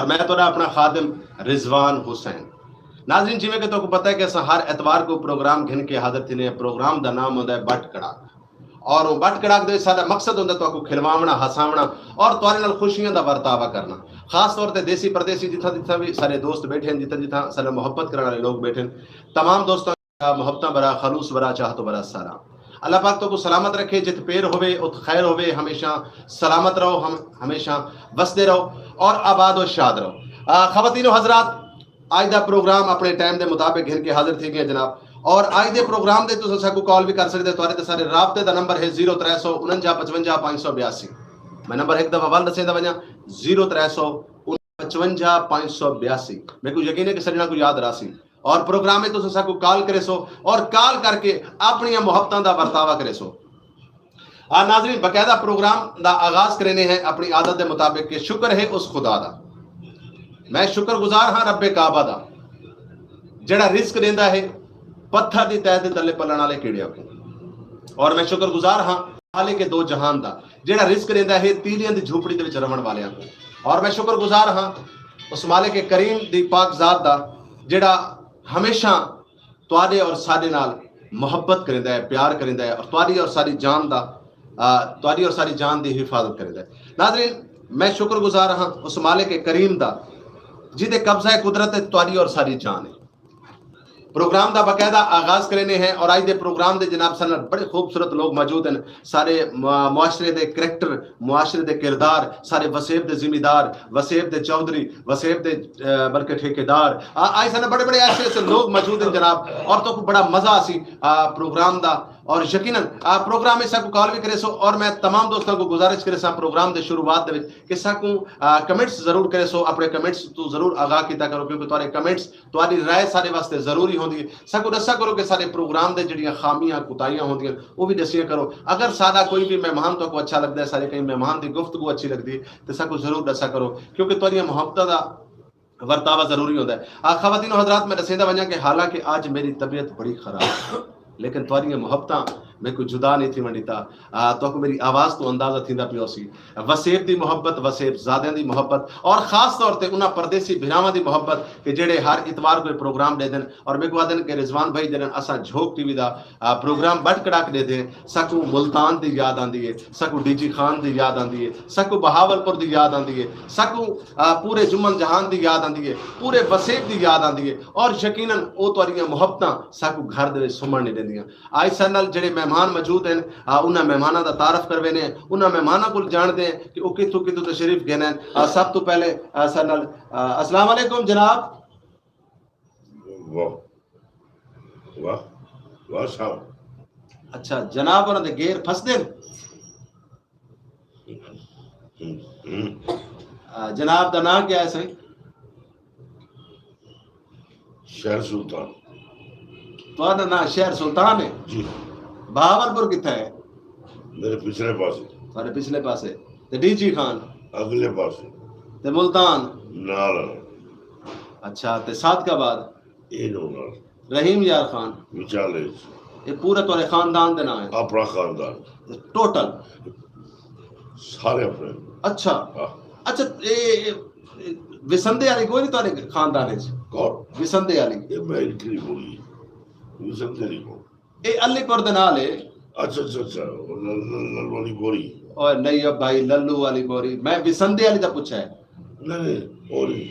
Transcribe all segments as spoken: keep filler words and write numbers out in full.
میں تہاݙا اپݨا خادم رضوان حسین۔ ناظرین، جیویں کہ تہاکوں پتہ ہے کہ اساں ہر اتوار کوں پروگرام گھن کے حاضر تھیندے ہیں۔ پروگرام دا نام ہوندا ہے بٹ کڑاک، اور او بٹ کڑاک دے وچ ساݙا مقصد ہوندا ہے تہاکوں کھلواوݨا، ہساوݨا اور تہاݙے نال خوشیاں دا ورتاوا کرݨا۔ خاص طور تے دیسی پردیسی جتھاں جتھاں وی ساݙے دوست ٻیٹھے ہن، جتھاں جتھاں ساݙے محبت کرݨ والے لوگ ٻیٹھے ہن، تمام دوستاں محبتاں بھرا، خلوص بھرا، چاہت بھرا سلام۔ اللہ پاک تہاکوں سلامت رکھے، جت پیر ہووے ات خیر ہووے، ہمیشہ سلامت رہو، ہم ہمیشہ وسدے رہو اور آباد و شاد رہو۔ آ، خواتین و حضرات، اج دا پروگرام اپݨے ٹائم دے مطابق گھن کے حاضر تھی ڳئے جناب، اور اج دے پروگرام دے تساں ساکوں کال وی کر سڳدے، تہاݙے تے ساݙے رابطے دا نمبر ہے زیرو ترے سو انجا پچونجا پنج سو بیاسی۔ میں نمبر ہک دفعہ ول ݙسیندا ونڄاں، زیرو ترے سو پچونجا پنج سو بیاسی۔ میکوں یقین ہے کہ سڄݨاں کوں یاد رہسی۔ اور پروگرام وچ تساں ساکوں کال کریسو اور کال کر کے اپݨیاں محبتاں دا ورتاوا کریسو۔ آ ناظرین، باقاعدہ پروگرام دا آغاز کرینے ہیں اپݨی عادت دے مطابق کہ شکر ہے اس خدا دا، میں شکر گزار ہاں رب کعبہ دا، جڑا رزق ݙیندا ہے پتھر دی تہہ دے تلے پلݨ والے کیڑیاں کوں، اور میں شکر گزار ہاں مالک دو جہان دا، جڑا رزق ݙیندا ہے تیلیاں دی جھوپڑی دے وچ رہوݨ والیاں کوں، اور میں شکر گزار ہاں اس مالک کریم دی پاک ذات دا، جڑا ہمیشہ تہاݙے اور ساݙے نال محبت کریندا ہے، پیار کریندا ہے، اور تہاݙی اور ساݙی جان دا، آ، تہاݙی اور ساݙی جان دی حفاظت کریندا ہے۔ ناظرین، میں شکر گزار ہاں اس مالک کریم دا، جیندے قبضہ قدرت وچ تہاݙی اور ساݙی جان ہے۔ پروگرام دا باقاعدہ آغاز کرینے ہیں، اور اج دے پروگرام دے جناب ساݙے نال بڑے خوبصورت لوگ موجود ہیں، سارے مع-، معاشرے دے کریکٹر، معاشرے دے کردار، سارے وسیب دے ذمہ دار، وسیب دے چوہدری، وسیب دے، آ، بلکہ ٹھیکیدار۔ آ، اج ساݙے نال بڑے بڑے ایسے ایسے لوگ موجود ہیں جناب، اور تہاکوں بڑا مزہ آسی، آ، پروگرام دا۔ اور یقیناً، آ، پروگرام وچ ساکوں کال وی کریسو، اور میں تمام دوستاں کوں گزارش کریساں پروگرام دے شروعات دے وچ کہ ساکوں، آ، کمنٹس ضرور کریسو، اپݨے کمنٹس توں ضرور آگاہ کیتا کرو، کیونکہ تہاݙے کمنٹس، تہاݙی رائے ساݙے واسطے ضروری ہوندی ہے۔ ساکوں ݙسا کرو کہ ساݙے پروگرام دے جڑیاں خامیاں، کوتاہیاں ہوندیاں، او وی ݙسیا کرو۔ اگر ساݙا کوئی وی مہمان تہاکوں اچھا لڳدا ہے، ساݙے کہیں مہمان دی گفتگو اچھی لڳدی ہے، تے ساکوں ضرور ݙسا کرو، کیونکہ تہاݙیاں محبتاں دا ورتاوا ضروری ہوندا ہے۔ آ، خواتین و حضرات، میں ݙسیندا ونڄاں کہ حالانکہ اڄ میری طبیعت بڑی خراب ہے، لیکن تہاݙیاں محبتاں میکوں جدا نہیں تھیوݨ ݙتا۔ آ، تہاکوں میری آواز توں اندازہ تھیندا پیا ہوسی۔ وسیب دی محبت، وسیب زادیاں دی محبت، اور خاص طور تے انہاں پردیسی بھراواں دی محبت کہ جڑے ہر اتوار کوئی پروگرام ݙیندن اور میکوں آہدن کہ رضوان بھائی جݙݨ اساں جھوک ٹی وی دا، آ، پروگرام بٹ کڑاک ݙیہدے ہیں، ساکوں ملتان دی یاد آندی ہے، ساکوں ڈی جی خان دی یاد آندی ہے، ساکوں بہاولپور دی یاد آندی ہے، ساکوں، آ، پورے جمن جہان دی یاد آندی ہے، پورے وسیب دی یاد آندی ہے، اور یقیناً او تہاݙیاں محبتاں ساکوں گھر دے وچ سمݨ نہیں ݙیندیاں۔ اڄ ساݙے نال جڑے مہمان موجود ہیں، آ، انہاں مہماناں دا تعارف کروینے ہیں، انہاں مہماناں کول ڄاݨدے ہیں کہ او کتھوں کتھوں تشریف گھن آئن۔ آ، سب توں پہلے، آ، ساݙے نال، آ، السلام علیکم جناب۔ واہ، واہ، واہ صاحب۔ اچھا، جناب انہاں دے گیر پھسدے ہیں؟ ہوں، ہوں۔ آ، جناب دا ناں کیا ہے سائیں؟ شہر سلطان۔ تہاݙا ناں شہر سلطان ہے؟ جی۔ بہاولپور کتھا ہے؟ میرے پچھلے پاسے۔ تہاݙے پچھلے پاسے۔ تے ڈی جی خان؟ اڳلے پاسے۔ تے ملتان؟ نال۔ اچھا، تے صادق آباد؟ اینوں نال۔ رحیم یار خان؟ وچالے۔ اے پورے تہاݙے خاندان دے ناں ہیں؟ اپݨا خاندان۔ ٹوٹل؟ سارے اپݨے۔ اچھا۔ ہاں۔ اچھا، اے، اے، اے وسندے والی کوئی نہیں تہاݙے خاندان وچ؟ کون؟ وسندے والی۔ اے میں انکری بولی۔ وسندے نہیں کون؟ اے علی پور دے نال ہے۔ اچھا، اچھا، اچھا۔ او ل-، ل-، للو والی بوری۔ اوئے نہیں او بھائی، للو والی بوری۔ میں وسندے والی دا پچھا ہے۔ نہیں، نہیں، او نہیں۔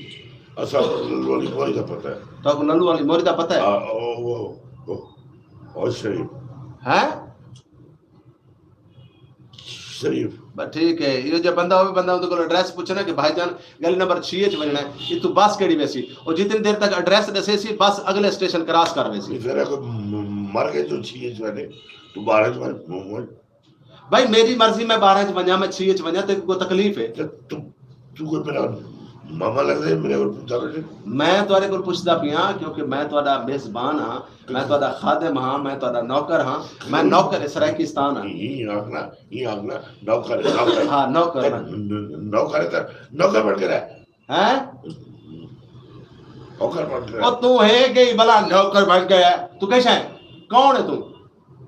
اساں کوں للو والی بوری دا پتہ ہے۔ تہاکوں للو والی بوری دا پتہ ہے؟ آ، او، او، او، او شریف۔ ہیں؟ شریف۔ بس ٹھیک ہے، ایہو جہا بندہ ہووے، بندہ اوندے کول ایڈریس پچھے نا کہ بھائی جان، گلی نمبر چھی اچ ونڄݨا ہے، اتھوں بس کیڑھی ویسی؟ او جتنی دیر تک ایڈریس ݙسیسی، بس اڳلے اسٹیشن کراس کر ویسی۔ نہیں، پھر کوئی م-، مر ڳئے جو چھی اچ ونڄے، توں ٻارہاں اچ ونڄ، ونڄ۔ بھائی، میری مرضی، میں ٻارہاں اچ ونڄاں، میں چھی اچ ونڄاں، تیکوں کوئی تکلیف ہے؟ تے توں، توں کوئی میرا ماما لڳدے، میرے کول پچھدا پئے؟ میں تہاݙے کول پچھدا پیاں، کیونکہ میں تہاݙا میزبان ہاں، میں تہاݙا خادم ہاں، میں تہاݙا نوکر ہاں، میں نوکر سرائیکستان ہاں۔ ایں آکھنا، ایں آکھنا، نوکر، نوکر۔ ہاں، نوکر تے میں۔ ن-، ن-، نوکر تے نوکر بݨ کے رہ۔ ہیں؟ نوکر بݨ کے رہ۔ او توں ہے کہ بلا نوکر بݨ کے ہے؟ توں کیسا ہے؟ کون ہے توں؟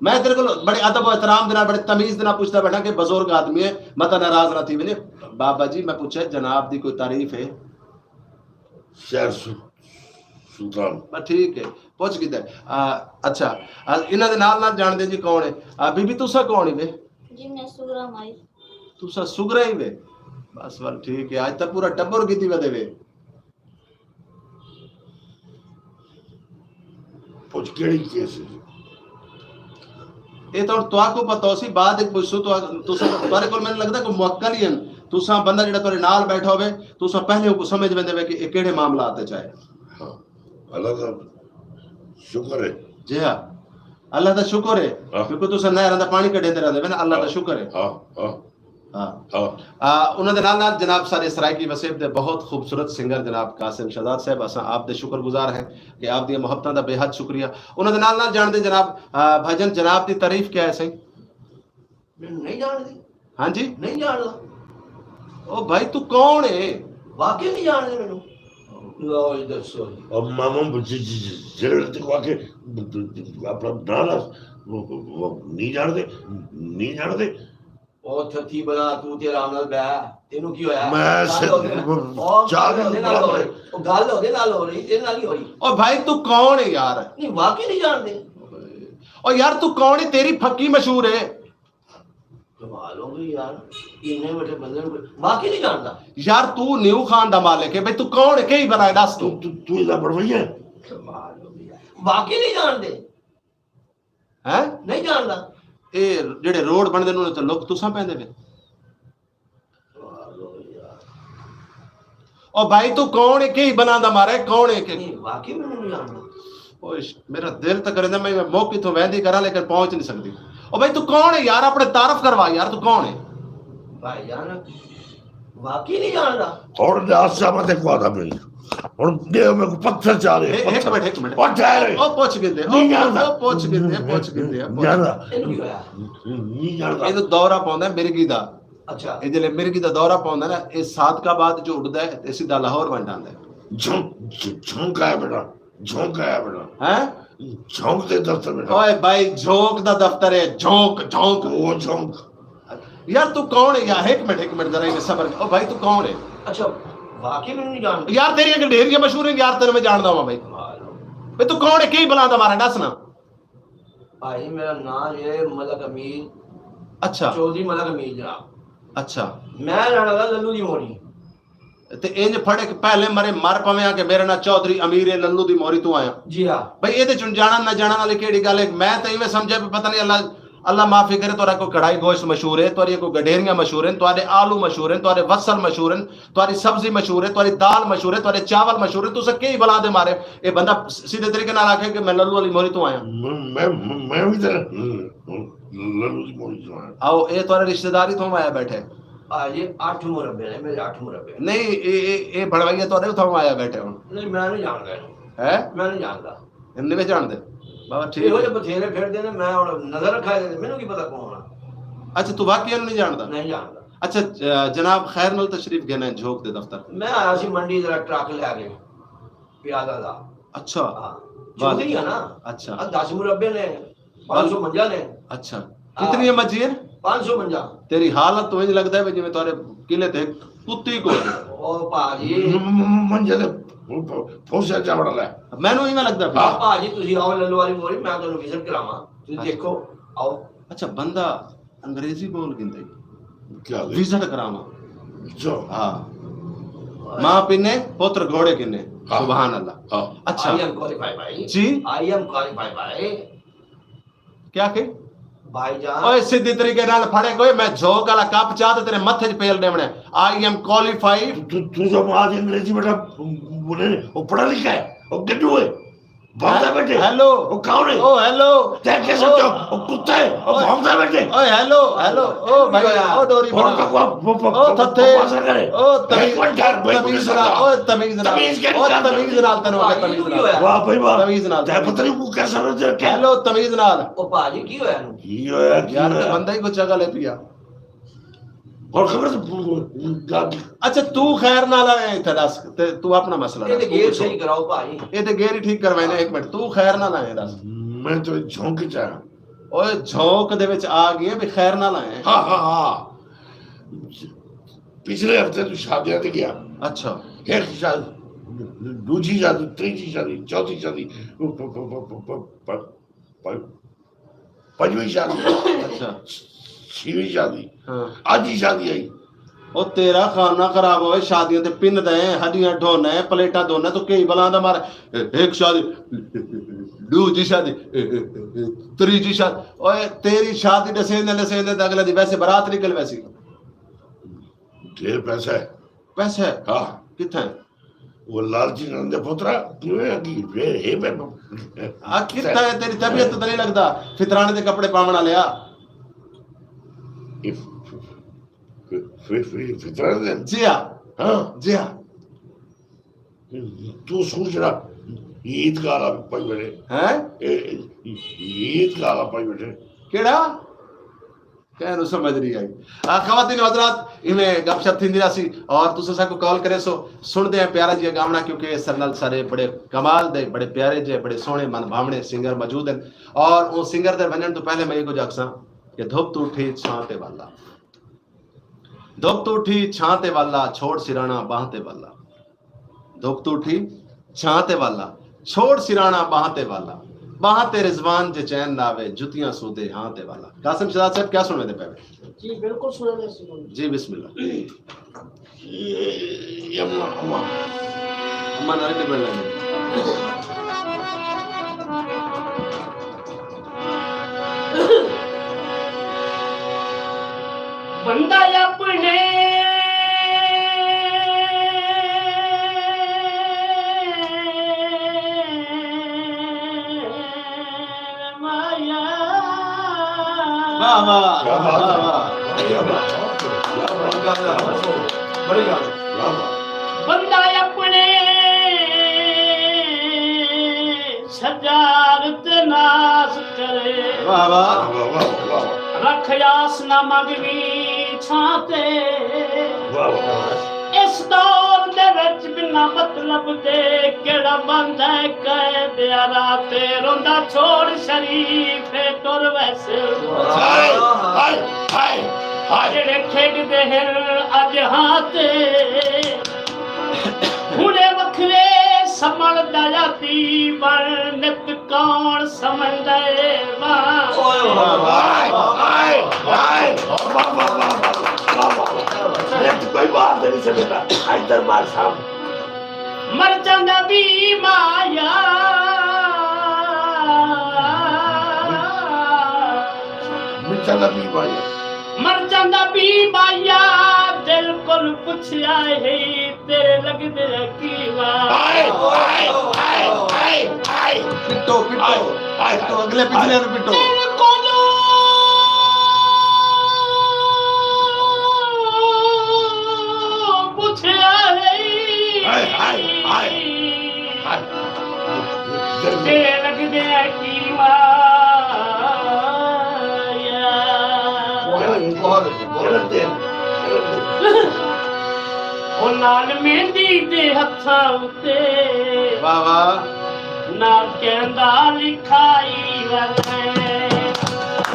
میں تیرے کول بڑے ادب و احترام دے نال، بڑے تمیز دے نال پچھدا بیٹھا کہ بزرگ آدمی ہے، متاں ناراض نہ تھی ویندے۔ بابا جی، میں پچھا جناب دی کوئی تعریف ہے؟ شہر سو- سلطان۔ بس ٹھیک ہے، پہنچ گئے۔ اچھا، انہاں دے نال نال جان دے جی کون ہے؟ بی بی تسا کون ہی وے؟ جی میں سورا مائی۔ تسا سگرا ہی وے؟ بس ول ٹھیک ہے، اج تک پورا ٹبر کیتی ودے وے۔ پوچھ کیڑی کیس ہے؟ اے تو تہاکوں پتہ ہوسی، بعد وچ پوچھسوں۔ تو تساں، تہاڈے کول مینوں لگدا کوئی موکل ہی ہن۔ تساں بندہ جڑا تہاڈے نال بیٹھا ہوے، تساں پہلے اوکوں سمجھ ویندے وے کہ اے کیڑے معاملات وچ آئے۔ ہاں، اللہ دا شکر ہے۔ جی ہاں، اللہ دا شکر ہے، ہاں۔ کیونکہ تساں نہراں دا پانی کڈھیندے رہندے وے نا، اللہ دا شکر ہے۔ ہاں ہاں۔ ہاں۔ ہاں۔ آ، انہاں دے نال نال جناب سارے سرائیکی وسیب دے بہت خوبصورت سنگر جناب قاسم شہزاد صاحب، اساں آپ دے شکر گزار ہیں کہ آپ دیاں محبتاں دا بے حد شکریہ۔ انہاں دے نال نال جان دے جناب، آ، بھجن جناب دی تعریف کیا ہے سائیں؟ مینوں نہیں جاندے؟ ہاں جی۔ نہیں جاندا۔ او بھائی تو کون ہے؟ واقعی نہیں جاندے مینوں۔ لو جی دسو جی۔ اب ماما جڑے تک واقعی اپنا نام وہ نہیں جانتے، نہیں جانتے۔ او تھتی بنا تو تیرا نال بہ، تینوں کی ہویا؟ میں گل ہو گئی۔ او چاہ گل ہو گئی نال ہو رہی۔ او گل ہو گئی نال ہو رہی، تیرے نال ہی ہوئی۔ او بھائی تو کون ہے یار؟ نہیں واقعی نہیں جانتے۔ او یار تو کون ہے؟ تیری پھکی مشہور ہے۔ کمال ہو گئی یار، اینے وڈے بندے نوں کوئی واقعی نہیں جاندا۔ یار تو نیو خان دا مالک ہے بھائی، تو کون ہے؟ کئی بنائے دس تو۔ تو تو ادا بڑوئی ہے۔ کمال ہو گئی یار، واقعی نہیں جانتے۔ ہیں؟ نہیں جاندا۔ اے جڑے روڈ بندے نے انہاں تے لوک تساں پیندے وے۔ کمال ہو گئی یار۔ او بھائی تو کون ہے؟ کئی بناندا مارے کون ہے کہ؟ نہیں واقعی میں نہیں جاندا۔ اوئے، میرا دل تاں کریندا میں موقع توں ویندی کراں لیکن پہنچ نہیں سکدی۔ او بھائی تو کون ہے یار؟ اپنے تعارف کروا یار، تو کون ہے؟ بھائی جان، واقعی نہیں جاندا۔ اور دس سا مت کو آتا پئی۔ ہن دے میں کو پتھر چا رہے، اے، ہک منٹ، ہک منٹ۔ او ٹھہر۔ او پوچھ گندے، او نہیں جاندا۔ او پوچھ گندے، پوچھ گندے۔ نہیں جاندا۔ اینوں کی ہویا؟ نہیں جاندا۔ اے تو دورہ پوندا ہے مرگی دا۔ اچھا۔ اے جلے مرگی دا دورہ پوندا نا، اے صادق آباد جو اڈدا ہے تے سیدھا لاہور ونڈ آندا ہے۔ جھونک جھونک آیا بیٹا، جھونک آیا بیٹا۔ ہیں؟ جھونک دے دفتر بیٹا۔ اوئے بھائی جھونک دا دفتر ہے، جھونک جھونک۔ او جھونک۔ یار تو کون ہے یار؟ ہک منٹ، ہک منٹ ذرا انہیں صبر۔ او بھائی تو کون ہے؟ اچھا، واقعی میں نہیں جاندا۔ یار تیری ایک ڈھیریاں مشہور ہیں یار، تیرے میں جاندا ہوں بھائی۔ کمال ہو۔ بھائی تو کون ہے؟ کئی بلاندا مارا، دس نا۔ بھائی میرا نام ہے ملک امیر، اچھا۔ چودھری ملک امیر جناب۔ اچھا۔ میں رہنا دا للو دی موری۔ تے انج پھڑے کہ پہلے مرے مر پویاں کہ میرا ناں چوہدری امیر ہے، للو دی موری توں آیاں۔ جی ہاں۔ بھئی ایدے چوں جانڑن نہ جانڑن آلی کیڑھی گالھ ہے؟ میں تاں ایویں سمجھیا پیا پتہ نی اللہ، اللہ معافی کرے، تہاڈا کوئی کڑھائی گوشت مشہور ہے، تہاڈیاں کوئی گڈھیریاں مشہور ہن، تہاڈے آلو مشہور ہن، تہاڈے وصل مشہور ہن، تہاڈی سبزی مشہور ہے، تہاڈی دال مشہور ہے، تہاڈے چاول مشہور ہن، تساں کئی بلا دے مارے؟ اے بندہ سیدھے طریقے نال آکھے کہ میں للو آلی موری توں آیاں۔ میں میں میں وی تے للو دی موری توں آیاں۔ آؤ، اے تہاڈے رشتہ دار ہی تھوں آیا بیٹھے۔ آ جی اٹھ مربے نے میرے، اٹھ مربے۔ نہیں، اے اے اے بھڑوائیا تہاڈے اتھاں آیا بیٹھے ہن۔ نہیں میں نہیں جاندا اینوں۔ ہے؟ میں نہیں جاندا۔ ہن نہیں جاندے؟ بابا ٹھیک ایہو ہے۔ جے بتھیرے پھردے نے، میں ہن نظر رکھا دے، مینوں کی پتہ کون آ۔ اچھا تو واقعی نہیں جاندا؟ نہیں جاندا۔ اچھا، ج- جناب خیر نال تشریف گھن آئے جھوک دے دفتر۔ میں آیا سی منڈی، ذرا ٹرک لے کے پیالہ دا۔ اچھا۔ ہاں۔ چودھری ہے نا۔ اچھا۔ آ دس مربے نے، پانچ سو منجا نے۔ اچھا۔ کتنی ہے مجی ہے؟ پانچ سو منجا۔ تیری حالت تو انج لگدا ہے جویں تہاڈے قلعے تے کتی کو۔ او پا جی۔ منجے تے پھوسیا چاوڑ لے۔ مینوں ایویں لگدا پیا۔ پا جی تسی آؤ للو والی موری، میں تانوں وزٹ کراواں۔ تسی دیکھو، آؤ۔ اچھا، بندہ انگریزی بول گھندے۔ کیا لے؟ وزٹ کراواں۔ جو۔ ہاں۔ ماں پینے، پتر گھوڑے کنے۔ ہاں۔ سبحان اللہ۔ ہاں۔ اچھا۔ I am qualified بھائی۔ جی۔ I am qualified بھائی۔ کیا کہ؟ بھائی جان۔ اوئے سیدھی طریقے نال پھڑے کوئی، میں جھوک والا کپ چاہ تے تیرے متھے چ پیل ڈیونے۔ I am qualified۔ تو تو جو ماں دی انگریزی بیٹا بولے، وہ پڑھا لکھا ہے، وہ گڈو ہے۔ بھوندا بیٹھے۔ ہیلو۔ وہ کون ہے؟ او ہیلو۔ تے کیسے جو وہ کتا ہے، وہ بھوندا بیٹھے۔ او ہیلو، ہیلو۔ او بھائی، او ڈوری اور بنا۔ کا وہ وہ او تھتھے۔ او تمیز، ایک منٹ یار، بھائی، تمیز پولیس نال، آ۔ او تمیز نال۔ تمیز کے او کیا تمیز نال تینوں آکھیا، تمیز نال۔ واہ بھائی واہ۔ تمیز نال۔ تے پتہ نہیں وہ کیسا رہ کیا۔ ہیلو، تمیز نال۔ او پا جی کی ہویا اینوں؟ یہ ہویا کیا؟ یار تے بندہ ہی کوئی چگل ہے پیا۔ اور خبر سے گاگ۔ اچھا تو خیر نال آئے اتھے، دس تے تو اپنا مسئلہ اے تے دس۔ گیئر صحیح کراؤ بھائی۔ اے تے گیئر ہی ٹھیک کروائے نے، ایک منٹ۔ تو خیر نال آئے، دس۔ میں تو جھونک چ آیا۔ اوئے جھونک دے وچ آ گئے بھی خیر نال آئے۔ ہاں ہاں ہاں۔ پچھلے ہفتے تو شادیاں تے گیا۔ اچھا۔ ایک شاد ݙوجھی شادی، تریجھی شادی، چوتھی شادی، پ-، پ-، پنجویں شادی، اچھا۔ چھیویں شادی، ہاں۔ اڄ ہی شادی آئی۔ او تیرا خانہ خراب ہوئے، شادیاں تے پن دے، ہڈیاں ڈھونے، پلیٹاں دھونے، تو کئی بلاں دا مار، ہک شادی، ݙوجھی شادی، تریجھی شادی۔ اوئے تیری شادی ݙسیندے ݙسیندے تے اڳلے دی ویسے برات نکل ویسی۔ ڈھیر پیسہ ہے۔ پیسہ ہے؟ ہاں۔ کتھاں ہے؟ وہ لالچی نندے پترا، کیویں اگی پھر ہے پہ آ، کتھاں ہے؟ تیری طبیعت تو نہیں لگدا، فطرانے دے کپڑے پاوݨ والے آ۔ اے ف-، ف-، ف-، ف-، فطرانے دے؟ جی ہاں۔ ہاں۔ جی ہاں۔ تو سوچ رہا، عید کالا پائی بیٹھے۔ ہیں؟ اے، عید کالا پائی بیٹھے۔ کیڑا؟ کہیں نوں سمجھ نہیں آئی۔ آ، خواتین و حضرات، ایویں گپ شپ تھیندی رہسی اور تساں ساکوں کال کریسو، سݨدے ہیں پیارا جیہا گاوݨا، کیونکہ سر نال سارے بڑے کمال دے، بڑے پیارے جے، بڑے سوہݨے من بھاوݨے سنگر موجود ہیں۔ اور اوں سنگر دے ونڄݨ توں پہلے میں ایکو آکھساں کہ دھپ توں اٹھی چھاں تے والا، دھپ توں اٹھی چھاں تے والا، چھوڑ سراݨا ٻانہہ تے والا۔ دھپ توں اٹھی چھاں تے والا، چھوڑ سراݨا ٻانہہ تے والا۔ ٻانہہ تے رضوان جے چین نہ آوے، جتیاں سودے ہاں تے والا۔ قاسم شہزاد صاحب، کیا سݨویندے پئے وے؟ جی، بالکل سݨویندے پئے۔ جی، بسم اللہ۔ اے، اے، اما، اما۔ اما نال نبڑ لیندا۔ بندہ اپݨے مایا۔ واہ، واہ، کیا بات ہے۔ واہ، واہ۔ بڑی ڳالھ ہے۔ بڑی ڳالھ ہے۔ واہ، واہ۔ بندہ اپݨے سجاد تے ناز کرے۔ واہ، واہ۔ واہ، واہ، واہ، واہ۔ رکھ آس نہ منگویں چھاں تے۔ واہ، واہ۔ اس دور دے وچ بنا مطلب دے کیڑا بندہ ہے قید آرا تے روندا چھوڑ شریف ٹر ویسے۔ ہائے، ہائے، ہائے، ہائے۔ جڑے کھیݙدے ہن اڄ ہاں تے۔ ہݨے وکھرے سمݨ دا یادی بݨ نت کون سمجھدے واہ۔ اوئے ہوئے، ہائے، ہائے، ہائے۔ واہ، واہ، واہ، واہ، واہ، واہ۔ نت کوئی بات نہیں سمجھدا۔ اج دربار صاحب۔ مرچاں دا بی مایا۔ مرچاں دا بی مایا۔ مرچاں دا بی مایا، دل کول پچھیا ہے، تیرے لڳدے کیواں۔ ہائے، ہائے، ہائے، ہائے، ہائے۔ پٹو، پٹو۔ ہائے، ہائے، پٹو، اڳلے پچھلے نوں پٹو۔ دل کولوں پچھیا ہے۔ ہائے، ہائے، ہائے۔ ہائے۔ تیرے لڳدے کیواں۔ بہت، بہت، بہت۔ او لال مہندی دے ہتھاں اتے۔ واہ، واہ۔ نہ کیندا لکھائی ودے۔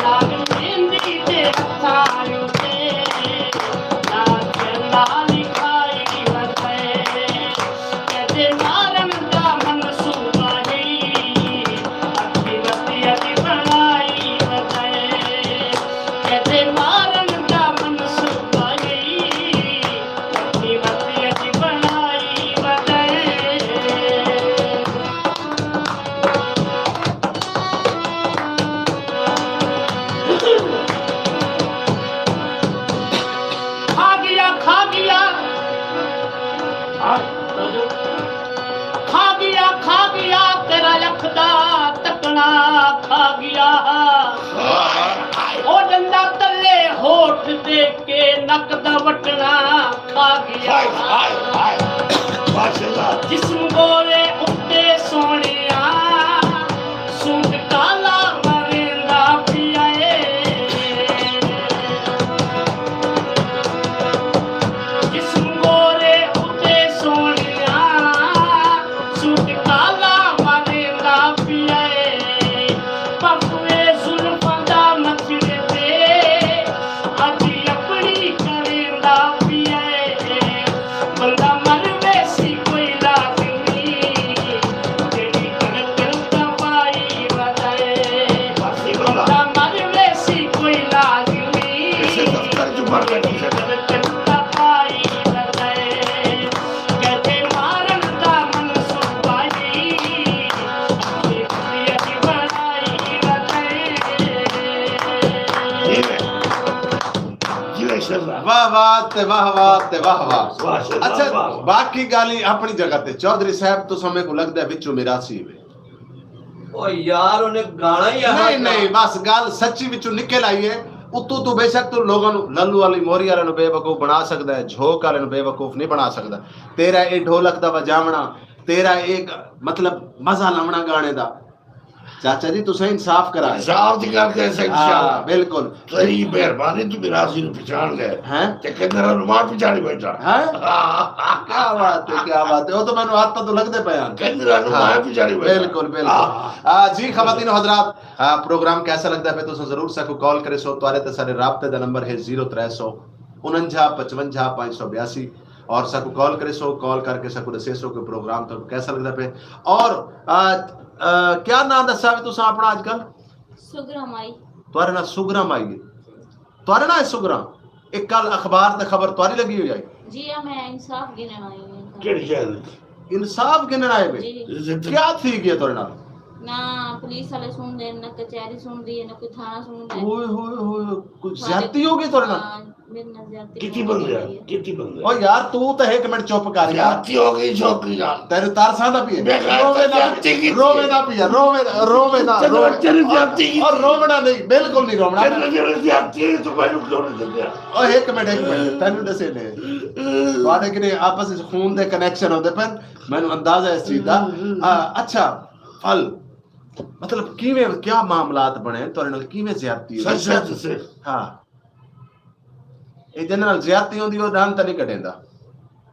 لال مہندی دے ہتھاں اتے۔ نہ کیندا لکھائی ودے۔ کیندے مارݨ دا منصوبہ ہئی، اکھی وتی اڄ بݨائی ودے۔ کیندے مارݨ دا منصوبہ ہئی، اکھی وتی اڄ بݨائی ودے۔ کھا ڳیا، کھا ڳیا۔ کھا ڳیا، کھا ڳیا، تیرا اکھ دا تکݨا کھا ڳیا۔ او ݙندا تلے ہوٹھ دے کے نک دا وٹݨا کھا ڳیا۔ ہائے، ہائے، ہائے۔ ماشاءاللہ۔ جسم گورے اتے سوہݨیا، سوٹ کالا مریندا پیا اے۔ جسم گورے اتے سوہݨیا، سوٹ کالا مریندا پیا اے۔ پپوے زلفاں دا مچھڑے تے، اڄ اپݨی کریندا پیا اے۔ بندہ مر ویسی کوئی لازم تے واہ واہ تے واہ واہ۔ اچھا، باقی گالیں اپنی جگہ تے۔ چوہدری صاحب، تساں میکوں لگدا ہے وچوں میراثی وے۔ او یار، انہیں گانا ہی ایہا نہیں، نہیں، بس گالھ سچی وچوں نکل آئی ہے۔ اتوں توں بے شک توں لوگاں نوں، للو والی موہری والے نوں بے وقوف بنا سکدا ہے، جھوک والے نوں بے وقوف نہیں بنا سکدا۔ تیرا اے ڈھولک دا وجاونا، تیرا اے گ-، مطلب، مزہ لاونا گانے دا۔ چاچا جی، تساں انصاف کرا۔ انصاف دی گالھ کر سکدے ہاں، ہو۔ بالکل۔ تیری مہربانی، توں میراثی نوں پچھان گئے۔ ہیں؟ تے کندرا نوں ماں پچھانی بیٹھا۔ ہیں؟ ہاں۔ کیا بات ہے، کیا بات ہے۔ وہ تو مینوں آدتاں توں لگدے پئے ہن۔ کندرا نوں ہاں، ماں پچھانی بیٹھا۔ بالکل، بالکل۔ ہاں۔ آ، جی، خواتین و حضرات، آ، پروگرام کیسا لگدا پئے؟ تساں ضرور ساکوں کال کریسو۔ تہاݙے تے ساݙے رابطے دا نمبر ہے زیرو ترے سو انجا پچونجا پنج سو بیاسی۔ اور ساکوں کال کریسو، کال کر کے ساکوں ݙسیسو کہ پروگرام تہاکوں کیسا لگدا پئے۔ اور، آ، آ، کیا ناں ݙسا وے تساں اپݨا اڄ کل؟ سگرا مائی۔ تہاݙا ناں سگرا مائی ہے؟ تہاݙا ناں ہے سگرا؟ اے کل اخبار تے خبر تہاݙی لڳی ہوئی آئی؟ جی، آ میں انصاف گھنݨ آئی ہاں۔ کیڑھی شے دی؟ انصاف گھنݨ آئے وے؟ جی۔ کیا تھی ڳیا تہاݙے نال؟ نہ پولیس والے سݨدے، نہ کچہری سݨدی ہے، نہ کوئی تھانہ سݨدا ہے۔ اوئے ہوئے ہوئے، کوئی زیادتی ہو ڳئی تہاݙے نال؟ ہاں، میݙے نال زیادتی کیتی بندے آ، کیتی بندے آ۔ او یار، توں تاں ہک منٹ چپ کر یار۔ زیادتی ہو ڳئی چھوکری نال۔ تینوں ترس آندا پیا؟ بے غیرت رووے نہ، زیادتی کیتی۔ رووے نہ پیا، رووے، رووے نہ، تینوں رووے۔ تیری زیادتی کیتی۔ اور رووݨا نہیں، بالکل نہیں رووݨا۔ تینوں تیری زیادتی ہے، توں مینوں کیوں نہیں سݙیا؟ او ہک منٹ، ہک منٹ، تینوں ݙسے نے۔ تہاݙے کنے آپس وچ خون دے کنیکشن ہوندے پن، مینوں اندازہ ہے اس چیز دا۔ آ، اچھا، پھل، مطلب، کیویں، کیا معاملات بݨے تہاݙے نال، کیویں زیادتی ہوئی؟ سچ سچ دسے۔ ہاں۔ اے جیندے نال زیادتی ہوندی، او ݙند تاں نہیں کڈھیندا۔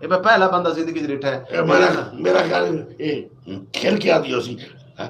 اے میں پہلا بندہ زندگی چ ݙٹھا ہے۔ اے میرا، میرا خیال ہے، اے کھل کے آندی ہوسی۔ ہاں؟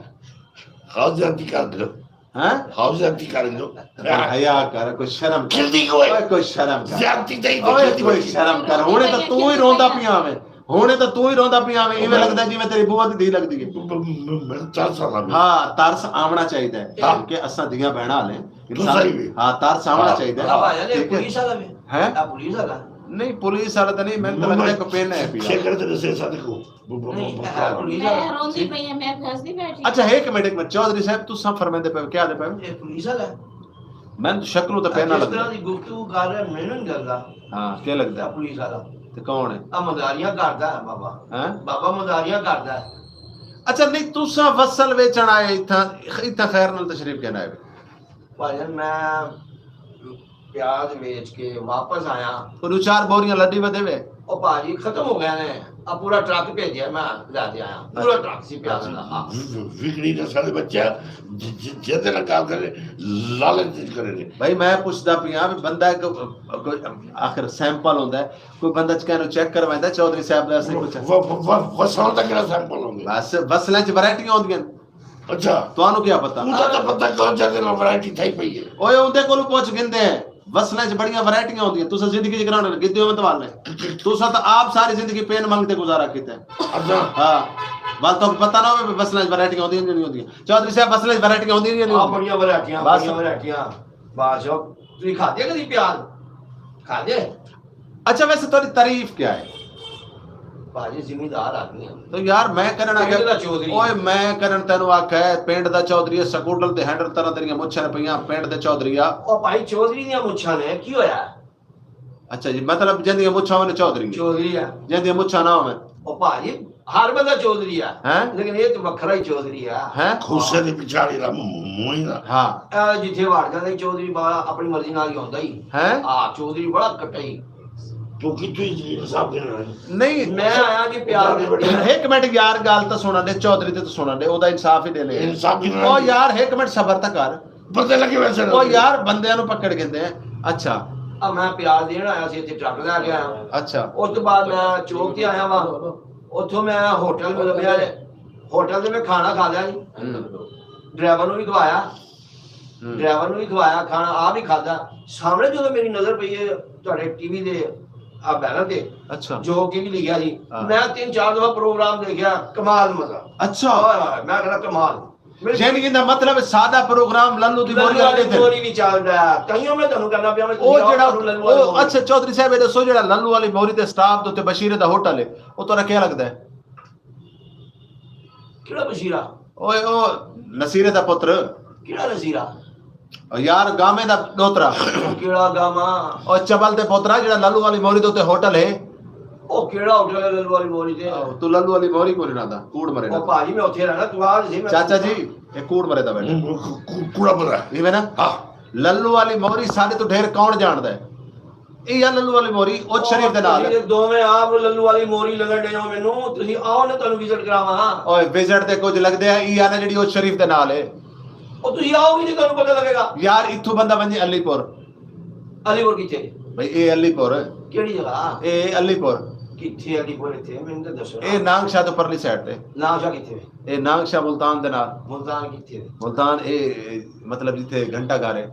ہاؤ زیادتی کر ݙیو۔ ہاں؟ ہاؤ زیادتی کر ݙیو۔ کوئی حیا کر، کوئی شرم کر۔ کھلدی کوئی۔ اوئے کوئی شرم کر۔ زیادتی تئی اوئے کھلدی کوئی کوئی۔ شرم کر۔ ہݨے تاں توں ہی روندا پیا ہوویں۔ ہݨے تاں توں ہی روندا پیا ہوویں، ایویں لڳدا ہے جیویں تیری بوا دی دھی لڳدی ہے۔ م-، م-، م-، ترس آندا پیا۔ ہاں، ترس آوݨا چاہیدا ہے۔ ہاں۔ کہ اساں دھیاں بھیناں والے۔ توں انسان، صحیح وے۔ ہاں، تر ساوݨا ہاں۔ چاہیدا ہے۔ ہاں، بھائی، ٹھیک ہے۔ پولیس والا وے؟ ہیں؟ آ پولیس والا؟ نہیں، پولیس والا تاں نہیں، میں تاں لڳدا ہے کوئی پن ہے پیا۔ شکر تے ݙسے ساݙے کوں۔ ب-، ب-، ب-، نہیں، ب-، اے پولیس والا۔ میں روندی پئی ہاں، میں ہسدی بیٹھی۔ اچھا، ہک منٹ، ہک منٹ۔ چوہدری صاحب، تساں فرمیندے پئے ہو، کیا آہدے پئے ہو؟ اے پولیس والا ہے۔ میں تاں شکلوں تے پن نہ جس طرح لڳدا۔ دی گفتگو کر رہا، مینوں نہیں لڳدا۔ ہاں، کیا لڳدا؟ اے پولیس والا۔ تے کون ہے؟ آ مزاریاں کردا ہے بابا۔ ہیں؟ بابا مزاریاں کردا ہے۔ اچھا، نہیں، تساں وصل ویچݨ آئے اتھاں، اتھاں خیر نال تشریف گھن آئے وے؟ بھائی جان، میں پیاز ویچ کے واپس آیا۔ او ݙو چار بوریاں لݙی ودے وے؟ او بھاجی، ختم ہو گئے نے۔ آ پورا ٹرک بھیجیا، میں لے کے آیا۔ پورا ٹرک سی پیاز دا۔ ہاں۔ وکڑی نسل دے بچے، ج-، ج-، جیندے نال ڳالھ کرے، لالچ وچ کرے نے۔ بھائی، میں پچھدا پیاں وی بندہ کوئی، کوئی آخر سیمپل ہوندا ہے، کوئی بندہ چ کہنوں چیک کرویندا، چوہدری صاحب دا اصل کچھ۔ و-، و-، و-، وصل دا کیڑھا سیمپل ہوندا؟ بس وصلیں چ ورائٹیاں ہوندیاں۔ اچھا۔ تہانوں کیا پتہ؟ اوندا تاں پتہ کون جاندے نال ورائٹی تھئی پئی ہے۔ اوئے اوندے کولوں پچھ گھندے ہیں۔ وصلیں چ بڑیاں ورائٹیاں ہوندیاں۔ تساں زندگی چ کرانے گھدے ہووے توالے۔ تساں تاں آپ ساری زندگی پین منگ تے گزارا کیتا ہے۔ اچھا۔ ہاں۔ ول تہاکوں پتہ نہ ہووے وصلیں چ ورائٹیاں ہوندیاں یا نہیں ہوندیاں۔ چوہدری صاحب، وصلیں چ ورائٹیاں ہوندیاں یا نہیں ہاں، ہوندیاں؟ بڑیاں ورائٹیاں، بس۔ بڑیاں ورائٹیاں۔ بادشاہ، تساں کھادے کدی پیاز؟ کھادے؟ اچھا، ویسے تہاݙی تعریف کیا ہے؟ بھاجی، زمیندار آدمی ہاں۔ تو یار، میں کرݨ آکھیا، پنڈ دا چودھری۔ اوئے، میں کرݨ تینوں آکھیا ہے، پنڈ دا چودھری ہے، سکوٹر تے ہینڈل طرح تیریاں مچھاں نے پیاں، پنڈ دے چودھری آ۔ او بھائی، چودھری دیاں مچھاں نے، کی ہویا؟ اچھا جی، مطلب جیندیاں مچھاں ہوون چودھری ہے۔ چودھری ہے۔ جیندیاں مچھاں نہ ہوون۔ او بھاجی، ہر بندہ چودھری ہے۔ ہیں؟ لیکن اے تے وکھرا ہی چودھری ہے۔ ہیں؟ کھوسے دی پچھاڑی دا منہ، منہ ہی دا۔ ہاں۔ اے جتھے وڑ جاندا ہی چودھری با-، اپݨی مرضی نال ہی ہوندا ہی۔ ہیں؟ ہاں، چودھری بڑا کٹئی۔ توں کتھوں انصاف گھنݨا ہے؟ نہیں۔ میں آیا جی پیار دے۔ ہک منٹ یار، ڳالھ تاں سݨݨ ݙے، چودھری تے تاں سݨݨ ݙے، اوندا انصاف ہی ݙے لے۔ انصاف گھنݨا او ہے۔ یار، ہک منٹ صبر تاں کر۔ پتہ لڳے ویسے او نہ۔ یار، بندیاں نوں پکڑ گھندے ہیں۔ اچھا۔ آ میں پیاز ݙیݨ آیا سی، اتھے ٹرک لے کے آیا۔ اچھا۔ اس توں بعد میں چوک تے آیا واں، اتھوں میں ہوٹل میں لبھیا ہے، ہوٹل تے میں کھانا کھا لیا جی۔ ہوں۔ ڈرائیور نوں وی کھوایا، ہوں۔ ڈرائیور نوں وی کھوایا، کھانا آپ ہی کھادا۔ سامݨے جدوں میری نظر پئی ہے تہاݙے ٹی وی دے آ بینر تے، اچھا۔ جو ٹی وی لکھیا سی، ہاں۔ میں تین چار دفعہ پروگرام ݙیکھیا، کمال مزہ۔ اچھا۔ ہائے ہائے، میں کہنا کمال۔ یعنی ایندا مطلب ہے ساݙا پروگرام للو دی موہری للو آلے والی ݙیکھدے۔ موہری وچ آندا ہے۔ تائیوں میں تہانوں کہنا پیا، میں او جیڑھا، للو والی او موہری۔ اچھا، چوہدری صاحب، اے ݙسو، جیڑھا للو والی موہری تے سٹاپ دے اتے بشیرے دا ہوٹل ہے، او تہاݙا کیا لڳدا ہے؟ کیڑھا بشیرہ؟ اوئے، او نصیرے دا پتر۔ کیڑھا نصیرہ؟ او یار، گامے دا ݙوترا۔ او کیڑھا گاما؟ او چبل تے پوترا، جیڑھا للو والی موری دے اتے ہوٹل ہے۔ او کیڑھا ہوٹل ہے للو والی موری تے؟ آہو، تو للو والی موری کونی رہندا، کوڑ مرے او نا۔ بھائی، میں اتھے رہنا، تو آ سی، میں چاچا جی، اے کوڑ مرے دا بیٹھا۔ ہوں، کو-، کو-، کوڑا مرا۔ ایویں نا؟ ہاں۔ للو والی موری ساݙے تو ڈھیر کون جاندا ہے؟ اے یا للو والی موری، اوچ شریف دے نال ہے۔ تسی دوویں آپ للو والی موری لڳن ݙے ہو مینوں، تسی آؤ نا، تانوں وزٹ کراواں۔ اوئے، وزٹ تے کجھ لڳدے آ، اے آ نا جیڑھی اوچ شریف دے نال ہے۔ او تسی آؤ گے تے تانوں پتہ لڳے گا۔ یار، اتھوں بندہ ونڄے علی پور۔ علی پور کتھے؟ بھئی، اے علی پور۔ کیڑھی جگہ؟ اے علی پور۔ کتھے علی پور اتھے؟ مینوں تے دسو نا۔ اے نانگ شاہ توں پرلی سائیڈ تے۔ نانگ شاہ کتھے؟ اے نانگ شاہ ملتان دے نال۔ ملتان کتھے؟ ملتان اے، اے، مطلب، جتھے گھنٹہ گھر ہے۔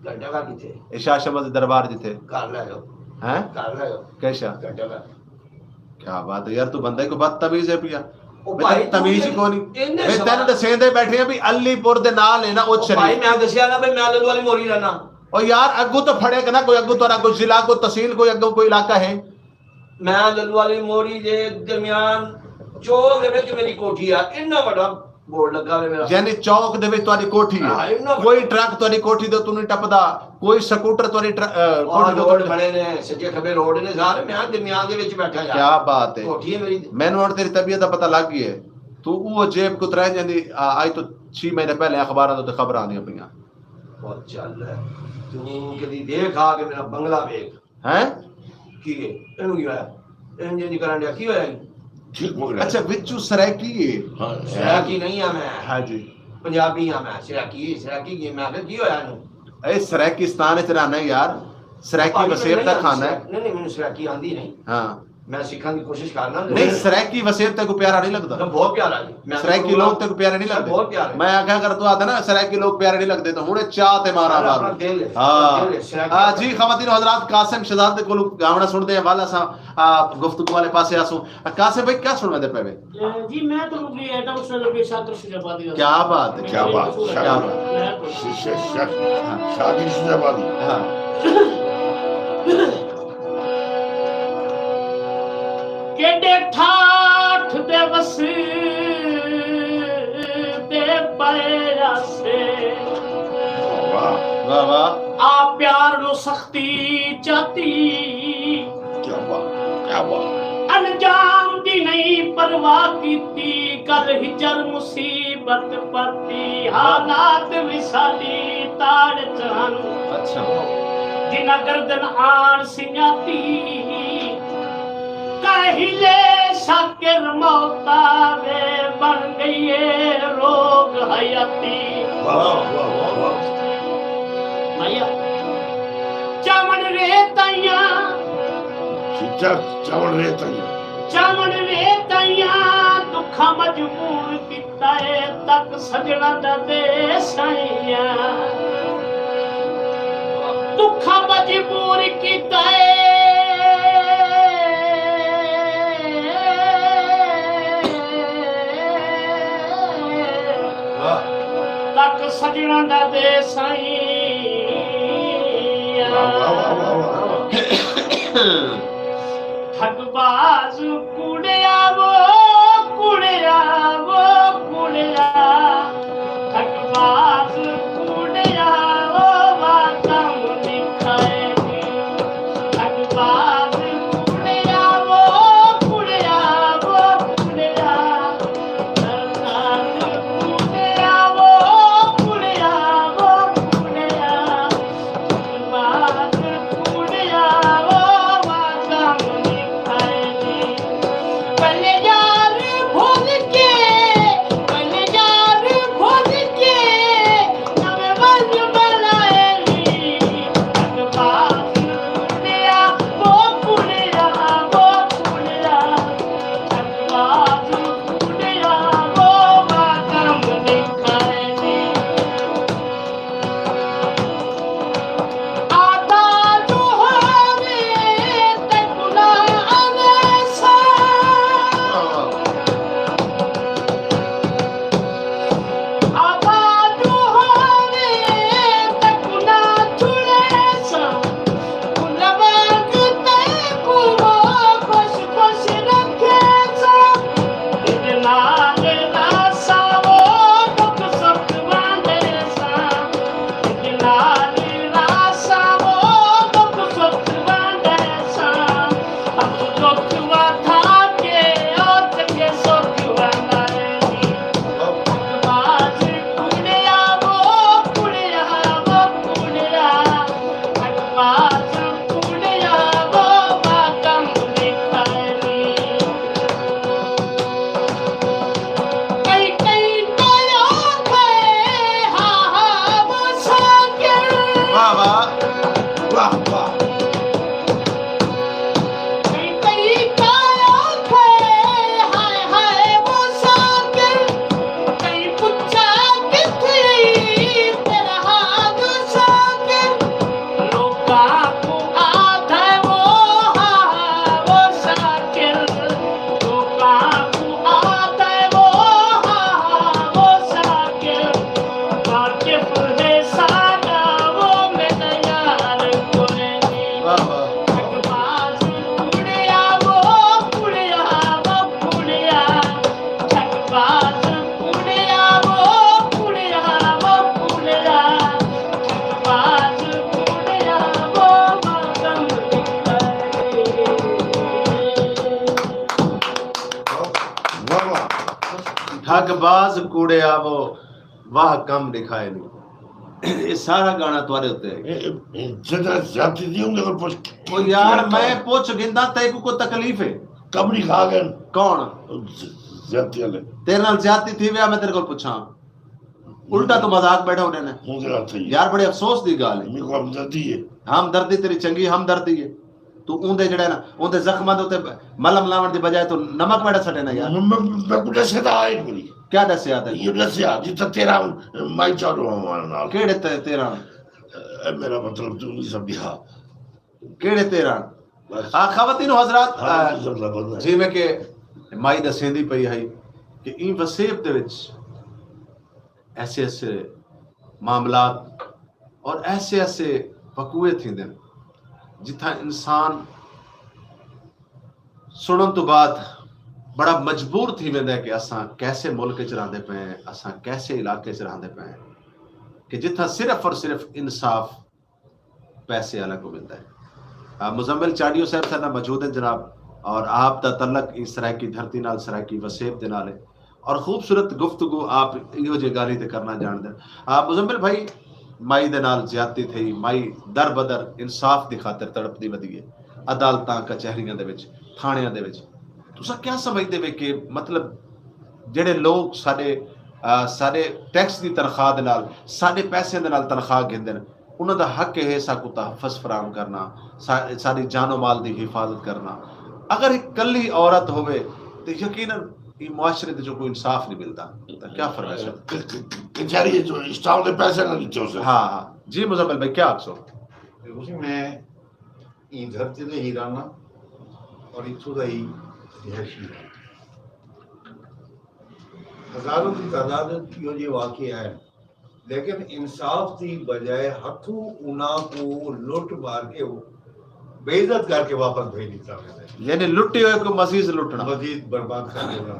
گھنٹہ گھر کتھے؟ اے شاہ شمس دے دربار جتھے۔ گھر لے آؤ۔ ہیں؟ گھر لے آؤ۔ کیسا؟ گھنٹہ گھر۔ کیا بات ہے یار، تو بندہ کو بدتمیز ہے پیا۔ او بھائی، تمیز ہی کوئی نہیں۔ بھائی، تینوں ݙسیندے بیٹھے ہیں بھی علی پور دے نال ہے نا اوچ شریف۔ بھائی، میں دسیا نا بھائی، میں للو والی موری رہنا۔ او یار، اگوں تو پھڑے کہ نا کوئی، اگوں تہاݙا کوئی ضلع، کوئی تحصیل، کوئی اگوں کوئی علاقہ ہے؟ میں للو والی موری دے درمیان چوک دے وچ میری کوٹھی آ، اتنا وݙا بورڈ لڳا ہوئے میرا۔ یعنی چوک دے وچ تہاݙی کوٹھی ہے؟ ہاں، اتنا وݙا۔ کوئی ٹرک تہاݙی کوٹھی دے اتوں نہیں ٹپدا، کوئی سکوٹر تہاݙی ٹر-، اے، کوٹھی دے اتوں نہیں ٹپدا۔ بنے نے، سجے کھبے روڈ نے سارے، میں درمیان دے وچ بیٹھا یار۔ کیا بات ہے۔ کوٹھی ہے میری۔ مینوں ہݨ تیری طبیعت دا پتہ لڳ ڳیا ہے۔ تو او جیب کترائے جاندی، آ، اڄ تو چھی مہینے پہلے اخباراں دے اتے خبراں آندیاں پیاں۔ او چل، تو کدی دیکھ آ کے میرا بنگلہ ویکھ۔ ہیں؟ کی ہے؟ اینوں کی ہویا؟ اینوں جی کرن ڈیا، کی ہویا اینوں؟ ٹھیک ہو گیا۔ اچھا، وچوں سرائیکی ہے؟ ہاں، سرائیکی نہیں ہاں میں۔ ہاں جی۔ پنجابی ہاں میں، سرائیکی، سرائیکی کی، میں آکھیا، کی ہویا اینوں؟ اے سرائیکستان اچ رہنا ہے یار، سرائیکی وسیب دا کھانا ہے۔ نہیں، نہیں، مینوں سرائیکی آندی نہیں۔ ہاں۔ میں سکھݨ دی کوشش کرنا۔ نہیں، سرائیکی وسیب تیکوں پیارا نہیں لڳدا؟ بہت پیارا جی۔ سرائیکی لوگ تیکوں پیارے نہیں لڳدے؟ بہت پیارے۔ میں آکھیا اگر تو آہدا نا سرائیکی لوگ پیارے نہیں لڳدے تو ہݨ چا تے مارا مارو۔ ہاں۔ جی خواتین و حضرات، قاسم شہزاد دے کولوں گاوݨا سݨدے ہیں، ول اساں، آ، گفتگو والے پاسے آسوں۔ قاسم بھائی، کیا سݨویندے پئے وے؟ جی، میں تو مغلی ایٹم سر کے شاکر شجاع آبادی۔ کیا بات ہے، کیا بات، کیا بات۔ شاکر شجاع آبادی۔ ہاں۔ کیݙے ٹھاٹھ دے وسدے پئے آسے۔ واہ، واہ۔ آ پیار نوں سختی چاتی۔ کیا بات، کیا بات۔ انجام دی نہیں پرواہ کیتی، کل ہجر مصیبت پاتی، حالات وی ساݙی تاڑ چ ہن۔ اچھا۔ جنہاں گردن آن سنڄاتی، کاہلے شاکر موت آوے، بݨ ڳئی اے روگ حیاتی۔ واہ، واہ، واہ، واہ۔ بھائیا، چاوݨ ریت آئیاں۔ چچا، چاوݨ ریت آئیاں۔ چاوݨ ریت آئیاں، دکھاں مجبور کیتا اے، تک سڄݨاں دا دے سائیاں۔ دکھاں مجبور کیتا اے۔ واہ۔ تک سڄݨاں دا دے سائیاں۔ واہ، واہ، واہ، واہ، واہ۔ ٹھگ باز کوڑیا وو، کوڑیا وو، کوڑیا۔ ٹھگ باز کوڑیا وو، وا کم ݙکھائے ݙی۔ ٹھگ باز کوڑیا وو، کوڑیا وو، کوڑیا۔ ٹھگ باز کوڑیا وو، کوڑیا وو، کوڑیا۔ ٹھگ باز کوڑیا وو، وا کم ݙکھائے ݙی۔ ٹھگ باز کوڑے آوو، واہ کم ݙکھائے نی۔ اے سارا گانا تہاݙے اتے ہے۔ اے، اے، اے جݙاں زیادتی دی ہوندی، اگر پوچھ او یار، میں پوچھ گھندا، تیکوں کوئی تکلیف ہے؟ کمڑی کھا ڳئے۔ کون؟ ز-، زیادتی والے۔ تیرے نال زیادتی تھی ویا، میں تیرے کول پوچھاں۔ الٹا تو مذاق بیٹھا ہونے نے۔ ہوں، ذرا صحیح۔ یار، بڑے افسوس دی ڳالھ ہے۔ میرے کو ہمدردی ہے۔ ہمدردی تیری چنگی ہمدردی ہے۔ تو اوندے جڑا ہے نا، اوندے زخماں دے اتے ملم لاوݨ دی بجائے تو نمک بیٹھا سٹے نا یار۔ میں، میں، میں کو ݙسے تاں آئے کوئی۔ کیا ݙسیا تیں؟ یہ ݙسیا، جتھاں تیرا مائی چارو ہمارے نال۔ کیڑھے تے-، تیرا؟ اے میرا مطلب تو نہیں سمجھا۔ کیڑھے تیرا؟ بس۔ آ، خواتین و حضرات، ہاں، آ، جزاک اللہ خیر۔ جیویں کہ مائی ݙسیندی پئی ہئی کہ ایں وسیب دے وچ ایسے ایسے معاملات اور ایسے ایسے وقوعے تھیندن جتھاں انسان سݨن توں بعد بڑا مجبور تھی ویندا ہے کہ اساں کیسے ملک اچ رہندے پئے ہیں، اساں کیسے علاقے اچ رہندے پئے ہیں، کہ جتھاں صرف اور صرف انصاف پیسے والا کو ملدا ہے۔ آ، مزمل چاڈیو صاحب ساڈے نال موجود ہیں جناب، اور آپ دا تعلق اس سرائیکی دھرتی نال، سرائیکی وسیب دے نال ہے، اور خوبصورت گفتگو آپ ایہو جے گالھی تے کرنا جاندے۔ آ، مزمل بھائی، مائی دے نال زیادتی تھئی، مائی در بدر انصاف دی خاطر تڑپدی ودی ہے، عدالتاں، کچہریاں دے وچ، تھانیاں دے وچ۔ تساں کیا سمجھدے وے کہ مطلب جڑے لوگ ساڈے، آ، ساڈے ٹیکس دی تنخواہ دے نال، ساڈے پیسے دے نال تنخواہ گھندن، انہاں دا حق ہے ساکوں تحفظ فراہم کرنا، سا-، ساڈی جان و مال دی حفاظت کرنا۔ اگر ہک کلی عورت ہووے تے یقیناً ایں معاشرے دے جو کوئی انصاف نہیں ملدا۔ تاں کیا فرمائش ہے؟ ک-، ک-، ک-، کچہری جو اسٹاف دے پیسے نہ ݙتے ہوسن۔ ہاں، ہاں۔ جی مزمل بھائی، کیا آکھسو؟ دیکھو جی، میں ایں دھرتی دا ہی رہنا اور اتھوں دا ہی رہائشی ہاں۔ ہزاروں دی تعداد وچ ایہو جہے واقعے آئے، لیکن انصاف دی بجائے ہتھوں انہاں کوں لٹ مار کے، بے عزت کر کے واپس بھیج ݙتا ویندا ہے۔ یعنی لٹے ہوئے کوں مزید لٹنا۔ مزید برباد کر ݙیوݨا۔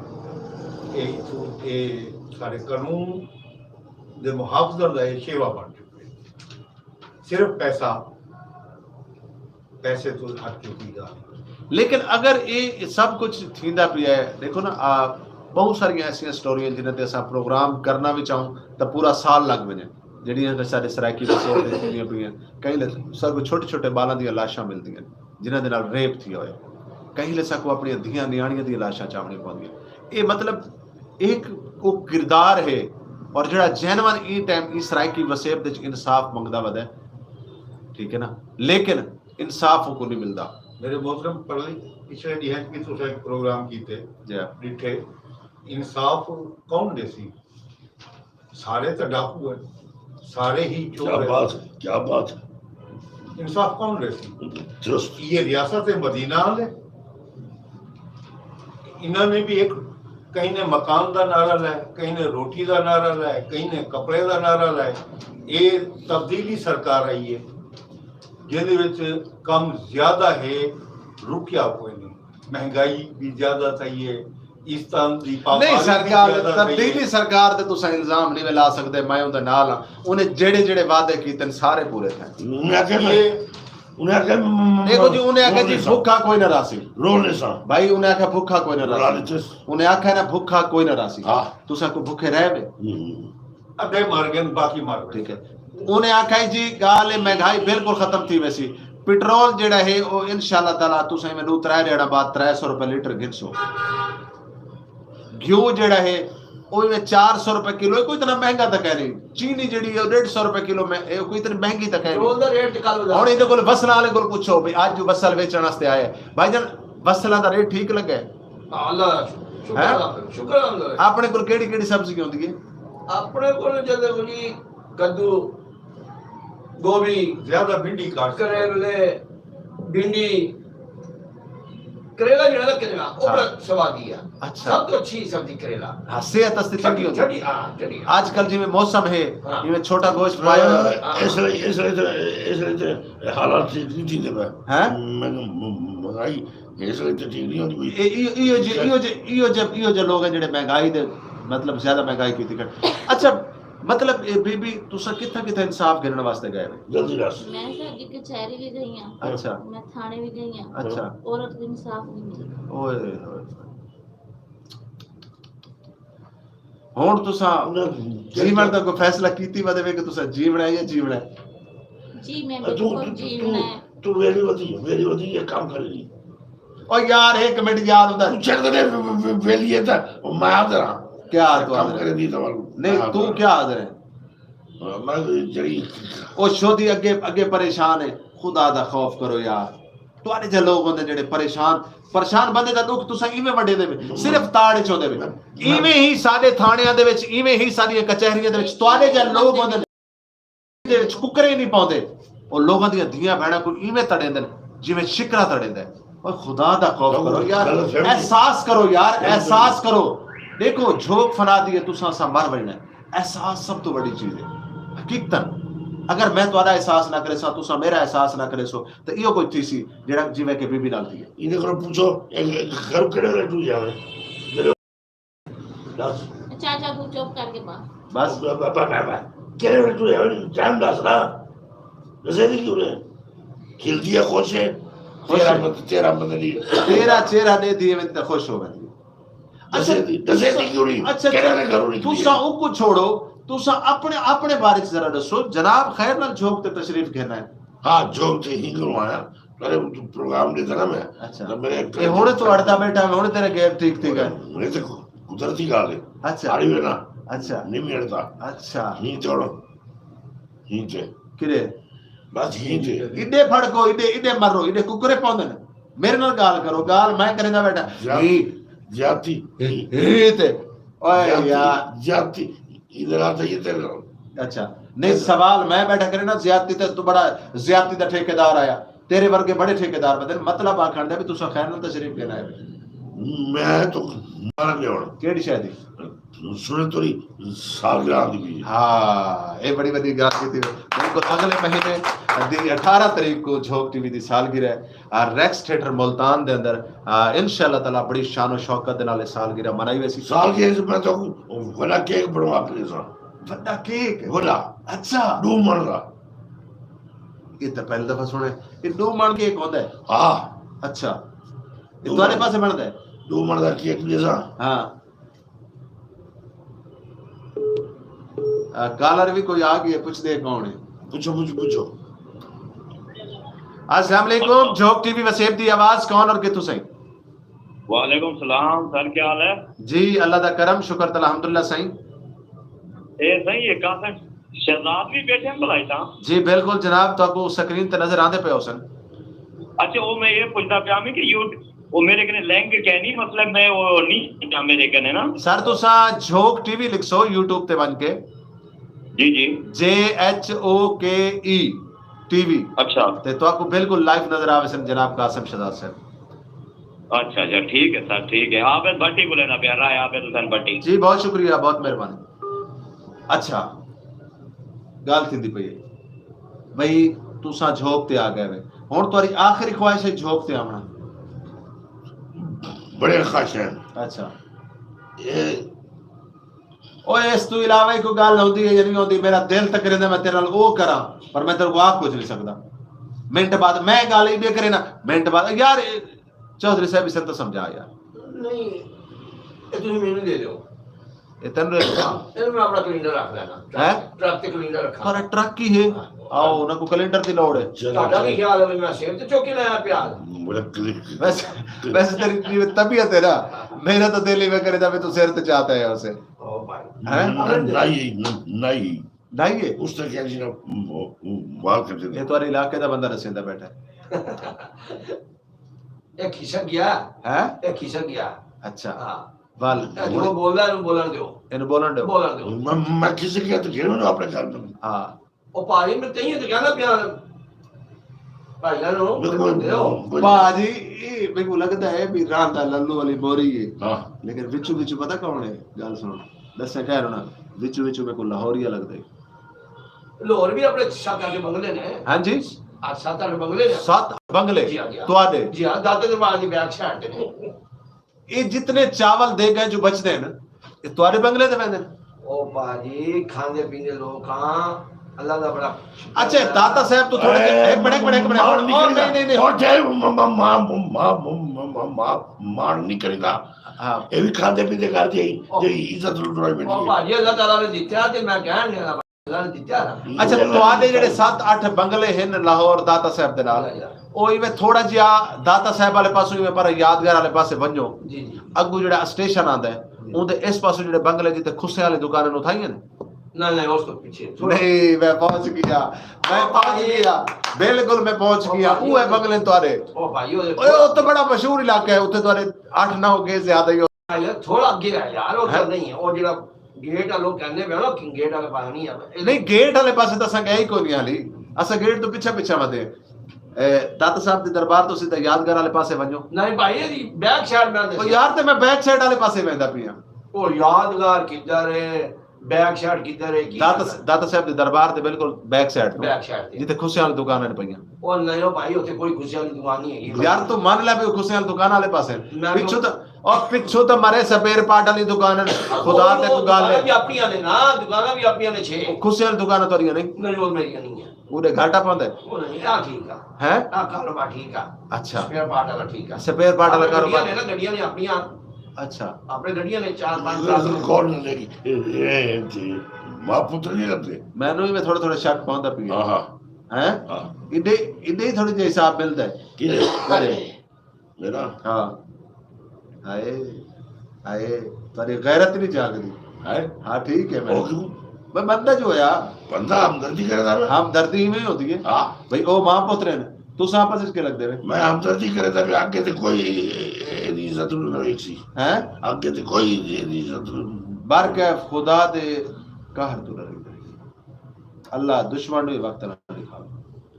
اے اتھوں، اے ساݙے قانون دے محافظاں دا اے شیوا بݨ چکے۔ صرف پیسہ، پیسے توں ہٹ کے کوئی ڳالھ نہیں۔ لیکن اگر اے سب کچھ تھیندا پیا ہے، ݙیکھو نا، آ، ٻہوں ساریاں ایسیاں سٹوریاں جنہاں تے اساں پروگرام کرݨا وی چاہوں تاں پورا سال لڳ ونڄے، جیڑھیاں کہ ساݙے سرائیکی وسیب تے تھیندیاں پیاں۔ کہیں لے ساکوں چھوٹے چھوٹے ٻالاں دیاں لاشاں ملدیاں، جنہاں دے نال ریپ تھیا ہوئے۔ کہیں لے ساکوں اپݨیاں دھیاں نیاݨیاں دیاں لاشاں چاوݨیاں پوندیاں۔ اے مطلب ہک او کردار ہے، اور جڑا جینوئن ایں ٹائم ایں سرائیکی وسیب دے وچ انصاف منگدا ودا ہے، ٹھیک ہے نا، لیکن انصاف اوکوں نہیں ملدا۔ میرے محترم، پرلی پچھلے ݙینہاں وچ بھی تساں ہک پروگرام کیتے، جی۔ ݙٹھے، انصاف کون ݙیسی؟ سارے تاں ڈاکو ہیں، سارے ہی چور کیا ہیں۔ بات ہے، کیا بات ہے۔ انصاف کون ݙیسی؟ درست۔ یہ ریاست مدینہ والے، انہاں نے بھی ایک، کہیں نے مکان دا نعرہ لائے، کہیں نے روٹی دا نعرہ لائے، کہیں نے کپڑے دا نعرہ لائے۔ یہ تبدیلی سرکار آئی ہے، جن وچ کم زیادہ ہے، رکیا کوئی نہیں۔ مہنگائی بھی زیادہ تھئی ہے، اس طرح دی پاپا نہیں، بھی سرکار، زیادہ تھئی ہے۔ تبدیلی سرکار تے تساں الزام نہیں لا سکدے، میں اوندے نال ہاں۔ انہیں جڑے جڑے وعدے کیتے سارے پورے تھے۔ انہیں آکھیا میں، یہ انہیں آکھیا میں، دیکھو جی، انہیں آکھیا جی، بھکھا کوئی نہ راسی۔ رول نے سا۔ بھائی، انہیں آکھیا بھکھا کوئی نہ راسی۔ انہیں آکھیا نا بھکھا کوئی نہ راسی۔ ہاں۔ تساں کو بھکھے رہ وے؟ ہوں۔ ادھے مر ڳئے، باقی مر ڳئے۔ ٹھیک ہے۔ انہیں آکھیا جی، ڳالھ ہے، مہنگائی بالکل ختم تھی ویسی۔ پٹرول جیڑھا ہے، او انشاءاللہ تعالیٰ تساں میں ݙو ترے ݙیہاڑاں بعد ترے سو روپے لیٹر گھنسو۔ گھیو جیڑھا ہے، او میں چار سو روپے کلو ہے، کوئی اتنا مہنگا تاں کائے نہیں۔ چینی جیڑھی ہے، او ݙیڈھ سو روپے کلو میں، اے کوئی اتنی مہنگی تاں کائے نہیں۔ پٹرول دا ریٹ تے کل ہو جاتا۔ ہݨ ایندے کول وصلاں والے کول پچھو بھئی، اڄ جو وصل ویچݨ واسطے آئے، بھائی جان، وصلاں دا ریٹ ٹھیک لڳا ہے؟ ہاں، اللہ دا شکر، شکر ہیں؟ الحمدللہ، شکر الحمدللہ۔ اپݨے کول کیڑھی کیڑھی سبزی ہوندی ہے؟ اپݨے کول جیندے کوں جی کدو، گوبھی، زیادہ بھنڈی کاٹ۔ کریلے، بھنڈی، کریلا جیڑھا نا کریلا، او ہاں۔ بڑا سوادی ہے۔ اچھا۔ سب توں اچھی سبزی کریلا۔ ہاں، صحت واسطے چنگی ہوندی۔ چنگی، ہاں، چنگی۔ اڄ کل جیویں موسم ہے، ہاں۔ ایویں چھوٹا گوشت پایا ہویا ہے۔ اس لیے، اس لیے تے، اس لیے تے حالات ٹھیک نہیں تھیندے پئے۔ ہیں؟ میں، مہنگائی اس لیے تے ٹھیک نہیں ہوندی پئی۔ اے، ایہو، ایہو جے، ایہو جے، ایہو جے، ایہو جے لوگ ہیں جڑے مہنگائی دے، مطلب، زیادہ مہنگائی کیتی کھڑے۔ اچھا، مطلب، اے بی بی، تساں کتھاں کتھاں انصاف گھنݨ واسطے ڳئے وے؟ جلدی دس۔ میں سر جی کچہری بھی گئی ہاں۔ اچھا۔ میں تھانے بھی گئی ہاں۔ اچھا۔ عورت کو انصاف نہیں ملا۔ اوئے ہوئے۔ ہن تساں جیوݨ دا کوئی فیصلہ کیتی ودے وے کہ تساں جیوݨا ہے یا جیوݨا ہے؟ جی میں بالکل جیوݨا ہے۔ تو ویلی ودی ویلی ودی یہ کام کرے گی۔ او یار ہک منٹ یار اوندا۔ تو چل دے ویلی ہے تا میں حاضر ہاں۔ کیا تو کام حاضر کرے ہے؟ دی تو نہیں تو کیا حاضر ہے؟ میں جڑی او شودی اگے اگے پریشان ہے۔ خدا دا خوف کرو یار۔ تہاݙے جہے لوگ ہوندے جڑے پریشان پریشان بندے دا ݙکھ تساں ایویں ونڈیندے وے صرف تاڑ اچ ہوندے وے۔ ایویں ہی ساݙے تھاݨیاں دے وچ ایویں ہی ساݙیاں کچہریاں دے وچ تہاݙے جہے لوگ ہوندے نے دے وچ ککرے نہیں پاوندے۔ او لوگاں دیاں دھیاں بھیناں کوں ایویں تڑیندن جیویں شکرا تڑیندے۔ اوئے خدا دا خوف کرو یار۔ احساس کرو یار احساس کرو۔ ݙیکھو جھوک فنا دی ہے تساں اساں مر ونڄݨا ہے۔ احساس سب توں وݙی چیز ہے۔ حقیقتا اگر میں تہاݙا احساس نہ کریساں تساں میݙا احساس نہ کریسو تے ایہو کجھ تھیسی جیڑھا جیویں کہ بی بی نال تھیے۔ ایندے کولوں پچھو گھر کیڑھے ویلے ٹر جاویں؟ ݙس۔ چاچا توں چپ کر کے باہر۔ بس۔ کیڑھے ویلے ٹر جاویں؟ ٹائم ݙس نا۔ ݙسے دی کیوں نے؟ کھلدی ہے خوش ہے۔ خوش ہے۔ تیرا مت تیرا مت نہیں۔ تیرا چہرہ ݙیکھ دی ایویں تے خوش ہو ویندی ہے۔ ڈسے دی ڈسے دی کیوں نہیں؟ اچھا کہڑے نے گھروں نکلی؟ تساں اوکوں چھوڑو۔ تساں اپنے اپنے بارے چ ذرا ڈسو۔ جناب خیر نال جھوک تے تشریف گھن آئے۔ ہاں جھوک تے ہی گھروں آیا۔ پر پروگرام دے نا میں۔ اچھا۔ اے ہن تو اڑدا بیٹھا ہے ہن تیرے گیپ ٹھیک تھی گئے۔ ہن تے قدرتی گال ہے۔ اچھا۔ آڑی وینا۔ اچھا۔ نہیں ملدا۔ اچھا۔ نہیں توڑو۔ ہی تے۔ کدے؟ بس ہی تے۔ ایڈے پھڑکو ایڈے ایڈے مرو ایڈے ککرے پوندے نے۔ میرے نال گال کرو گال میں کریندا بیٹھا۔ ہی۔ زیادتی۔ ہی تے۔ اوئے یار۔ زیادتی۔ ادھر آتا یہ تیرے نال۔ اچھا۔ نہیں سوال میں بیٹھا کرے نا زیادتی تے تو بڑا زیادتی دا ٹھیکیدار آیا۔ تیرے ورگے بڑے ٹھیکیدار بدن مطلب آکھن دے بھی تساں خیر نال تشریف گھن آئے بیٹھے۔ میں تو مارا لیا ہونا۔ کیڑی شاید۔ سنے توری سالگرہ آندی پئی ہے۔ ہاں اے بڑی وڈی گال کیتی۔ بالکل اگلے مہینے دی اٹھارہ تاریخ کو جھوک ٹی وی دی سالگرہ ہے۔ ریکس تھیٹر ملتان دے اندر انشاءاللہ تعالی بڑی شان و شوکت دے نال سالگرہ منائی ویسی۔ سالگرہ اچ میں تہاکوں وڈا کیک بنوا کے ڈیساں۔ وڈا کیک؟ وڈا۔ اچھا۔ ڈو من دا۔ اے تے پہلی دفعہ سنیا۔ اے ڈو من کیک ہوندا ہے؟ ہاں۔ اچھا۔ اے تہاڈے پاسے بندا ہے؟ ڈو من دا کیک ڈیساں۔ ہاں۔ کالر بھی کوئی آ گئی ہے پوچھ دے کون ہے۔ پوچھو پوچھو پوچھو۔ السلام علیکم جھوک ٹی وی وسیب دی آواز کون اور کتھوں سائیں؟ وعلیکم السلام سر کیا حال ہے؟ جی اللہ دا کرم شکر الحمدللہ سائیں۔ اے سائیں اے قاسم شہزاد بھی بیٹھے ہیں بھلائی تاں؟ جی بالکل جناب تہاکوں سکرین تے نظر آندے پئے ہوسن۔ اچھا او میں اے پچھدا پیا میں کہ یو او میرے کنے لینک کینی مطلب میں او نی کیتا میرے کنے نا۔ سر تساں جھوک ٹی وی لکھسو یوٹیوب تے ونج کے۔ جی جی۔ جے ایچ او کے ای ٹی وی۔ اچھا۔ تے تہاکوں بالکل لائیو نظر آویسن جناب قاسم شہزاد صاحب۔ اچھا اچھا ٹھیک ہے سر ٹھیک ہے عابد بھٹی کوں لینا پیا رائے عابد حسین بھٹی۔ جی بہت شکریہ بہت مہربانی۔ اچھا گالھ تھیندی پئی ہے بھئی تساں جھوک تے آ گئے وے ہن تہاڈی آخری خواہش ہے جھوک تے آونا۔ بڑے خواہش ہے۔ اچھا۔ اوئے اس توں علاوہ ہی کوئی گالھ ہوندی ہے یا نہیں ہوندی میرا دل تاں کریندا میں تیرے نال او کراں پر میں تیرے کوں آکھ کجھ نہیں سکدا۔ منٹ بعد میں گالھ ایڈے کرینا منٹ بعد یار چوہدری صاحب اسے تاں سمجھا یار۔ نہیں اے تسیں مینوں دے دیو۔ اے تینوں رکھا۔ اے میں اپنا کلینڈر رکھ لینا۔ ہیں؟ ٹرک تے کلینڈر رکھا۔ پر ٹرک کی ہے؟ آؤ انہاں کو کلینڈر دی لوڑ ہے۔ تہاڈا کی خیال ہے میں سر تے چوکی لایا پیاز؟ ویسے ویسے تیری طبیعت ہے نا۔ میرا تو دل ہی میں کرے دا بھی تو سر تے چاہتا ہے اسے۔ او بھائی۔ ہیں؟ نہیں نہیں۔ نہیں ہے۔ اس طرح کیا جی نا بال کر دے۔ یہ تمہارے علاقے دا بندہ رسیندا بیٹھا ہے۔ ایک کھسک گیا۔ ہیں؟ ایک کھسک گیا۔ اچھا۔ ہاں۔ ول جو بولدا ہے اونوں بولن دیو۔ اینوں بولن دیو۔ بولن دیو۔ میں میں کسے کیا تے گھنوں نا اپنے گھر میں۔ ہاں۔ او پاڑی میں تئیں تے کہنا پیا بھائی جانو۔ باجی اے میکوں لگدا ہے بھی راندا للو والی موری ہے۔ ہاں۔ لیکن وچوں وچوں پتہ کون ہے؟ گل سن۔ دسے خیر ہونا وچوں وچوں میکوں لاہوریا لگدا ہے۔ لاہور بھی اپنے سات اٹھ بنگلے نے۔ ہاں جی۔ سات اٹھ بنگلے نے۔ سات بنگلے۔ جی ہاں جی ہاں۔ تواڈے۔ جی ہاں دادے دے مال دی بیک سائیڈ تے نے۔ اے جتنے چاول دے گئے جو بچدے ہن اے تہاڈے بنگلے تے ویندے ہن؟ او با جی کھاندے پیندے لوک ہاں اللہ دا بڑا شکر اچھا ہے۔ داتا صاحب تو تھوڑے جے ہک منٹ ہک منٹ ہک منٹ او نہیں نہیں نہیں او جے ماڑ نہیں کریندا۔ ہاں۔ اے وی کھاندے پیندے گھر دی ہئی، جیڑھی عزت لٹائی ویندی او ہے۔ بھاجی، اللہ تعالیٰ نے ݙتیا تے میں کہݨ ݙینا، اللہ نے ݙتیا نا۔ اچھا، تہاݙے جیڑھے ست اٹھ بنگلے ہن لاہور داتا صاحب دے نال، او ایویں تھوڑا جیہا داتا صاحب والے پاسوں ایویں پر یادگار والے پاسے ونڄو۔ جی، جی۔ اڳوں جیڑھا اسٹیشن آندا ہے، جی۔ اوندے اس پاسوں جیڑھے بنگلے جتھے کھسے والی دکاناں اتھائیں ہن۔ نہ، نہ، اس تو پیچھے۔ نہیں، میں پہنچ گیا، میں پہنچ گیا، بالکل میں پہنچ گیا۔ اوہ ہے بنگلے تہاݙے۔ او بھائی، او اوئے، او تو بڑا مشہور علاقہ ہے، اتھے تہاݙے اٹھ نو گے زیادہ ہی ہو۔ یار، تھوڑا اگے ہے یار، او تو ہیں؟ نہیں ہے، او جڑا گیٹ والوں کہندے پئے نا کہ گیٹ والے پاسے نہیں آوے۔ نہیں، گیٹ والے پاسے تو اساں گئے ہی کوئی نہیں حالی۔ اساں گیٹ تو پچھے پچھے ودے۔ اے، داتا صاحب دے دربار تو سیدھا یادگار والے پاسے ونڄو۔ نہیں بھائی، یہ بیک سائیڈ میں او یار، تے میں بیک سائیڈ والے پاسے ویندا پیاں۔ او یادگار کدھر ہے؟ بیک سائیڈ کدھر ہے؟ کی داتا، داتا صاحب دے دربار دے بالکل بیک سائیڈ تو۔ بیک سائیڈ تے۔ جتھے کھسیاں والی دکان ہے پئیاں۔ او نہیں او بھائی، اتھے کوئی کھسیاں والی دکان نہیں ہے۔ یار، تو من لے بھی کھسیاں والی دکان والے پاسے۔ میں پچھو تو تو، اور پچھو تو مرے سپیئر پارٹ والی دکان ہے۔ خدا تے کوئی گل ہے۔ دکاناں بھی اپنیاں نے نا، دکاناں بھی اپنیاں نے چھ۔ کھسیاں والی دکان تو نہیں۔ نہیں، وہ میری نہیں ہے۔ اودے گھاٹا پوندا ہے؟ او نہیں، آ ٹھیک آ۔ ہیں؟ آ کاروبار ٹھیک آ۔ اچھا۔ سپیئر پارٹ والا ٹھیک آ۔ سپیئر پارٹ والا اپݨے گݙیاں کاروبار۔ نے نا، گݙیاں نے اپݨیاں۔ اچھا۔ اپݨے گݙیاں نے چار پنج ٹرک۔ کون لے گی؟ اے، اے، جی، ماں پتر نہیں لگدے۔ مینوں وی تھوڑا تھوڑا شک پوندا پیا۔ ہاں، ہاں۔ ہیں؟ ہاں۔ ایݙے، ایݙے ہی تھوڑا جیہا حساب ملدا ہے۔ کیڑھے؟ اے۔ میرا؟ ہاں۔ ہائے، ہائے، تیری غیرت نہیں جاگدی۔ ہائے؟ ہاں، ٹھیک ہے، میں او کیوں؟ میں بندہ جو ہویا۔ بندہ ہمدردی کردا پیا۔ ہمدردی ایویں ہوندی ہے۔ ہاں۔ بھئی، او ماں پتر ہن، تساں آپس وچ کیوں لگدے پئے؟ میں ہمدردی کردا پیا، اگے تے کوئی ایندی عزت نہ ویکھسی۔ ہیں؟ اگے تے کوئی ایندی عزت نہ۔ بر کیف خدا دے قہر توں ݙریندے۔ اللہ دشمن نوں وقت نہ ݙکھاوے۔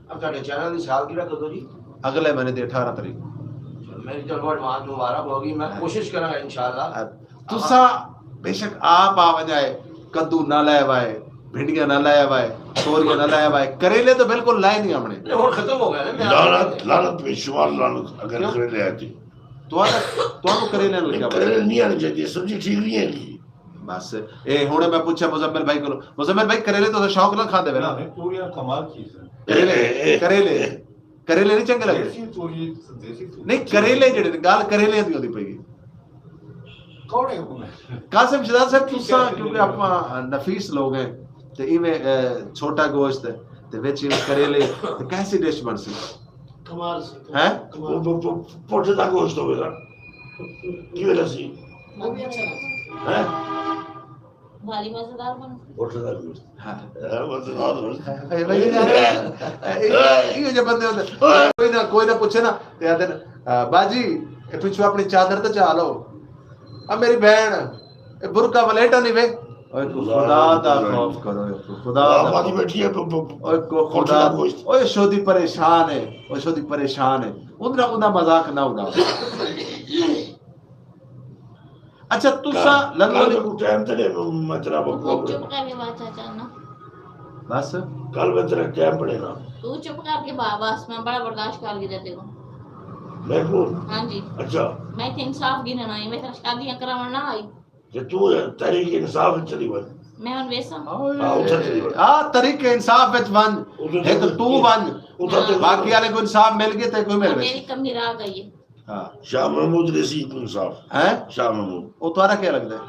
اب تہاݙے چینل دی سالگرہ کدوں جی؟ اڳلے مہینے دی اٹھارہ تاریخ۔ چلو، میری طرفوں ایڈوانس مبارک ہوگی، میں ہاں۔ کوشش کراں گا انشاءاللہ۔ ہاں، تساں بے شک آپ آ ونڄائے، کدو نہ لائے وائے، بھنڈیاں نہ لائے وائے، توریاں نہ لائے وائے، کریلے تو بالکل لائے نہیں آوݨے۔ نہیں، ہݨ ختم ہو گئے نا، میں لعنت، لعنت پہ شمار لعنت اگر کیوں؟ کریلے آئے تھی۔ تہاݙا، تہاݙوں کریلے نال کیا کریلے نہیں آنے چاہیے، سبزی ٹھیک نہیں ہے۔ بس، اے ہݨ میں پچھیا مزمل بھائی کولوں، مزمل بھائی، کریلے تو شوق نال کھاندے وے نا؟ نہیں، توریاں کمال چیز ہے۔ کریلے، اے، اے، کریلے، اے۔ کریلے نہیں چنگے لڳدے؟ دیسی توری، دیسی توری۔ نہیں، کریلے جیڑھے نے، ڳالھ کریلیاں دی ہوندی پئی ہے۔ کون ہے حکم ہے؟ قاسم شہزاد صاحب، تساں کیونکہ آپاں نفیس لوگ ہیں، تے ایویں، اے، چھوٹا گوشت ہے، تے وچ ایویں کریلے، تے کیسی ڈش بݨسی؟ کمال سی۔ ہیں؟ کمال۔ وہ، وہ، وہ، پٹھے دا گوشت ہوے گا۔ کیویں لسی؟ وہ بھی اچھا لگتا ہے۔ ہیں؟ بھاری مزیدار بن۔ پٹھے دا گوشت۔ ہاں۔ ہاں، مزیدار بن۔ اے بھائی، اے، اے، اے، اے جو بندے ہوندے، کوئی نہ، کوئی نہ پچھے نا، تے آہدے نا، آ، باجی، اے پچھوں اپݨی چادر تے چا لو۔ آ میری بھیݨ، اے برقع ولیٹا نہیں وے۔ اوئے کو خدا دا خوف کرو، اوئے کو خدا دا خوف۔ بیٹھی ہے، پ-، پ-، پ-، اوئے کو خدا، اوئے شودی پریشان ہے، اوئے شودی پریشان ہے۔ اندرا، اوندا مذاق نہ اڑاؤ۔ اچھا، تساں للو کل علی کو ٹائم تے دے، میں تیرا بکو۔ چپ کر کے بات چاچا نا۔ بس۔ کل میں تیرا ٹائم پڑے نا۔ تو چپ کر کے با-، بس، میں بڑا برداشت کر کے دیتے کو۔ میں کو؟ ہاں جی۔ اچھا۔ میں تے انصاف گھننا ہے، میں تیرا شادیاں کراوݨ نہ آئی۔ تے تو تحریک انصاف وچ چلی ونڄ۔ میں ہݨ ویساں۔ ہاں، اتھاں چلی ونڄ۔ آ، تحریک انصاف وچ ونڄ۔ اتھاں ہک چلی تو ونڄ۔ اتھاں چلی باقی ونڄ۔ والے کو انصاف مل گئے تے کوئی مل میری ویسی۔ کمی رہ گئی ہے۔ ہاں۔ شاہ محمود ریسی کو انصاف۔ ہیں؟ شاہ محمود۔ او تہاݙا کیا لڳدا ہے؟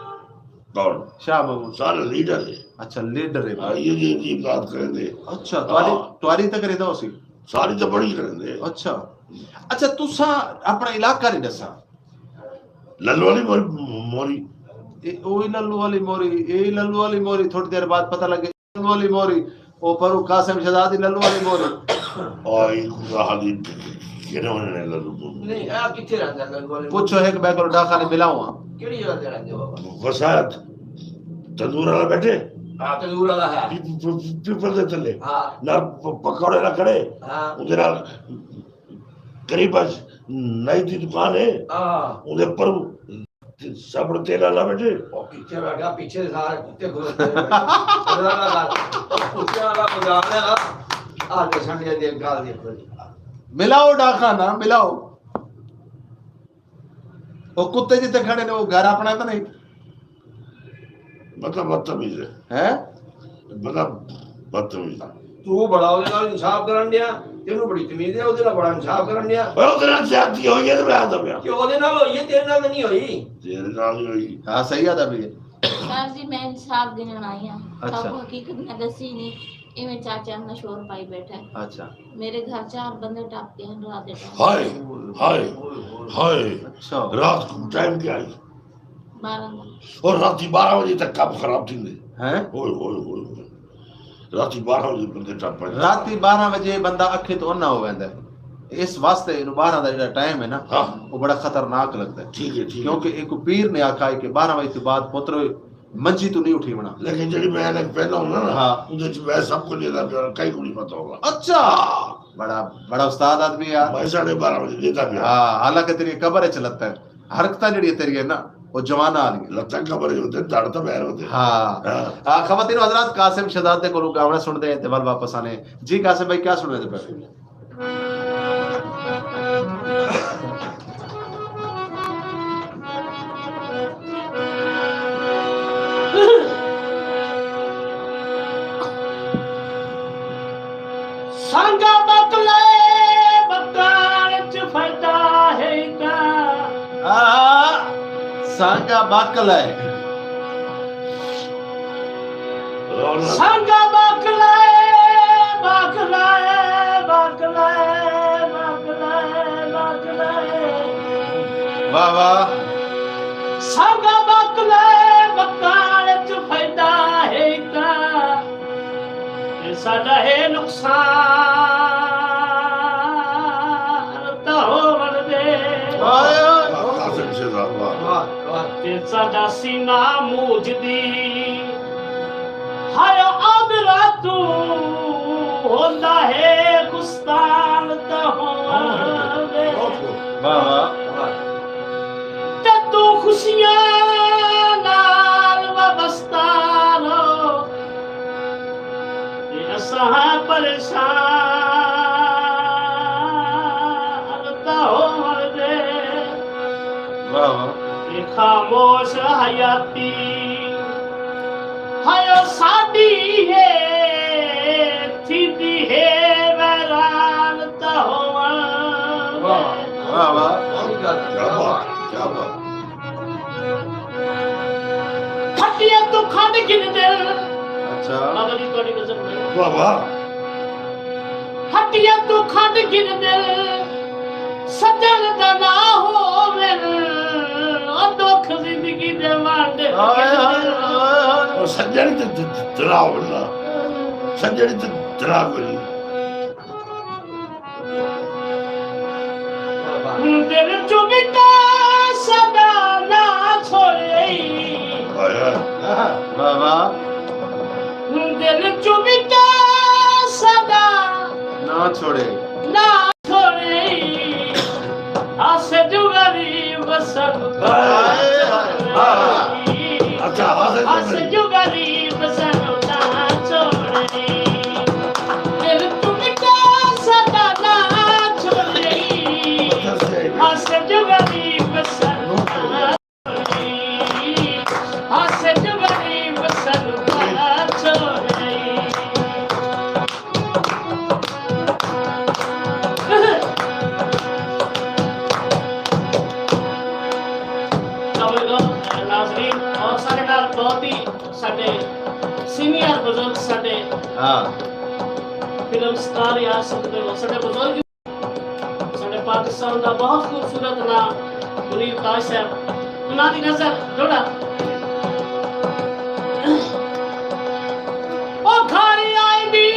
کون؟ شاہ محمود۔ سارا لیڈر ہے۔ اچھا، لیڈر ہے۔ ہاں، یہ جی، جی بات کریں دے۔ اچھا، تہاݙی، ہاں۔ تہاݙی تقریر دا ہوسی؟ ساری تو بڑی کریں دے۔ اچھا۔ اچھا، تساں اپݨا علاقہ نہیں ݙسا۔ للو والی موری، موری۔ اے اوہی للو والی موری، اے للو والی موری، تھوڑی دیر بعد پتہ لڳے للو والی موری، او پرو قاسم شہزاد دی للو والی موری۔ آئی خدا حالی کیڑے ہونے نے للو موری؟ نہیں، آ کتھے رہندا للو والی موری؟ پچھو ہک بے کول ڈاکھا نے ملاؤ ہاں۔ کیڑی جگہ تے رہندے ہو بابا؟ وسعت تندور والا بیٹھے؟ ہاں، تندور والا ہے۔ پی-، پی-، پی-، پیپل دے تلے۔ ہاں۔ نال پ-، پکوڑے نہ کھڑے۔ ہاں۔ اندے نال قریب اچ نائی دی دکان ہے۔ ہاں۔ اندے پر ساپڑ تیل والا بیٹھے۔ او کتھے بیٹھا؟ پیچھے سارے کتے کھلوتے ہیں۔ اللہ اللہ۔ او کتے والا بازار ہے نا۔ آ تے سنڈے دی گل دی کوئی۔ ملاؤ ڈاکھا نا، ملاؤ۔ او کتے جتھے کھڑے نے، او گھر اپݨا تاں نہیں؟ مطلب بدتمیز ہے۔ ہیں؟ مطلب بدتمیز ہے۔ تو بڑا اودے نال انصاف کرن ڈیا۔ تینوں بڑی تمیز ہے، اوندے نال بڑا انصاف کرݨ ݙیا۔ اوئے، اوندے نال زیادتی ہوئی ہے تے میں آہدا پیا۔ کہ اوندے نال ہوئی ہے، تیرے نال تے نہیں ہوئی۔ تیرے نال ہی ہوئی۔ ہاں، صحیح آہدا پیا۔ سر جی، میں انصاف گھنݨ آئی ہاں۔ اچھا۔ ساکوں حقیقت نہ ݙسی نہیں، ایویں چاچا نشور پائی ٻیٹھا ہے۔ اچھا۔ میرے گھر چار بندے ٹپ ڳئے ہن رات دے ٹائم۔ ہائے، ہائے، ہائے۔ اچھا۔ رات کوں ٹائم کیا ہے؟ بارہ بجے۔ اور راتی بارہ بجے تک کم خراب تھیندے۔ ہیں؟ اوئے، اوئے، اوئے، اوئے۔ راتی بارہ بجے بندے ٹپ پئے۔ راتی بارہ بجے بندہ اکھیں توں انا ہو ویندا ہے۔ اس واسطے اینوں بارہ دا جیڑھا ٹائم ہے نا، ہاں۔ وہ بڑا خطرناک لڳدا ہے۔ ٹھیک ہے، ٹھیک ہے۔ کیونکہ ایکوں پیر نے آکھا ہے کہ بارہ بجے توں بعد پتر منجی توں نہیں اٹھی ونا۔ لیکن جیڑھی میں عینک پہنا ہوں نا، ہاں۔ اودے وچ میں سب کوں ݙیہدا پیا، کہیں کوں نہیں پتہ ہوگا۔ اچھا۔ بڑا، بڑا استاد آدمی ہے۔ میں ساڑھے بارہ بجے ݙیہدا پیا۔ ہاں، حالانکہ تیری قبر وچ لتاں ہے۔ حرکتاں جیڑھیاں تیریاں نا، او جواناں آلیاں۔ لتاں قبر وچ ہوندے، دھڑ تاں ٻاہر ہوندے۔ ہاں۔ ہاں۔ آ، خواتین و حضرات، قاسم شہزاد دے کولوں گاوݨا سݨدے ہیں تے ول واپس آنے۔ جی قاسم بھائی، کیا سݨدے پئے؟ سانگا بکلے بکاڑ چ فائدہ ہے کیا؟ آ، سانگا بکلے۔ سانگا بکلے، بکلے، بکلے، بکلے، بکلے۔ واہ، واہ۔ سانگا بکلے بکاڑ چ فائدہ ہے کیا؟ تے ساݙا ہے نقصان تاں ہووݨ ݙے۔ واہ، واہ، قاسم شہزاد، واہ۔ واہ، واہ۔ تے ساݙا سینہ موج دی ہائے عذرا توں ہوندا ہے گستان تاں ہووݨ ݙے۔ واہ، واہ۔ تے توں خوشیاں نال وابستہ رہو۔ تے اساں پریشان تاں ہووݨ ݙے۔ واہ واہ۔ تے خاموش حیاتی ہائے ساݙی ہے، تھیندی ہے ویران تاں ہووݨ ݙے۔ واہ واہ۔ کیا بات، کیا بات۔ ہٹیے توں کھنڈ گھن دل۔ اچھا۔ بابا جی، تہاݙی نظر میں۔ واہ واہ۔ ہٹیے توں کھنڈ گھن دل، سڄݨ دا نہ ہوون، او ݙکھ زندگی دے ونڈ۔ ہائے، ہائے، ہائے، ہائے۔ او سڄݨ تے د-، د-، دراو نا۔ سڄݨ تے دراو نا۔ دل چوں مٹا ساݙا ناں چھوڑے۔ واہ واہ۔ دل چوں مٹا ساݙا ناں چھوڑے۔ ناں چھوڑے۔ آسے جو غریب سن ہائے، ہائے، ہائے۔ اچھا، آسے جو آسے غریب جو غریب سن نہ چھوڑے۔ دل توں مٹا ساݙا نہ چھوڑے۔ اچھا، صحیح۔ آسے جو غریب سن نہ چھوڑے۔ آسے جو غریب سن نہ چھوڑے۔ ناظرین، اور ساݙے نال بہت ہی ساݙے سینئر بزرگ، ساݙے ہاں۔ فلم سٹار یا سمجھو ساݙے بزرگ، ساݙے پاکستان دا بہت خوبصورت ناں منیر تاج صاحب، انہاں دی نظر جوڑا۔ او گھر آئی دی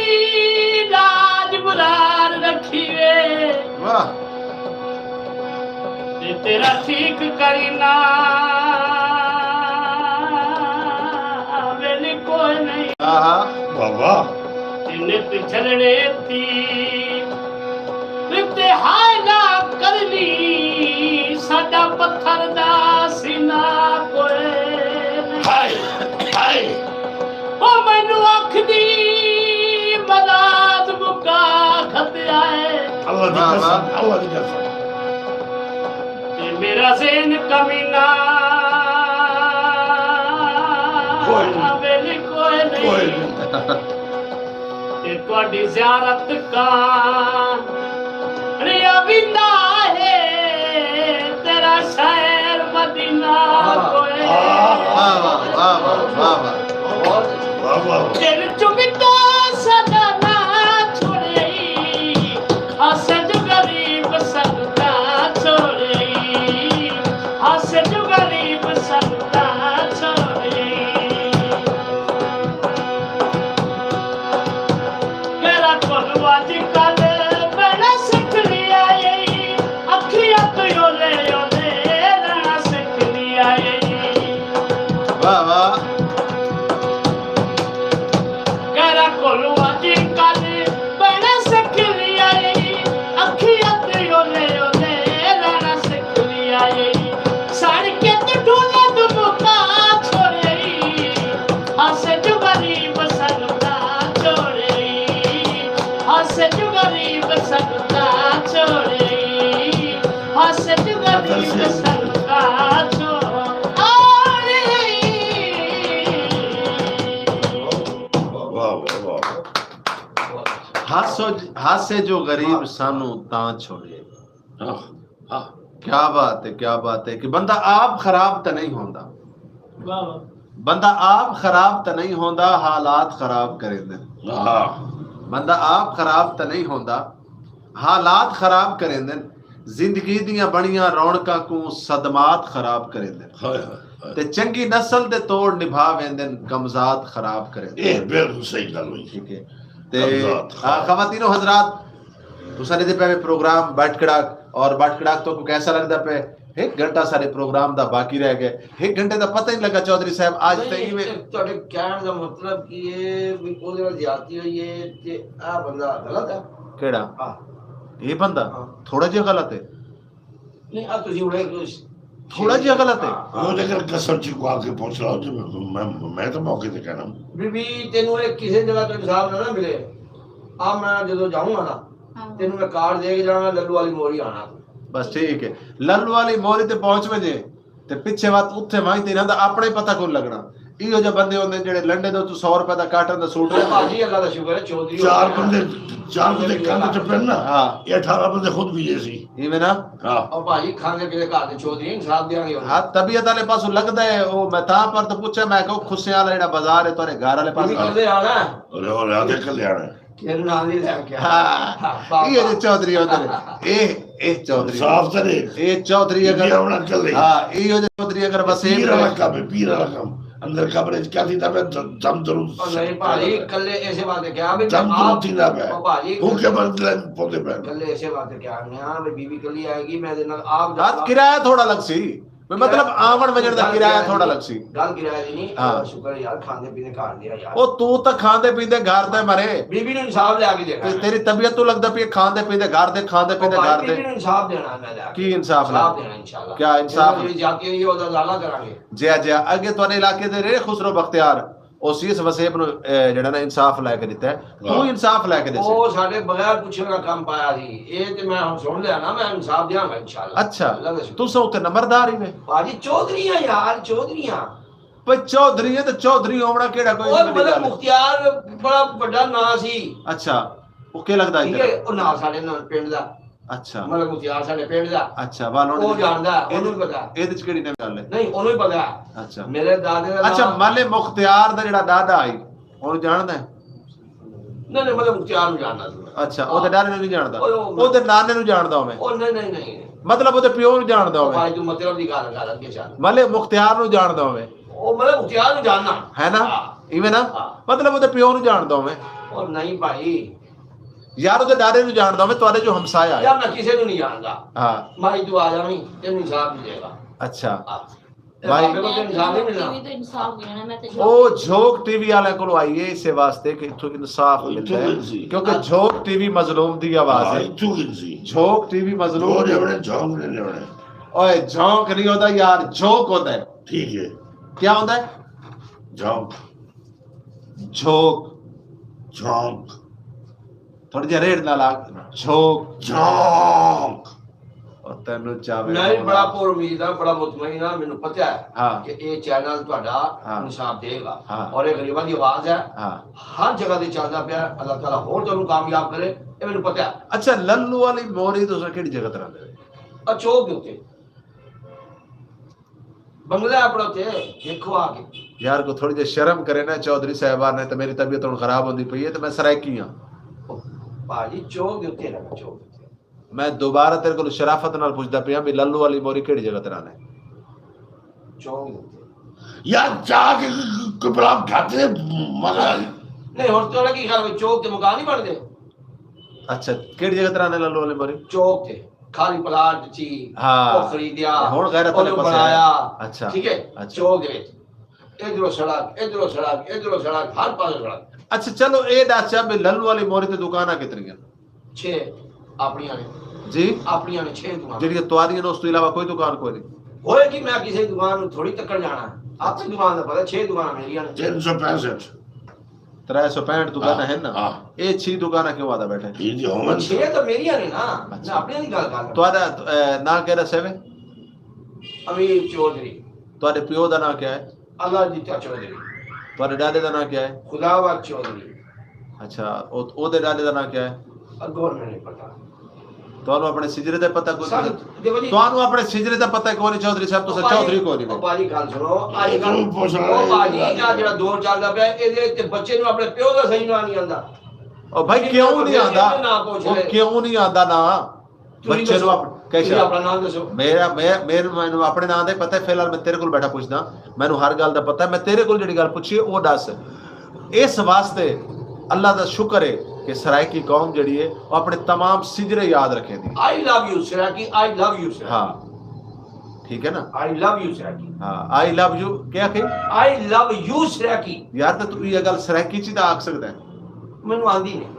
لاج مراد رکھی وے۔ واہ۔ تے تیرا ٹھیک کرینا ویل کوئی نہیں۔ آہا۔ واہ واہ۔ تے نت جھلڑے تھی تے ہائے نہ کرنی، ساݙا پتھر دا سینہ کوئی نہیں۔ ہائے، ہائے۔ او مینوں اکھ دی مداد مکا گھتیا ہے۔ اللہ دی واہ، قسم، واہ۔ اللہ دی قسم۔ تے میرا ذہن کمینہ کوئی نہیں۔ ویل کوئی نہیں۔ کوئی نہیں۔ تہاݙی زیارت کاں ریا ویندا ہے، تیرا شہر مدینہ کوئے۔ واہ، واہ، واہ، واہ، واہ، واہ۔ واہ، واہ۔ دل چمدا ساݙا نہ چھوڑے، اساں جو غریب سنگتاں چھوڑے، اساں جو غریب سنگتاں چھوڑے۔ میرا کولو اڄ کل پڑھݨا سکھ لیا اے، اکھیاں توں اولے اولے رہݨا سکھ لیا اے۔ واہ واہ۔ میرا کولو اڄ کل پڑھݨا سکھ لیا اے، اکھیاں توں اولے اولے رہݨا سکھ لیا اے۔ سڑ کے توں ڈھولے توں مکا چھوڑے، ہس جو غریب سنگتاں چھوڑے، ہس جو غریب سنگتاں چھوڑے، ہس جو غریب سنگتاں چھوڑے۔ واہ، واہ، واہ۔ ہس، ہس جو غریب سانوں تاں چھوڑے۔ ہاں، ہاں۔ کیا بات ہے، کیا بات ہے کہ بندہ آپ خراب تاں نہیں ہوندا۔ واہ واہ۔ بندہ آپ خراب تاں نہیں ہوندا، حالات خراب کریندن۔ ہاں۔ بندہ آپ خراب تاں نہیں ہوندا، حالات خراب کریندن۔ زندگی دیاں بݨیاں رونقاں کوں صدمات خراب کریندن۔ ہائے ہائے ہائے۔ تے چنگی نسل دے توڑ نبھا ویندن، کمزات خراب کریندن۔ اے بالکل صحیح ڳالھ ہوئی۔ ٹھیک ہے۔ تے، کمزات آ، خراب۔ خواتین و حضرات، تساں ݙیہدے پئے پروگرام بٹ کڑاک، اور بٹ کڑاک تہاکوں کیسا لڳدا پئے؟ ہک گھنٹہ ساݙے پروگرام دا باقی رہ ڳئے۔ ہک گھنٹے دا پتہ ہی نہیں لڳا چوہدری صاحب، اڄ تے نہیں، ایویں تے تہاݙے کہݨ دا مطلب کی ہے؟ وی اوندے نال زیادتی ہوئی ہے تے آ بندہ غلط ہے؟ کیڑھا؟ آ۔ اے بندہ؟ ہاں۔ تھوڑا جیہا غلط ہے۔ نہیں، آ تسی ہݨ ایک تھوڑا جیہا غلط ہے۔ ہاں، ہاں۔ او تے کر قسم چکو آ کے پوچھ لو، جو میں، میں، میں تو موقع تے کہنا۔ بی بی، تینوں ایک کسے جگہ تو انصاف نہ، نہ ملے۔ آ میں جدوں جاؤں گا نا، ہاں۔ تینوں میں کارڈ دے کے جانا، لڈو والی موری آنا۔ بس ٹھیک ہے، لڈو والی موری تے پہنچ ونڄے، تے پچھے وت اتھے وائیں تے انہاں دا اپݨا ہی پتہ کون لڳݨا۔ ایہو جے بندے ہوندے جیڑھے لنڈے دے اتوں سو روپے دا کاٹن دا سوٹ لے آندے۔ بھاجی، اللہ دا شکر ہے، چودھری چار بندے، چار بندے کندھ تے پن نا، ہاں۔ اے اٹھارہ بندے خود بھی جیسی۔ ایویں نا؟ ہاں۔ او بھاجی، کھاندے پیندے گھر دے چودھری، انصاف دیاں گے۔ ہاں، طبیعت والے پاسوں لڳدا ہے، او میں تاں پر تو پچھا، میں کہو کھسیاں والا جیڑھا بازار ہے تہاݙے گھر والے پاسے؟ نکلدے آنا۔ ارے، ارے، آدھے کلے آنا۔ کھیل نال ہی لے کے آ۔ ہاں۔ ہاں، اے جے چودھری ہوندے نے۔ اے، اے چودھری۔ انصاف تے ݙے۔ اے چودھری اگر، اے آوݨا کلے۔ ہاں، اے جو چودھری اگر وسیم پیر والا کم ہے، پیر والا کم۔ اندر قبر وچ کیا تھیندا پیا؟ دم درود۔ او نہیں بھائی، کلے ایسے واسطے کیا بھی دم درود آپ تھیندا پیا۔ او بھائی، ہوں کے بندے پوندے پے۔ کلے ایسے واسطے کیا؟ میں ہاں، بی بی کلی آئے گی، میں دے نال آپ ہاتھ کرایہ تھوڑا لڳسی۔ بھئی مطلب آوݨ ونڄݨ دا کرایہ تھوڑا لڳسی۔ گل کرایہ دی نہیں، ہاں۔ شکر ہے یار، کھاندے پیندے گھر دے آ یار۔ او توں تاں کھاندے پیندے گھر دے مرے۔ بی بی نوں انصاف لیا کے ݙینا۔ تے تیری طبیعت توں لڳدا پئی کھاندے پیندے گھر دے، کھاندے پیندے گھر دے۔ بی بی نوں انصاف ݙینا ہے میں لیا کے۔ کی انصاف ݙینا؟ انصاف ݙینا انشاءاللہ۔ کیا انصاف؟ جیڑھی زیادتی ہوئی ہے، او دا ازالہ کرانگے۔ جی، جی، اڳے تہاݙے علاقے دے رہے خسرو بختیار۔ او سی ایس وسیب نوں، اے، جیڑھا نا انصاف لے کے ݙتا ہے۔ توں واہ۔ انصاف لے کے ݙیسیں۔ او ساݙے بغیر پچھے دا کم پایا سی۔ اے تے میں ہݨ سݨ لیا نا، میں انصاف دیاں گا انشاءاللہ۔ اچھا۔ اللہ دا شکر۔ تساں اتے نمبردار ہی وے۔ بھاجی چوہدری ہاں یار، چوہدری ہاں۔ بھئی چوہدری ہے تے چوہدری ہووݨا کیڑھا کوئی اوئے، مطلب مختیار بڑا وݙا ناں سی۔ اچھا۔ او کے لڳدا ٹھیک ہے، ادھر؟ او ناں ساݙے نال پنڈ دا۔ اچھا۔ ملک مختیار ساݙے پنڈ دا۔ اچھا، واہ، او جاندا، اونوں وی پتہ۔ اے تے کیڑھی نویں ڳالھ ہے؟ نہیں، اونوں وی پتہ۔ اچھا۔ میرے دادے دا اچھا، نام ملک مختیار دا جیڑھا دادا آئی، اونوں جاندا ہے؟ نہیں، نہیں، ملک مختیار نوں جاندا سی۔ اچھا، او تے ݙاݙے نوں نہیں جاندا؟ او، او او تے نانے نوں جاندا ہوویں؟ او نہیں، نہیں، نہیں۔ مطلب او تے پیو نوں جاندا ہوویں؟ بھائی توں مطلب دی ڳالھ کر اڳے چل۔ ملک مختیار نوں جاندا ہوویں؟ او ملک مختیار نوں جاننا۔ ہے نا؟ ہاں۔ ایویں نا؟ ہاں۔ مطلب او تے پیو نوں جاندا ہوویں؟ او نہیں بھائی۔ یار، او تے ݙاݙے نوں جاندا میں، تہاݙے جو ہمسایہ ہے۔ یار، میں کسے نوں نہیں جاندا۔ ہاں۔ بھائی، توں آ جاویں، تینوں انصاف ملے گا۔ اچھا۔ ہاں۔ بھائی، بابے کوں تے انصاف نہیں ملنا۔ ٹی وی تے انصاف ݙیوݨا، میں تے او جھوک ٹی وی والے کولوں آئی ہے اسے واسطے کہ اتھوں انصاف ملدا ہے۔ اتھوں ملسی۔ کیونکہ ہاں۔ جھوک ٹی وی مظلوم دی آواز ہاں، ہے۔ اتھوں ملسی۔ جھوک ٹی وی مظلوم۔ جو ݙیوݨے، جھونک نہیں ݙیوݨے۔ اوئے، جھونک نہیں ہوندا یار، جھوک ہوندا ہے۔ ٹھیک ہے۔ کیا ہوندا ہے؟ جھونک۔ جھوک۔ جھونک۔ تھوڑی جہی ریڑھ نال آکھ۔ جھوک۔ جھونک۔ تینوں چاوے میں بھی بڑا پور امید ہاں، بڑا مطمئن ہاں، مینوں پتہ ہے ہاں۔ کہ اے چینل تہاڈا ہاں۔ انصاف دے گا۔ ہاں۔ اور اے غریباں دی آواز ہے، ہاں۔ ہر جگہ تے چلدا پیا، اللہ تعالیٰ ہور تانوں کامیاب کرے، اے مینوں پتہ ہے۔ اچھا، للو والی موری تساں کیڑی جگہ تے رہندے ہو؟ اچھا، او کیوں تے؟ بنگلہ اپنا تے دیکھو آ کے۔ یار، کو تھوڑی جی شرم کرے نا چوہدری صاحبہ نے، تے میری طبیعت ہن خراب ہوندی پئی ہے، تے میں سرائیکی ہاں۔ او بھاجی، چوک دے اتے رہنا، چوک دے اتے۔ میں دوبارہ تیرے کول شرافت نال پچھدا پیاں، بھی للو والی موری کیڑی جگہ تے رہنا ہے؟ چوک دے اتے۔ یار، جا کے کوئی بلا گھٹ دے مگر۔ نہیں، ہن تہاڈا کی خیال ہے، چوک تے مکان نہیں بنتے؟ اچھا، کیڑی جگہ تے رہنا ہے للو والی موری؟ چوک تے۔ خالی پلاٹ چی، ہاں۔ او خریدیا، ہن غیرت والے پاسے بنایا۔ اچھا، ٹھیک ہے؟ اچھا۔ چوک دے وچ۔ ادھروں سڑک، ادھروں سڑک، ادھروں سڑک، ہر پاسے سڑک۔ اچھا، چلو، اے ݙس چا بھی للو والی موری تے دکاناں کتنیاں؟ چھ اپنیاں نے۔ جی؟ اپنیاں نے چھ دکاناں۔ جیڑھیاں تہاݙیاں نے، اس توں علاوہ کوئی دکان کوئی نہیں؟ ہوئے کہ میں کسی دکان نوں تھوڑی تکڑ جانا۔ اپنی دکان دا پتہ، چھ دکاناں میریاں نے۔ تین سو پینسٹھ۔ ترے سو پینٹھ دکاناں ہاں، ہن نا؟ ہاں۔ اے چھی دکاناں کیوں آدا بیٹھے؟ ہی جی ہوون۔ چھ تو میریاں نے نا، میں اچھا۔ اپنیاں دی گل کر رہا۔ تہاݙا، اے، ناں کیڑا سیوے؟ امیر چوہدری۔ تہاݙے پیو دا ناں کیا ہے؟ اللہ جیتا چوہدری۔ تہاݙے ݙاݙے دا ناں کیا ہے؟ خدا بخش چوہدری۔ اچھا، او، او دے ݙاݙے دا ناں کیا ہے؟ اڳوں میں نہیں پتہ۔ تہانوں اپݨے سجرے دا پتہ کوئی سر، نہیں؟ دیکھو جی۔ تہانوں اپݨے سجرے دا پتہ کوئی نہیں چوہدری صاحب، تساں او بھائی، چوہدری کوئی نہیں۔ او بھائی ڳالھ سُݨو، اڄ ڳالھ، توں پُچھ او رہے بھائی، ڳالھ۔ اڄ جیڑھا دور چلدا پیا، ایندے وچ تے بچے نوں اپݨے پیو دا صحیح ناں نہیں آندا۔ او بھائی، کیوں نہیں آندا؟ او کیوں نہیں آندا ناں؟ تسی بچے نوں دسو، اپ-، کیسا؟ تسی اپݨا ناں دسو۔ میرا، میں، میرے، مینوں اپݨے ناں دا پتہ ہے، فی الحال میں تیرے کول بیٹھا پُچھدا، مینوں ہر ڳالھ دا پتہ ہے، میں تیرے کول جیڑھی ڳالھ پُچھی ہے، او ݙس۔ اس واسطے اللہ دا شکر ہے کہ سرائیکی قوم جیڑھی ہے، او اپݨے تمام سجرے یاد رکھیندی ہے۔ I love you Saraiki, I love you Saraiki. ہاں۔ ٹھیک ہے نا؟ I love you Saraiki. ہاں، I love you کیا آکھے؟ I love you Saraiki. یار، تے توں ایہا ڳالھ سرائیکی چ تاں آکھ سڳدا ہے۔ مینوں آندی نہیں۔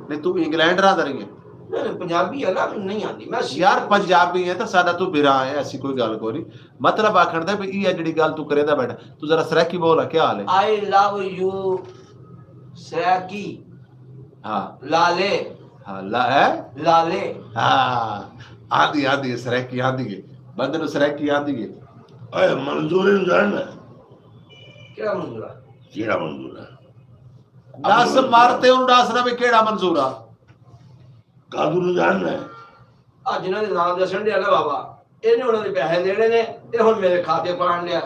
نہیں، توں انگلینڈ رہندا رہی ہے۔ نہیں، نہیں، پنجابی ہے نا، نہیں آندی۔ میں یار، پنجابی ہے تاں ساݙا توں بھرا ہے، ایسی کوئی ڳالھ کوئی نہیں۔ مطلب آکھݨ دا بھی ایہا جیڑھی ڳالھ توں کریندا بیٹھا، توں ذرا سرائیکی ٻول، کیا حال ہے؟ I love you Saraiki. ہاں۔ لالے۔ ہاں، لا-، ہے؟ لالے۔ ہاں، آندی، آندی ہے، سرائیکی آندی ہے۔ بندے نوں سرائیکی آندی ہے۔ اے منظوری نوں ڄاݨدا ہے؟ کیڑھا منظور ہے؟ کیڑھا منظور ہے؟ ݙس مر تے اوں ݙس نہ بھی کیڑھا منظور ہے؟ قادر نوں ڄاݨدا ہے؟ آ جنہاں دے ناں ݙسݨ ݙیا نا بابا، اینے انہاں دے پیسے لینے نے، تے ہݨ میرے کھاتے پاݨ ݙیا۔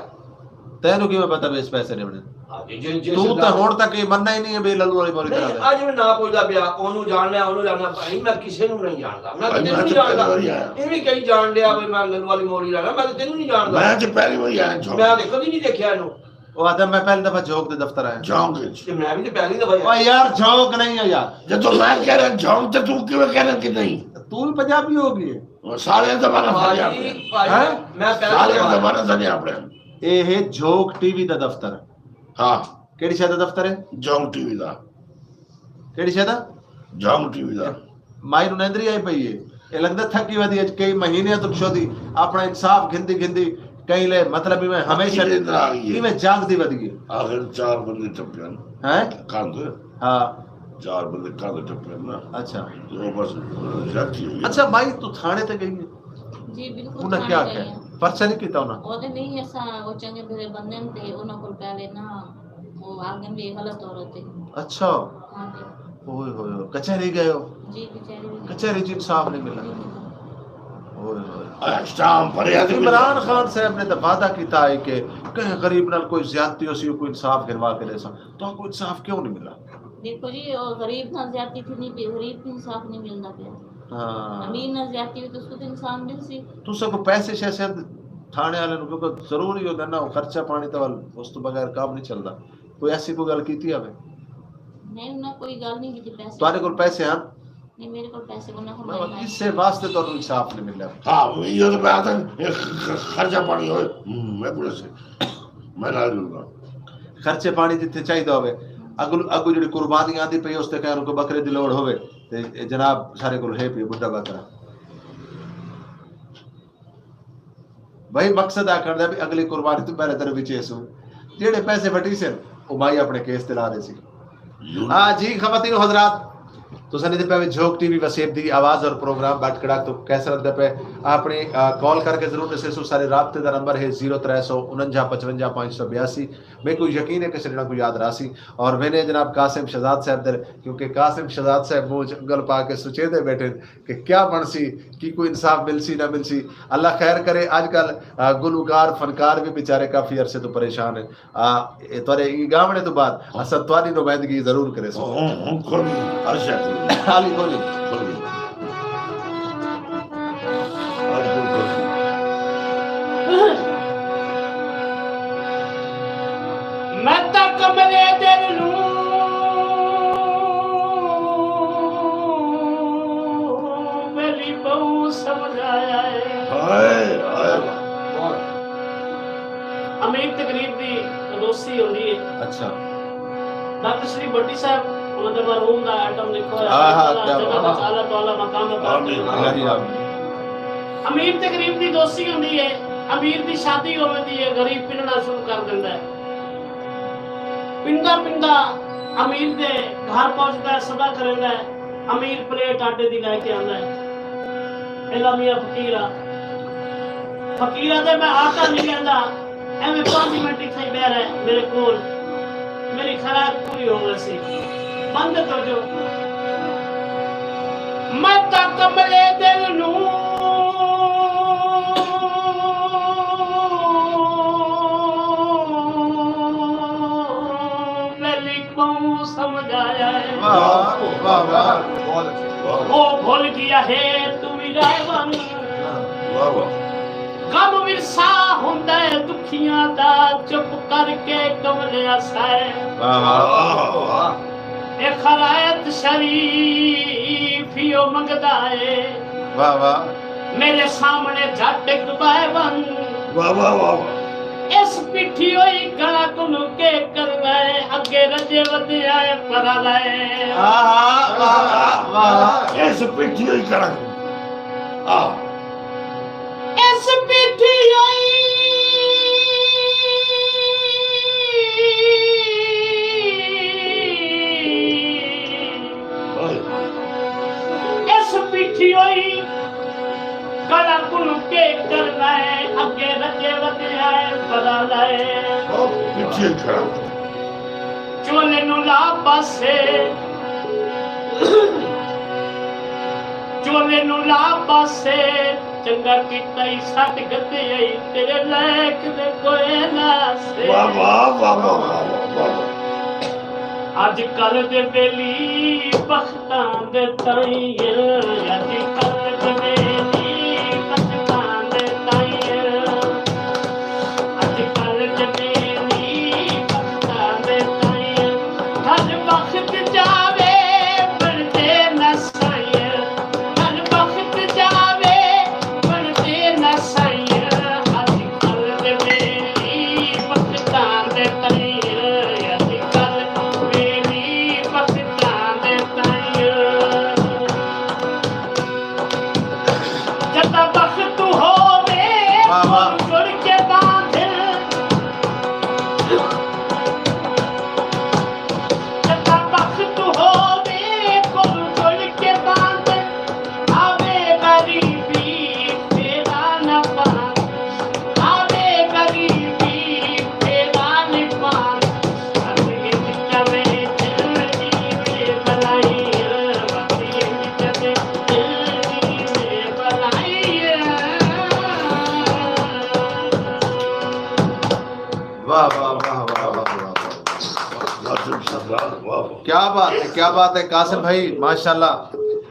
تینوں کیویں پتہ بھی اس پیسے ݙیوݨے؟ ہاں جی، جی، جی، توں سردار۔ تاں ہݨ تک ایہ مننا ہی نہیں ہے بھی للو والی موری نہیں، کرا دے۔ اڄ میں نہ پُچھدا پیا، اونوں ڄاݨدا ہے، اونوں ڄاݨدا، بھائی میں کسے نوں نہیں ڄاݨدا، میں بھائی، تینوں میں نہیں تے ڄاݨدا۔ پہلی واری آیا۔ ایویں کہیں ڄاݨ ݙیا بھائی میں للو والی موری رہنا، میں تے تینوں نہیں ڄاݨدا۔ میں تے پہلی واری آیا، جھوک۔ میں تے کدی نہیں دیکھیا اینوں۔ او آہدا میں پہلی دفعہ جھوک دے دفتر آیا۔ جھوک وچ۔ تے میں بھی تے پہلی دفعہ او آیا۔ یار، جھوک نہیں ہے یار۔ جے توں میں کہہ رہا جھوک تے توں کیویں کہہ رہا کہ نہیں؟ توں بھی پنجابی ہو ڳئی ہے۔ سارے زمانہ ساݙے آپݨے۔ بھائی، ہیں؟ میں پہلے سارے زمانہ ساݙے آپݨے۔ اے ہے جھوک ٹی وی دا دفتر۔ ہاں۔ کیڑھی شے دا دفتر ہے؟ جھوک ٹی وی دا۔ کیڑھی شے دا؟ جھوک ٹی وی دا۔ مائی نوں نیندری آئی پئی ہے۔ اے لڳدا تھکی ودی اڄ کئی مہینے توں شودی اپݨا انصاف گھندی گھندی کہیں لے مطلب ایویں ہمیشہ پکی نیندر آ ڳئی ہے۔ ایویں جاڳدی ودی ہے۔ آخر چار بندے ٹپے ہن۔ ہیں؟ کندھ۔ ہاں۔ چار بندے کندھ ٹپے ہن نا۔ اچھا۔ تے او بس زیادتی ہوئی ہے۔ اچھا مائی، توں تھاݨے تے ڳئی ہے؟ جی، بالکل انہاں تھاݨے کیا ڳئی آکھیا؟ ہاں۔ پرچہ نہیں کیتا انہاں؟ او تے نہیں، اساں او چنگے بھلے بندے ہن تے انہاں کول پہلے نہ او آڳن بھی غلط عورت ہے۔ اچھا۔ ہاں جی۔ اوئے ہوئے ہوئے۔ کچہری ڳئے ہو؟ جی، کچہری بھی ڳئے۔ کچہری چ انصاف نہیں ملا؟ نہیں ملا۔ اوئے ہوئے۔ اے شام بھرے آدمی عمران خان صاحب نے تو وعدہ کیتا ہے کہ کہیں غریب نال کوئی زیادتی ہو سی، کوئی انصاف گھنوا کے دے سا۔ تو کوئی انصاف کیوں نہیں ملا؟ دیکھو جی، او غریب نال زیادتی تھیندی پئی، غریب کوں انصاف نہیں ملدا پیا۔ ہاں۔ امیر نال زیادتی ہوئی تو اس کو تو انصاف مل سی۔ تساں کو پیسے شیسے تھانے والے نوں، کیونکہ ضروری ہوندا نا، او خرچہ پاݨی تاں ول اس تو بغیر کم نہیں چلدا۔ کوئی ایسی کوئی ڳالھ کیتی ہوے؟ نہیں، انہاں کوئی ڳالھ نہیں کیتی پیسے۔ تہاݙے کول پیسے ہن؟ نہیں، میرے کول پیسے کوئی نہ ہن۔ میں اسے واسطے تہاݙوں انصاف نہیں ملیا۔ ہاں، یہ تو بات ہے، خرچہ پاݨی ہوئے، میں پورے سے، میں نال جڑدا۔ خرچے پاݨی جتھے چاہیدا ہوے، اڳوں، اڳوں جیڑھی قربانی آندی پئی، اس تے کہیں کو بکرے دی لوڑ ہوے، تے جناب سارے کول ہے پئی ٻڈھا بکرا۔ بھائی مقصد آکھݨ دا بھی اڳلی قربانی توں پہلے تیرے وچ ایسوں جیڑھے پیسے وٹیسن، او مائی اپݨے کیس تے لا ݙیسی۔ ہاں جی خواتین و حضرات، تساں ݙیہدے پئے ہو جھوک ٹی وی وسیب دی آواز اور پروگرام بٹ کڑاک توں کیسا لڳدا پئے؟ اپݨی، آ، کال کر کے ضرور ݙسیسو۔ ساݙے رابطے دا نمبر ہے زیرو ترے سو انجا پچونجا پنج سو ٻیاسی۔ میکوں یقین ہے کہ سڄݨاں کوں یاد رہسی۔ اور ویندے جناب قاسم شہزاد صاحب دے، کیونکہ قاسم شہزاد صاحب منہ اچ انگل پا کے سوچیندے ٻیٹھن کہ کیا بݨسی، کیکوں انصاف ملسی نہ ملسی۔ اللہ خیر کرے۔ اڄ کل، آ، گلوکار، فنکار وی بیچارے کافی عرصے توں پریشان ہن۔ آ، اے تہاݙے ایں ڳاوݨے توں بعد اساں تہاݙی نمائندگی ضرور کریسوں۔ ہݨ، ہݨ کھل ڳئی، ہر شے کھل ڳئی۔ خالی کھولی۔ کھل ڳئی۔ ہر کوئی کھل ڳئی۔ میں تاں کملے دل نوں ویلی ٻہوں سمجھایا ہے۔ ہائے، ہائے۔ امیر تقریب دی دوسی ہوندی ہے۔ اچھا۔ ڈاکٹر شریف بھٹی صاحب، انہاں دے مرحوم دا آئٹم لکھو ہے۔ ہاں، ہاں، اللہ کیا جنت بات۔ اعلیٰ تو اعلیٰ مقام عطا آمین۔ فرمائے۔ آمین، آمین۔ امیر تقریب دی دوسی ہوندی ہے، امیر دی شادی ہوندی ہے، غریب پنݨا شروع کر دیندا ہے۔ پندا پندا امیر دے گھر پہنچدا ہے، صدا کریندا ہے۔ امیر پلیٹ آٹے دی لے کے آندا ہے۔ ایلا میاں فقیر آ۔ فقیر آہدے، میں آٹا نہیں لیندا، ایویں پنج منٹ اتھے ہی ٻہہ رہ میرے کول، میری خیرات پوری ہو ویسی۔ بند کر جو۔ میں تاں کملے دل نوں ویلی ٻہوں سمجھایا ہے۔ واہ، واہ، واہ، بہت اچھے، بہت اچھے۔ او بھل ڳیا ہے توں وی رہ ونڄ۔ واہ، واہ۔ غم ورثہ ہوندا ہے دکھیاں دا، چپ کر کے کملیا سہہ۔ واہ، واہ، واہ، واہ۔ اے خرائط شریف ایہو منگدا ہے۔ واہ، واہ۔ میرے سامݨے جھٹ ہک ٻہہ ونڄ۔ واہ، واہ، واہ، واہ۔ اس پیٹھی ہوئی کݨک نوں کے کرنا ہے، اڳے رڄے ودے آئے پرا لائے۔ آہا، واہ، واہ، واہ۔ اس پیٹھی ہوئی کݨک۔ آہ۔ اس پیٹھی ہوئی۔ اس پیٹھی ہوئی۔ کلا کوں کے کرنا ہے، اڳے رڄے ودے آئے پرا لائے۔ او پچھے کھڑا۔ چولے نوں لا پاسے، چولے نوں لا پاسے، چنڳا کیتا ای سٹ گھدے آئی، تیرے لائق دے کوئے نہ سے۔ واہ، واہ، واہ۔ اڄ کل دے ویلی بخت تاں دے تائیں، اڄ کل جمیلی بخت تاں دے تائیں، اڄ کل جمیلی بخت تاں دے تائیں۔ دھن بخت جاوے بݨدے نہ سائیں، دھن بخت جاوے بݨدے نہ سائیں، اڄ کل دے ویلی بخت تاں دے تائیں، اڄ کل ویلی بخت تاں دے تائیں۔ جݙاں بخت ہووے، واہ، واہ۔ جڑ کے باندھ۔ جݙاں بخت ہووے، کول جڑ کے باندھ۔ آوے غریبی، تیرا نہ پاں۔ آوے غریبی، تیرا نہ پاں۔ واہ، واہ، واہ، واہ، واہ، واہ۔ واہ، واہ۔ قاسم سردار، واہ، واہ۔ کیا بات ہے، کیا بات ہے قاسم بھائی، ماشاءاللہ۔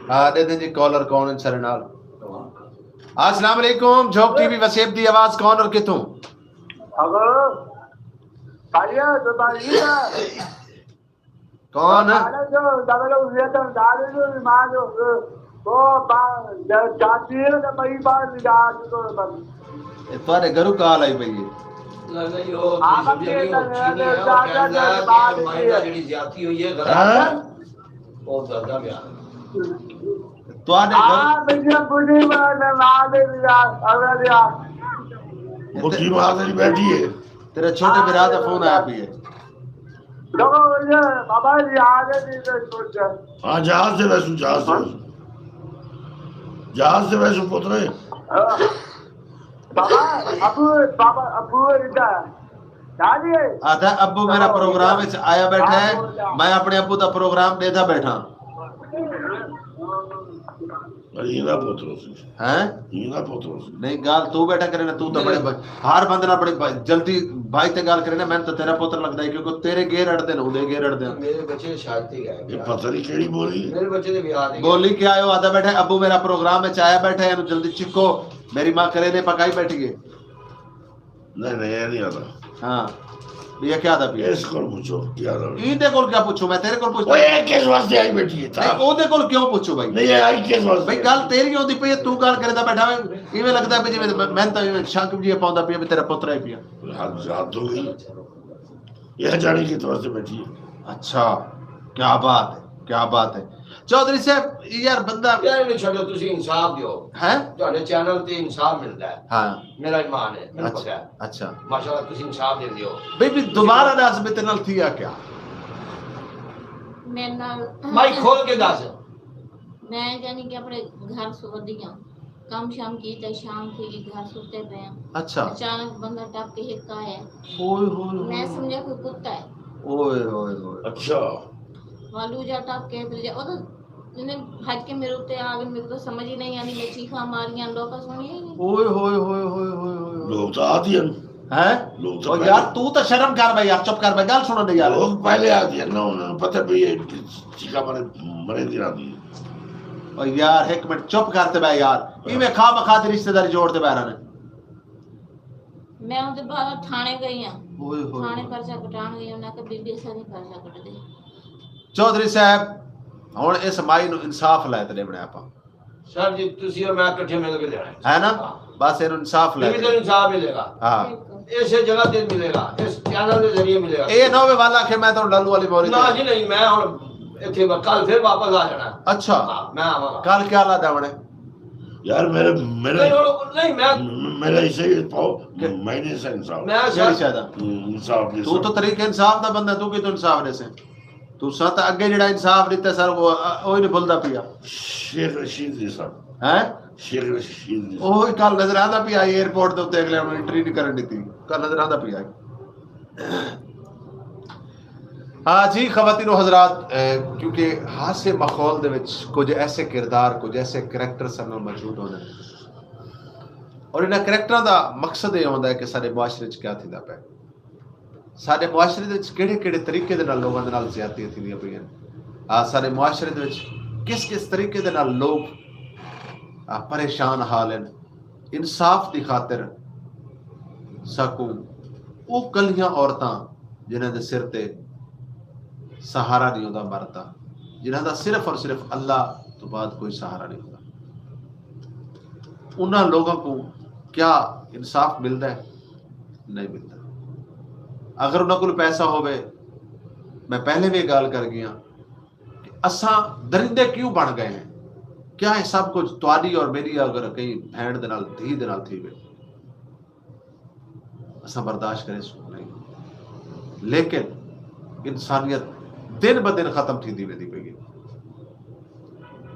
آ، ݙیہدے جی کالر کون ہن ساݙے نال۔ السلام علیکم، جھوک ٹی وی وسیب دی آواز، کون اور کتھوں؟ ہلو۔ بھائیا، تو بھائی ہے۔ کون؟ سارے جو دبلو ویتن دارے جو ماں جو، وہ با-، جا-، جاتی ہے تو بھائی بار جا چکو ہے بس۔ اے تہاݙے گھروں کال آئی پئی ہے۔ نہیں، نہیں، وہ آپ چینی ہے، وہ چینی ہے، وہ کہندا کہ مائندہ جڑی زیادتی ہوئی ہے، غلط ہے۔ ہاں؟ بہت زیادہ بیان۔ تہاݙے گھر ہاں، بھیا، بولی بار میں مار دے دیا، اگر دیا۔ مٹھی مار دے بیٹھی ہے۔ تیرے چھوٹے بھرا دا فون آیا پئی ہے۔ چلو، یہ بابا جی آ گئے، نہیں تو سوچ۔ ہاں، جہاز تے ویسوں، جہاز تے ویسوں۔ جہاز تے ویسوں پتر۔ ہاں۔ بابا، ابو، بابا، ابو رضا۔ چالیے۔ آہدا ابو میرا پروگرام وچ آیا بیٹھا ہے، میں اپنے ابو دا پروگرام ݙیہدا بیٹھا۔ پر اینا پتر ہوسی۔ ہیں؟ اینا پتر ہوسی۔ نہیں، ڳالھ توں بیٹھا کرے نا، توں تاں بڑے ب-، ہر بندے نال بڑے ب-، جلدی بائی تے ڳالھ کرے نا، مینوں تاں تیرا پتر لڳدا ہے، کیونکہ تیرے گیر اڑدے نے، اوندے گیر اڑدے نے۔ میرے بچے شادی گئے۔ یہ پتہ نہیں کیڑی بولی ہے۔ میرے بچے دے ویاہ دی بولی کیا ہے؟ او آہدا بیٹھا، ابو میرا پروگرام وچ آیا بیٹھا ہے، اینوں جلدی چکو، میری ماں کریلے پکائی بیٹھی ہے۔ نہیں، نہیں، یہ نہیں آتا۔ ہاں۔ یہ کیا آہدا پیا؟ اس کول پوچھو، کیا آہدا پیا؟ ایندے کول کیا پوچھو؟ میں تیرے کول پوچھدا۔ اوئے، یہ کس واسطے آئی بیٹھی ہے؟ نہیں، اوندے کول کیوں پوچھو بھائی؟ نہیں، یہ آئی کس واسطے؟ بھائی، ڳالھ تیری ہوندی پئی ہے، توں ڳالھ کریندا بیٹھا ہے۔ ایویں لڳدا پیا جیویں میں، میں تاں ایویں شک جیہا پوندا پیا بھی تیرا پتر ہے پیا۔ حد، حد ہو گئی۔ یہ جانے کس واسطے بیٹھی ہے؟ اچھا، کیا بات ہے، کیا بات ہے۔ چوہدری صاحب، یار بندہ یار، انہیں چھڈو، تسی انصاف دیو۔ ہیں؟ تہاڈے چینل تے انصاف ملدا ہے۔ ہاں۔ میرا ایمان ہے، مینوں اچھا، پتہ ہے۔ اچھا۔ ماشاءاللہ، تسی انصاف دیندے ہو۔ بھئی، بھئی، دوبارہ دس، میرے نال تھیا کیا؟ میرے نال مائک کھول کے دس۔ میں یعنی کہ اپنے گھر سو ودی ہاں۔ کم شام کیتا، شام تھی گئی، گھر ستے پئے ہاں۔ اچھا۔ اچانک بندہ ٹپ کے ہک آیا۔ اوئے ہوئے ہوئے۔ میں سمجھا کوئی کتا ہے۔ اوئے ہوئے ہوئے۔ اچھا۔ والو جا ٹپ کے، پھر جا، او تو انہیں بھج کے میرے اتے آ گئے، میرے کو سمجھ ہی نہیں آنی، میں چیخاں ماریاں، لوکاں سنیاں ہی نہیں۔ اوئے ہوئے ہوئے ہوئے ہوئے ہوئے۔ لوگ تو آتی ہیں۔ ہیں؟ لوگ تو او پہلے یار، تو تو شرم کر بھائی یار، چپ کر بھائی، گل سنن دے یار۔ لوگ پہلے آتی ہیں نا، انہاں نوں پتہ بھی یہ چیخاں مارے، مرے دی راتی ہے۔ او یار، ہک منٹ چپ کر تے بھائی یار۔ ایویں خواہ مخواہ تے رشتہ داری جوڑ تے بھائی رہنے۔ میں اودے بعد تھانے گئی ہاں۔ اوئے ہوئے۔ تھانے پرچہ کٹان گئی ہاں، انہاں کہ بی بی ایس نہیں پرچہ کٹ دے۔ چوہدری صاحب، ہن اس مائی نوں انصاف لے تے ݙیوݨے آپاں۔ سر جی، تسی اور میں کٹھے مل کے لینا ہے۔ ہے نا؟ ہاں۔ بس اینوں انصاف لے تے۔ انصاف ملے گا۔ ہاں۔ اس جگہ تے ملے گا، اس چینل کے ذریعے ملے گا۔ اے نہ ہووے والا کہ میں تہاݙے لالو والی بولی نہ تے۔ جی نہیں، میں ہن اتھے وا-، کل پھر واپس آ جانا ہے۔ اچھا۔ ہاں، میں آواں گا۔ کل کیا لا ݙیوݨے؟ یار میرے، میرے نہیں، ہن، نہیں، میں میرا حصہ ہی پاؤ، کہ میں نہیں سا انصاف۔ میں کیڑھی سر شے دا؟ ہوں، انصاف دی تو سر۔ تو طریقے انصاف دا بندہ، تو کی تو انصاف ݙیسیں؟ تساں تاں اڳے جیڑھا انصاف ݙتا سر، او، او ہی نہیں بھلدا پیا۔ شیخ رشید جی صاحب۔ ہیں؟ شیخ رشید جی صاحب۔ او ہی کل نظر آندا پیا ایئرپورٹ دے اتے، اڳلے انٹری نہیں کرن ݙتی۔ کل نظر آندا پیا۔ ہاں جی، خواتین و حضرات، اے، کیونکہ ہاسے ماحول دے وچ کچھ ایسے کردار، کچھ ایسے کریکٹر ساݙے نال موجود ہوندے نے۔ اور انہاں کریکٹراں دا مقصد اے ہوندا ہے کہ ساݙے معاشرے وچ کیا تھیندا پیا۔ ساݙے معاشرے دے وچ کیڑھے کیڑھے طریقے دے نال لوگاں دے نال زیادتیاں تھیندیاں پئین؟ آ، ساݙے معاشرے دے وچ کس کس طریقے دے نال لوگ، آ، پریشان حال ہن؟ انصاف دی خاطر ساکوں او کلھیاں عورتاں جنہاں دے سر تے سہارا نہیں ہوندا مرد دا، جنہاں دا صرف اور صرف اللہ تو بعد کوئی سہارا نہیں ہوندا، انہاں لوگاں کو کیا انصاف ملدا ہے؟ نہیں ملدا۔ اگر انہاں کول پیسہ ہووے، میں پہلے بھی یہ گالھ کر گیا کہ اساں درندے کیوں بݨ ڳئے ہیں؟ کیا یہ سب کچھ تہاݙی اور میری اگر کہیں بھیݨ دے نال، دھی دے نال تھیوے، اساں برداشت کریسوں؟ نہیں۔ لیکن انسانیت دن بدن ختم تھیندی ویندی پئی ہے۔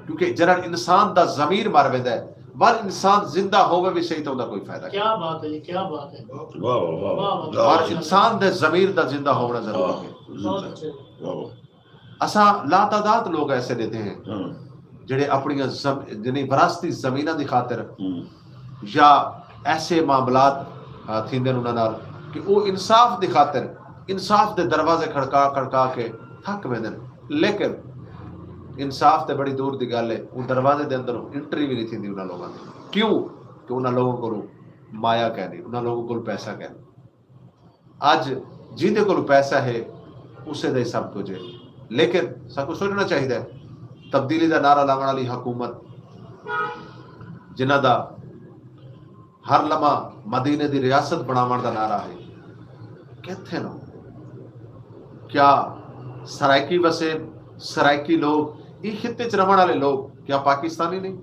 کیونکہ جݙݨ انسان دا ضمیر مر ویندا ہے، ول انسان زندہ ہووے وی صحیح تاں اوندا کوئی فائدہ کیا بات ہے جی، کیا بات ہے۔ واہ، واہ، واہ، واہ۔ واہ، واہ۔ اور انسان دے ضمیر دا زندہ ہووݨا ضروری ہے۔ ہاں، بہت اچھے۔ واہ، واہ۔ اساں لاتعداد لوگ ایسے ݙیہدے ہیں، ہاں۔ جڑے اپنیاں زم-، یعنی وراثتی زمیناں دی خاطر، ہوں۔ یا ایسے معاملات، آ، تھیندے نے انہاں نال کہ او انصاف دی خاطر انصاف دے دروازے کھڑکا کھڑکا کے تھک ویندے نے، لیکن انصاف تے بڑی دور دی ڳالھ ہے، او دروازے دے اندر انٹری وی نہیں تھیندی انہاں لوگاں دی۔ کیوں؟ کہ انہاں لوگوں کولوں مایا کائنی، انہاں لوگوں کول پیسہ کائنی۔ اڄ جیندے کول پیسہ ہے، اسے دا ہی سب کچھ ہے۔ لیکن ساکوں سوچݨا چاہیدا ہے، تبدیلی دا نعرہ لاوݨ والی حکومت، جنہاں دا ہر لمحہ مدینے دی ریاست بݨاوݨ دا نعرہ ہے، کتھے نو؟ کیا سرائیکی وسیب، سرائیکی لوگ، ایں خطے چ رہوݨ والے لوگ کیا پاکستانی نہیں؟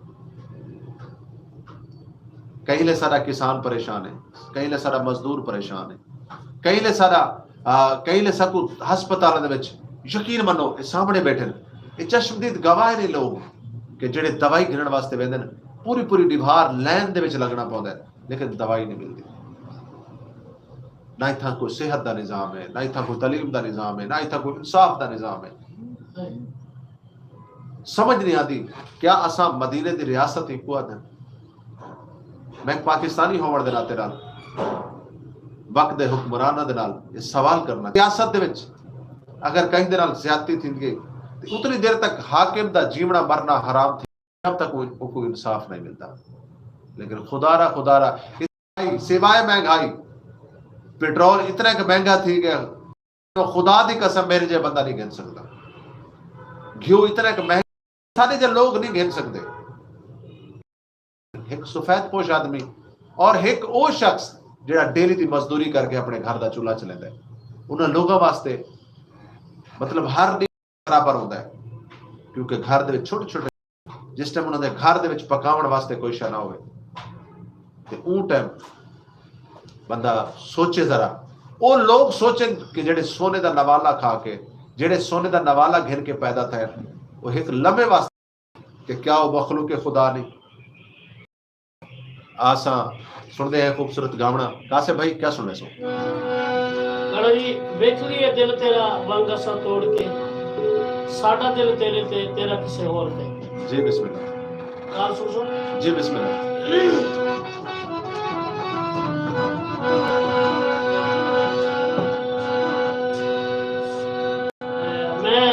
کہیں لے ساݙا کسان پریشان ہے، کہیں لے ساݙا مزدور پریشان ہے، کہیں لے ساݙا آ، کئی لے ساکوں ہسپتالاں دے وچ، یقین منو، اے سامݨے ٻیٹھن، اے چشمدید گواہ نے لوگ کہ جڑے دوائی گھنݨ واسطے ویندن، پوری پوری ݙیوار لین دے وچ لڳݨا پوندا ہے، لیکن دوائی نہیں ملدی۔ نہ اتھاں کوئی صحت دا نظام ہے، نہ اتھاں کوئی تعلیم دا نظام ہے، نہ اتھاں کوئی انصاف دا نظام ہے۔ سمجھ نہیں آندی، کیا اساں مدینے دی ریاست ہی کو آدھن؟ میں پاکستانی ہووݨ دے ناطے نال وقت دے حکمراناں دے نال یہ سوال کرنا، سیاست دے وچ اگر کہیں دے نال زیادتی تھیندی ہے تے اتنی دیر تک حاکم دا جیوݨا مرنا حرام تھی، جب تک وہ، وہ کوئی انصاف نہیں ملتا۔ لیکن خدا را، خدا را، سوائے مہنگائی، پٹرول اتنا کہ مہنگا تھی ڳیا، خدا دی قسم میرے جے بندہ نہیں گھن سکدا۔ گھیو اتنا کہ مہنگا، سارے جے لوگ نہیں گھن سکدے۔ ایک سفید پوش آدمی اور ایک او شخص جڑا ڈیلی دی مزدوری کر کے اپنے گھر دا چولہا چلیندا ہے، انہاں لوگوں واسطے، مطلب، ہر ڈی برابر ہوندا ہے، کیونکہ گھر دے وچ چھوٹے چھوٹے، جس ٹائم انہاں دے گھر دے وچ پکاوݨ واسطے کوئی شے نہ ہوئے تے اوں ٹائم بندہ سوچے ذرا، او لوگ سوچن کہ جڑے سونے دا نوالا کھا کے، جڑے سونے دا نوالا گھن کے پیدا تھے، وہ ایک لمحے واسطے کہ کیا وہ مخلوق خدا نہیں؟ آساں سݨدے ہیں خوبصورت گاوݨا۔ قاسم بھائی، کیا سݨے سو؟ گانا جی، ویکھ لیے دل تیرا ونگ اساں توڑ کے، ساڈا دل تیرے تے، تیرا کسے ہور تے۔ جی، بسم اللہ۔ گال سݨ سو۔ جی، بسم اللہ۔ میں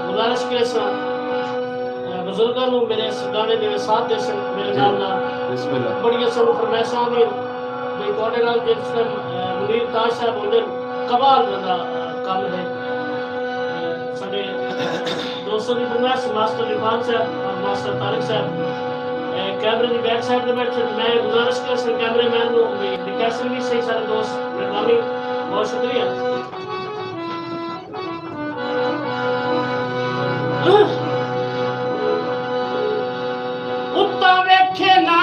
گزارش کریساں، اے، بزرگاں نوں میرے اس گانے دے ساتھ ݙیسن، میرے جی۔ نال نال۔ بسم اللہ۔ بڑیاں سانوں فرمائشاں آندین۔ بھئی تہاݙے نال جس ٹائم، اے، منیر تاج صاحب ہوندن، قبال بندہ، اے، کم ہے۔ اے، ساݙے دوستاں دی فرمائش، ماسٹر عرفان صاحب اور ماسٹر طارق صاحب، اے، کیمرے دی بیک سائیڈ تے بیٹھے۔ میں گزارش کریساں کیمرے مین نوں، بھئی لوکیشن وی صحیح، سارے دوست، مہربانی، بہت شکریہ۔ اتاں ویکھے نہ۔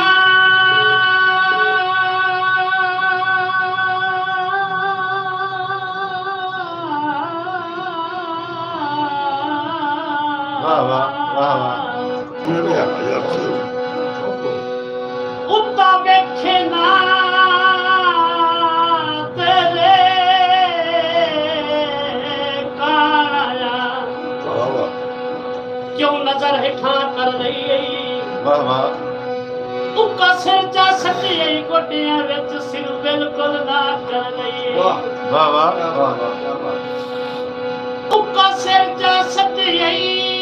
واہ، واہ، واہ، واہ۔ اتاں ویکھے نہ تیرے کاݨ آیا۔ واہ واہ۔ کیوں نظر ہیٹھاں کر لئی ائی؟ واہ واہ۔ اکا سر چا سٹی ائی، گوڈیاں وچ سر بالکل نہ کر لئی ائی۔ واہ۔ واہ واہ، واہ واہ، کیا بات ہے۔ اکا سر چا سٹی ائی۔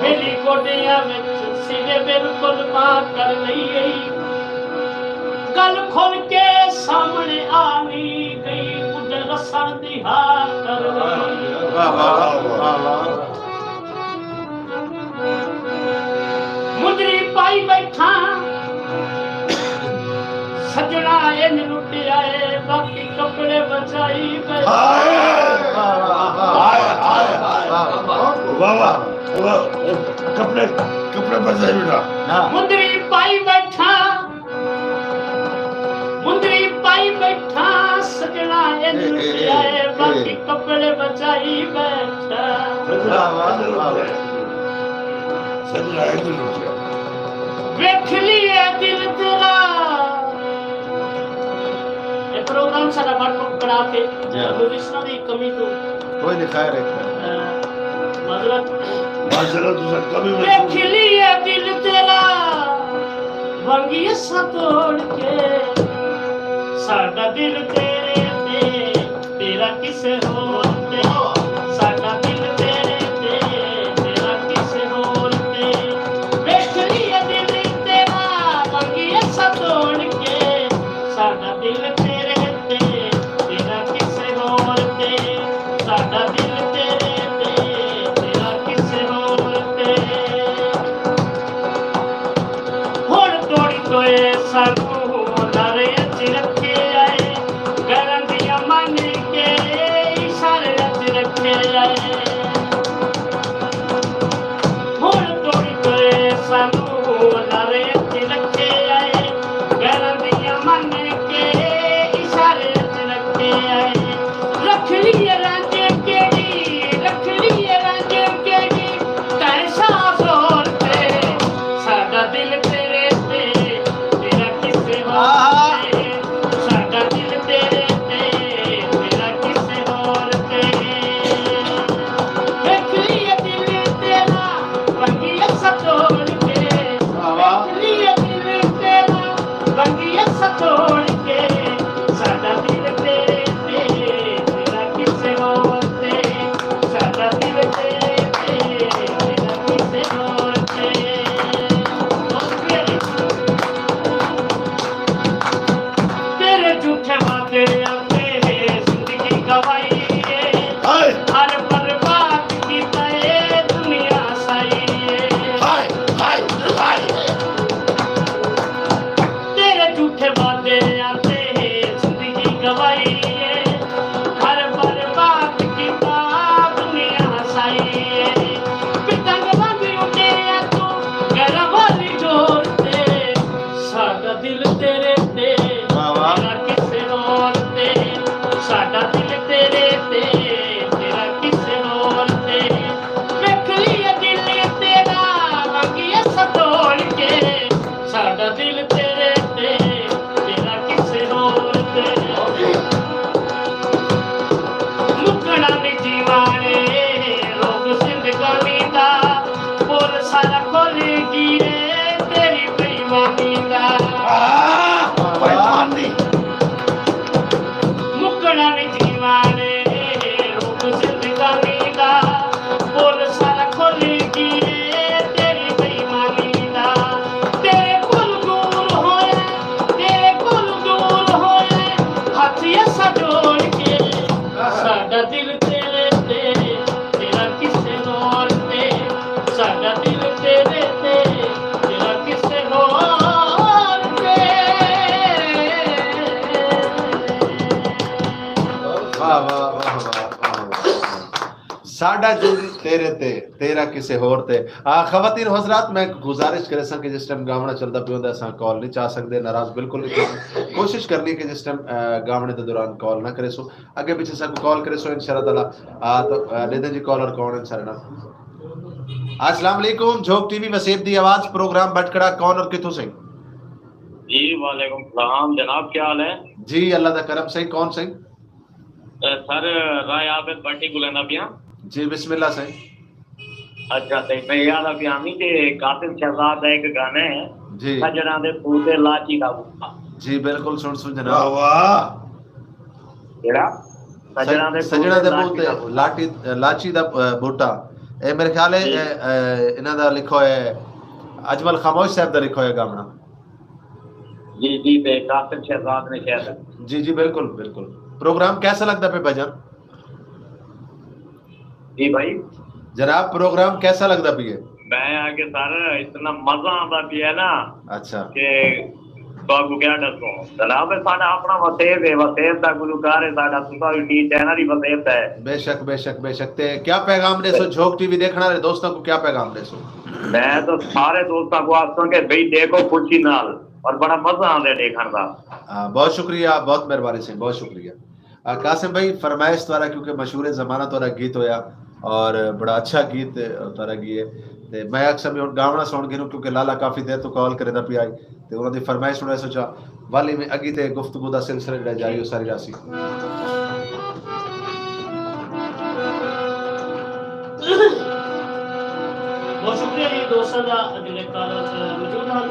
میری گوڈیاں وچ سرے بالکل پا کر لئی۔ گل کھل کے سامنے آ وی گئی، کجھ رسن دی ہا کر لئی۔ واہ، واہ، واہ، واہ۔ مندری پائی بیٹھاں، سڄݨا انج لٹیا اے، باقی کپڑے بچائی بیٹھاں۔ ہائے، ہائے، ہائے، ہائے۔ واہ، واہ، واہ۔ کپڑے، کپڑے بچائی بیٹھا۔ ہاں۔ مندری پائی بیٹھاں، مندری پائی بیٹھاں، سڄݨا انج اے، اے، لٹیا اے، اے، باقی اے۔ کپڑے بچائی بیٹھاں۔ واہ، واہ، واہ، واہ۔ سڄݨا انج لٹیا۔ ویکھ لیے دل تیرا۔ اے پروگرام ساݙا بڑ پکڑا کے جی۔ میوزیشناں دی کمی توں۔ کوئی نہیں، خیر ہے، خیر۔ اے، معذرت۔ معذرت، تساں کمی محسوس ویکھ لیے دل تیرا، ونگی اساں توڑ کے۔ ساݙا دل تیرے تے، تیرا کسے ہور تے۔ ساݙا دل تیرے تے، تیرا کسے ہور تے۔ ویکھ لیے دل تیرا، ونگی اساں توڑ کے۔ ساݙا دل تیرے تے، تیرا کسے ہور تے۔ ساݙا دل تیرے تے، تیرا کسے ہور تے۔ ہݨ توڑی توئے ساکوں نعرے اچ رکھے آئے، غیراں دیاں من کے اشارے چھوڑ کے ساڈا دل تیرے تے، تیرا کسے ہور تے، ساڈا دل تیرے تے، تیرا کسے ہور تے۔ تیرے جھوٹے وعدے آتے، زندگی گوائی ہے۔ ہائے۔ ہر برباد کیتا اے دنیا سائی اے۔ ہائے، ہائے، ہائے۔ تیرے جھوٹے وعدے آتے ہیں، زندگی گوائی ہے۔ گھر برباد کیتا دنیا سائی ہے۔ پتنگ وانگ اڈے آ تو گھر والی جوڑ تے۔ ساڈا دل تیرے تے، واہ واہ۔ تیرا کسے ہور تے۔ ساڈا دل تیرے تے، تیرا کسے ہور تے۔ ویکھ لیے دل تیرا، وانگی اساں توڑ کے۔ ساڈا دل تیرے تے، تیرا کسے ہور تے۔ مکنا نی جیوانے، روگ زندگانی دا، پل سارا کھل گیے تیری بےایمانی دا۔ آہ، بےایمانی۔ مکنا نی جیوانے، روگ زندگانی دا، پل سارا کھل گیے تیری بےایمانی دا۔ تیرے کول دور ہویا، تیرے کول دور ہویا، ہتھ اساں جوڑ کے۔ ساڈا دل تیرے تے، تیرا کسے ہور تے۔ ساڈا دل تیرے تے، تیرا کسے ہور تے۔ واہ، واہ، واہ، واہ، واہ، واہ۔ ساڈا دل تیرے تے، تیرا کسے ہور تے۔ آ، خواتین و حضرات، میں گزارش کریساں کہ جس ٹائم گاوݨا چلدا پیا ہوندا، اساں کال نہیں چا سڳدے، ناراض بالکل نہیں تھیسو۔ کوشش کرنی کہ جس ٹائم، آ، گاوݨے دے دوران کال نہ کریسو، اڳے پچھے ساکوں کال کریسو انشاءاللہ تعالیٰ۔ آ، تو، آ، ݙیہدے جی کالر کون ہن سارے نال۔ السلام علیکم، جھوک ٹی وی وسیب دی آواز، پروگرام بٹکڑا، کون اور کتھوں سئیں؟ جی، وعلیکم السلام جناب، کیا حال ہے؟ جی، اللہ دا کرم سئیں، کون سئیں؟ اے سر، رائے عابد بٹی کوں لینا پیاں۔ جی، بسم اللہ سائیں۔ اچھا، تے میں یاد آ پیاں کہ قاسم شہزاد دا ایک گانا ہے، جی۔ سجݨاں دے پوتے لاچی دا بوٹا۔ جی، بالکل سݨسوں جناب۔ واہ واہ۔ کیڑھا؟ سجݨاں دے سجݨاں دے پوتے پوتے لاچی دا بوٹا۔ لاٹی، لاچی دا، اے، بوٹا۔ اے میرے خیال ہے، جی۔ اے، اے، انہاں دا لکھو ہے، اجمل خاموش صاحب دا لکھو ہے گاوݨا۔ جی، جی، تے قاسم شہزاد نے شاید۔ جی، جی، بالکل، بالکل۔ پروگرام کیسا لڳدا پئے بھائی جان؟ جی بھائی۔ جناب، پروگرام کیسا لڳدا پئے؟ میں آ کے سر اتنا مزہ آندا پیا ہے نا اچھا۔ کہ تہاکوں کیا ݙسوں۔ جناب، ساݙا اپݨا وسیب ہے، وسیب دا گلوکار ہے ساݙا، تساں وی ٹی چینل ہی وسیب دا ہے۔ بے شک، بے شک، بے شک۔ تے کیا پیغام ݙیسو؟ جھوک ٹی وی ݙیکھݨ والے دوستاں کوں کیا پیغام ݙیسو؟ میں تو سارے دوستاں کوں آکھساں کہ بھئی ݙیکھو خوشی نال، اور بڑا مزہ آندا ہے ݙیکھݨ دا۔ ہاں، بہت شکریہ، بہت مہربانی سئیں، بہت شکریہ۔ آ، قاسم بھائی، فرمائش تہاݙا، کیونکہ مشہور زمانہ تہاݙا گیت ہویا اور بڑا اچھا گیت تہاݙا گیے۔ تے میں آکھساں میں ہݨ گاوݨا سݨ گھنوں، کیونکہ لالا کافی دیر توں کال کریندا پیا ہے۔ تے انہاں دی فرمائش سݨ، میں سوچا ول ایویں اڳی تے گفتگو دا سلسلہ جیڑھا جاری، او ساری رہسی۔ بہت شکریہ جی، دوستاں دا جیڑھے کال وچ موجود ہن۔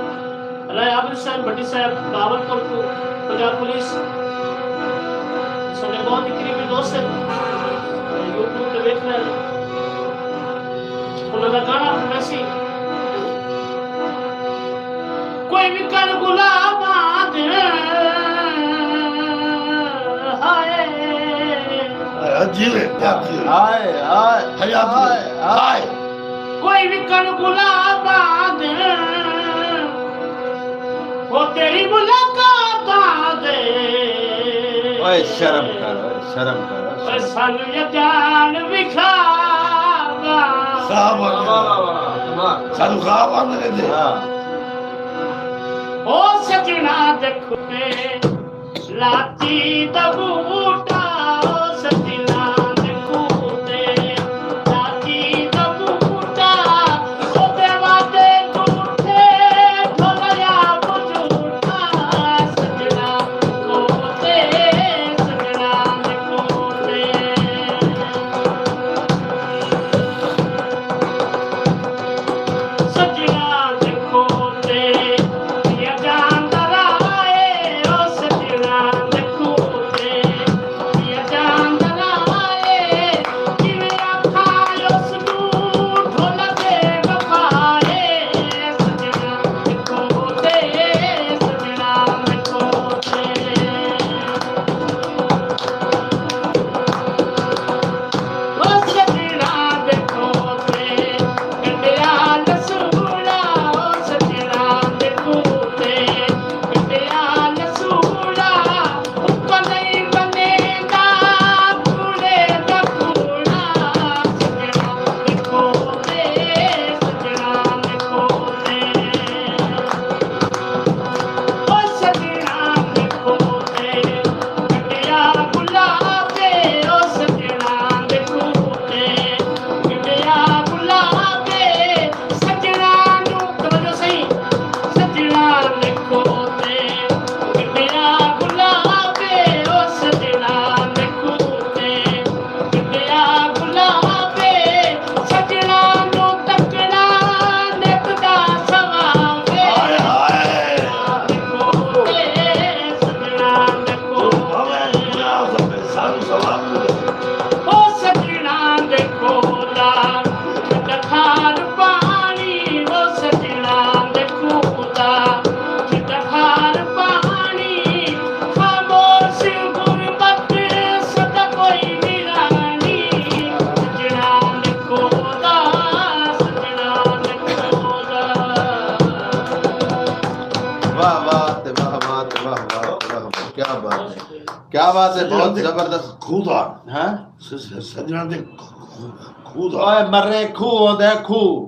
رائے عابد حسین بھٹی صاحب، بہاولپور توں، پنجاب پولیس، ساݙے بہت ہی قریبی دوست ہن، یوٹیوب تے ویکھدے ہن۔ انہاں دا گانا ویسی، کوئی وکݨ گلاباں دے، ہائے۔ ہائے، جیوے، جیوے۔ ہائے، ہائے، حیات ہائے، ہائے۔ ہائے۔ کوئی وکݨ گلاباں دے، او تیری ملاقاتاں دے۔ اوئے شرم کر، اوئے شرم کر، اوئے اوئے شرم۔ سانوں یا جان وکھاواں۔ خواب آندے۔ واہ، واہ، واہ، واہ۔ سانوں خواب آندے نے۔ ہاں۔ او سجݨا ݙکھ تے لاچی دا بوٹا، او سجݨا ݙکھ تے لاچی دا بوٹا، او تے وعدے جھوٹے، بھلیا بجھوٹا، سجݨا ݙکھ تے، سجݨا ݙکھ تے۔ سجݨا ݙکھ تے، یا جان دا راہ اے، او کیا بات ہے، کیا بات ہے، بہت زبردست۔ کھوہ دا۔ ہاں؟ س- س- سجنا دے کھوہ، کھوہ دا۔ اوئے مرے، کھوہ ہوندا ہے، کھوہ۔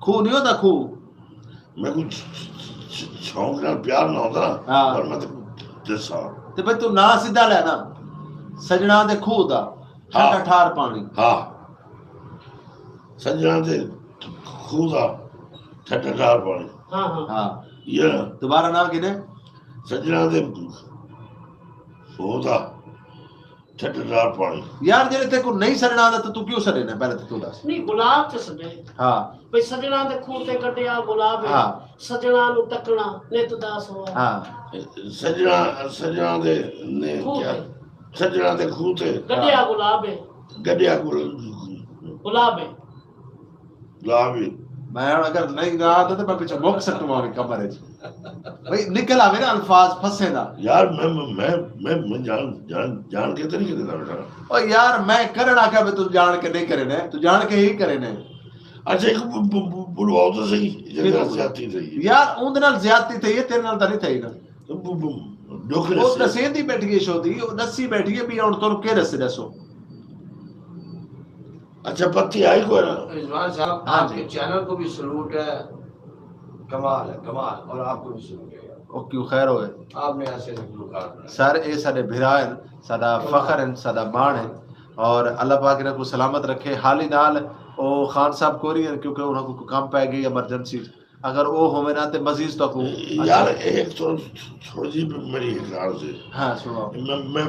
کھوہ نہیں ہوندا، کھوہ۔ میں کو چ- چ- چ- شوق نال پیار نہ ہوندا نا، ہاں۔ پر میں تے ڈساں۔ تے بھئی تو ناں سدھا لے نا، سجنا دے کھوہ دا، ہاں۔ ٹھنڈا ٹھار پانی۔ ہاں۔ سجنا دے کھوہ دا، ٹھنڈا ٹھار پانی۔ ہاں، ہاں۔ ہاں۔ یہ نا۔ دوبارہ ناں کنے؟ سجنا دے کھوہ دا، ٹھنڈا ٹھار پانی۔ یار، جیڑھے تیکوں نہیں سݙݨا آندا تاں توں کیوں سݙیندے؟ پہلے تاں توں ݙس۔ نہیں، گلاب تے سݙے۔ ہاں۔ بھئی سڄݨاں دے کھوہ تے گݙیا گلاب ہے۔ ہاں۔ سڄݨاں نوں تکݨا، نت دا سوا۔ ہاں۔ سڄݨاں، سڄݨاں دے نے کھوہ کیا؟ تے۔ سڄݨاں دے کھوہ تے۔ گݙیا ہاں۔ گلاب ہے۔ گݙیا گل-، گلاب ہے۔ لا وی۔ میں ہݨ اگر نہیں نہ آندا تاں میں پچھوں مک سٹواں وی کمرے اچ۔ بھئی نکل آوے نا الفاظ پھسے نا۔ یار میں، میں، میں، میں جان، جان، جان کے تے نہیں کیتا بیٹھا۔ او یار میں کرݨ آکھیا بھئی توں جان کے نہیں کرینے، توں جان کے ہی کرینے۔ اچھا، ایک ب-، ب-، ب-، بلواؤ تو صحیح، جے کیوں؟ زیادتی تھئی ہے۔ یار اوندے نال زیادتی تھئی ہے، تیرے نال تاں نہیں تھئی نا۔ ب-، ب-، ݙکھ او ݙسے۔ ݙسیندی ٻیٹھی ہے شودی، او ݙسی ٻیٹھی ہے بھی ہݨ تہاکوں کے ݙسے ݙسو۔ اچھا، پتی آئی کوئی نہ۔ رضوان صاحب، ہاں آپ جی۔ کے چینل کو بھی سلوٹ ہے، کمال ہے، کمال، اور آپ کو بھی سلوٹ ہے۔ او کیوں خیر ہوئے؟ آپ نے ایسے ایسے گلوکار بنائے۔ سر، اے ساݙے بھرا ہن، ساݙا فخر ہن، ساݙا ماݨ ہن، اور اللہ پاک انہاں کوں سلامت رکھے۔ حال ہی نال او خان صاحب کوئی نہیں ہن، کیونکہ انہاں کوں کوئی کم پے ڳئی ایمرجنسی، اگر او ہووے نا تے مزید تہاکوں یار، اچھا۔ ایک تو تھوڑی جی میری ایک عرض ہے۔ ہاں، سناؤ۔ میں، میں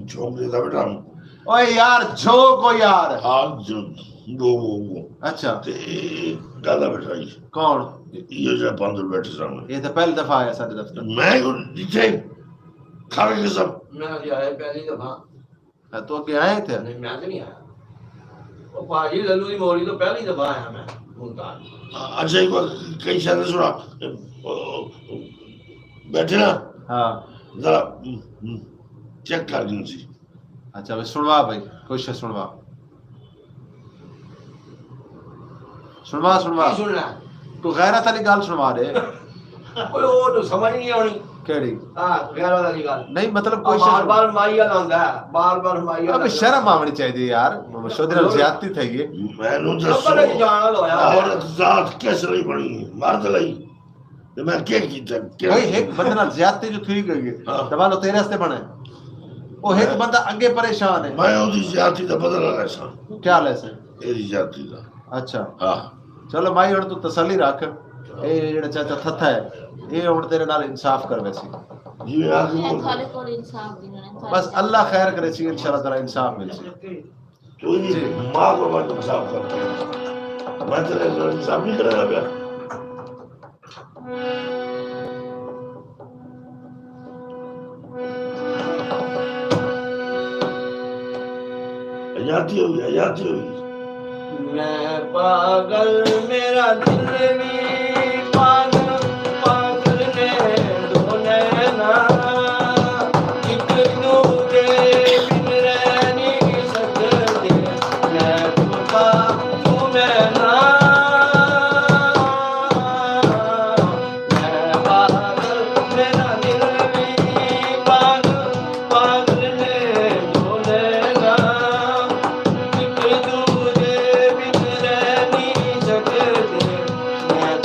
جھونک ݙیندا ٻیٹھا ہم۔ اوئے یار، جھونک او یار۔ ہاں، جو، وہ، وہ، وہ۔ اچھا۔ تے ڳالھا ٻیٹھا ہئی۔ کون؟ ایہو جیہا باندر ٻیٹھے سامݨے۔ یہ تو پہلی دفعہ آیا ساݙے دفتر۔ میں کو ݙٹھے، کھا کے قسم۔ میں اڄ آیا پہلی دفعہ۔ ہاں، تو اڳے آئے تھے؟ نہیں، میں تو نہیں آیا۔ وہ پاجی للو دی مولی تو پہلی دفعہ آیا میں ملتان۔ اچھا، ایک بار کئی شاید سنا، بیٹھے نا؟ ہاں۔ ذرا چیک کر گئی سی۔ اچھا بھائی، سنوا بھائی، کوئی شے سنوا۔ سنوا، سنوا۔ کی سننا؟ کوئی غیرت والی ڳالھ سنوا ݙے۔ کوئی او تو سمجھ نہیں آنی۔ کیڑی؟ ہاں، غیرت والی ڳالھ۔ نہیں، مطلب کوئی آ، بار شے بار مائی والا ہوندا ہے، بار بار مائی والا ابے ہوندا ہے۔ شرم آوݨی چاہیدی ہے یار، شودی نال زیادتی تھئی ہے۔ مینوں دسو، خبر ہے کہ جان والا ہویا۔ عورت ذات کس لئی بݨی؟ مرد لئی۔ تے میں کیا کیتا؟ کیا بھائی، کیتا؟ ہک بندے نال زیادتی جو تھی ڳئی ہے، ہاں۔ تے ولو تیرے واسطے بݨے۔ او ہک میں، بندہ اڳے پریشان ہے۔ میں اودی زیادتی دا بدلہ لیساں۔ کیا لیسیں؟ ایہدی زیادتی دا۔ اچھا۔ ہاں۔ چلو مائی، ہݨ توں تسلی رکھ۔ اے جیڑھا چاچا تھتھا ہے، اے ہݨ تیرے نال انصاف کرویسی۔ جی، میں آکھ اے تھوڑے کول انصاف دی ہونے، بس اللہ خیر کریسی، انشاءاللہ تعالی انصاف ملسی۔ تو جی۔ جی۔ ماں کو میں انصاف کرتا ہوں۔ میں تیرے نال انصاف نہیں کرنا پیا۔ آزادی ہوئی، آزادی ہوئی۔ میں پاگل، میرا دل بھی پاگل، پاگل نے دو نینا، ایک دوجے بن رہ نہیں سکدے۔ میں بھولا، توں میں نہ۔ میں پاگل، میرا دل بھی پاگل، پاگل نے دو نینا، ایک دوجے بن رہ نہیں سکدے۔ میں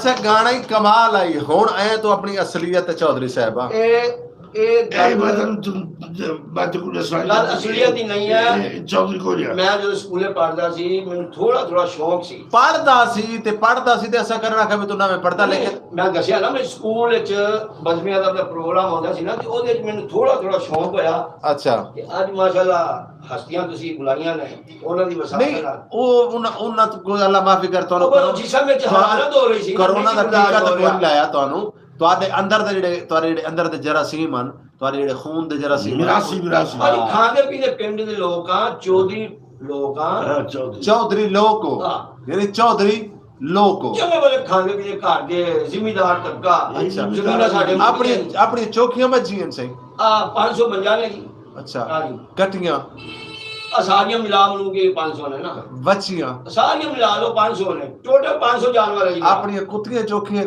اچھا، گانا ہی کمال آئی۔ ہن ایں تو اپنی اصلیت تے چوہدری صاحبہ۔ اے اے اے گل مطلب تم بات کو ڈسوائی گل اصلیت ہی نہیں ہے۔ چوہدری کو جا۔ میں جو سکولے پڑھدا سی، مینوں تھوڑا تھوڑا شوق سی۔ پڑھدا سی تے پڑھدا سی تے اساں کرنا کھے تو نہ میں پڑھدا، لیکن میں دسیا نا، میں سکول وچ بزمی ادب دا پروگرام ہوندا سی نا، تے اودے وچ مینوں تھوڑا تھوڑا شوق ہویا۔ اچھا۔ تے اج ماشاءاللہ ہستیاں تسی بلائیاں نے، انہاں دی وساطت نہیں، نال۔ او انہاں انہاں تو کوئی اللہ معافی کر تو او بھائی، جسم وچ حرارت ہو رہی سی، کرونا دا برداشت ٹیکہ ہو تو رہیا۔ کوئی لایا تانوں۔ تہاڈے اندر دے جڑے، تہاڈے جڑے اندر دے جراثیم ہن، تہاڈے جڑے خون دے جراثیم ہن۔ میراثی میراثی بھائی، کھاندے پیندے پنڈ دے لوک آں، چودھری لوک آں۔ ہاں، چوہدری۔ چوہدری لوک ہو، ہاں۔ یعنی چوہدری لوک ہو۔ چنگے بھلے کھاندے پیندے گھر دے زمیندار طبقہ۔ اچھا۔ زمیناں ساڈے اپنی، اپنی چوکھیاں بچیاں سائیں۔ آ، پانچ سو بنجا نے جی۔ اچھا۔ ہاں جی۔ کٹیاں۔ آ ساریاں ملا ملو کے پانچ سو نے نا۔ بچیاں۔ ساریاں ملا لو، پانچ سو نے، ٹوٹل پانچ سو جانور ہے جی۔ اپنی کتیاں چوکھیاں۔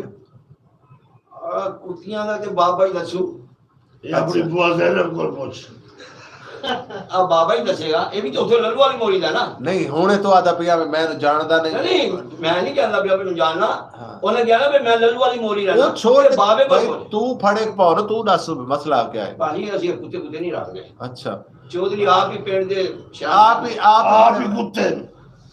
آ، کتیاں دا تے بابا ہی دسو۔ یہ اپنی بوا زینب کو پوچھ۔ آ بابا ہی دسے گا، یہ بھی تو اتھے للو والی مولی دا نا۔ نہیں، ہن تو آدا پیا میں جاندا نہیں۔ نہیں، میں نہیں کہندا پیا مینوں جاننا۔ ہاں۔ انہیں کہنا بھی میں للو والی مولی رہنا۔ وہ چھوڑ یہ بابے کو بھائی، پوچھ۔ تو پھڑے پاؤ نا، تو دس مسئلہ کیا ہے؟ بھائی، اسی کتے کتے نہیں رکھدے۔ اچھا۔ چودھری آپ ہی پنڈ دے شاہ۔ آپ ہی، آپ آپ ہی کتے۔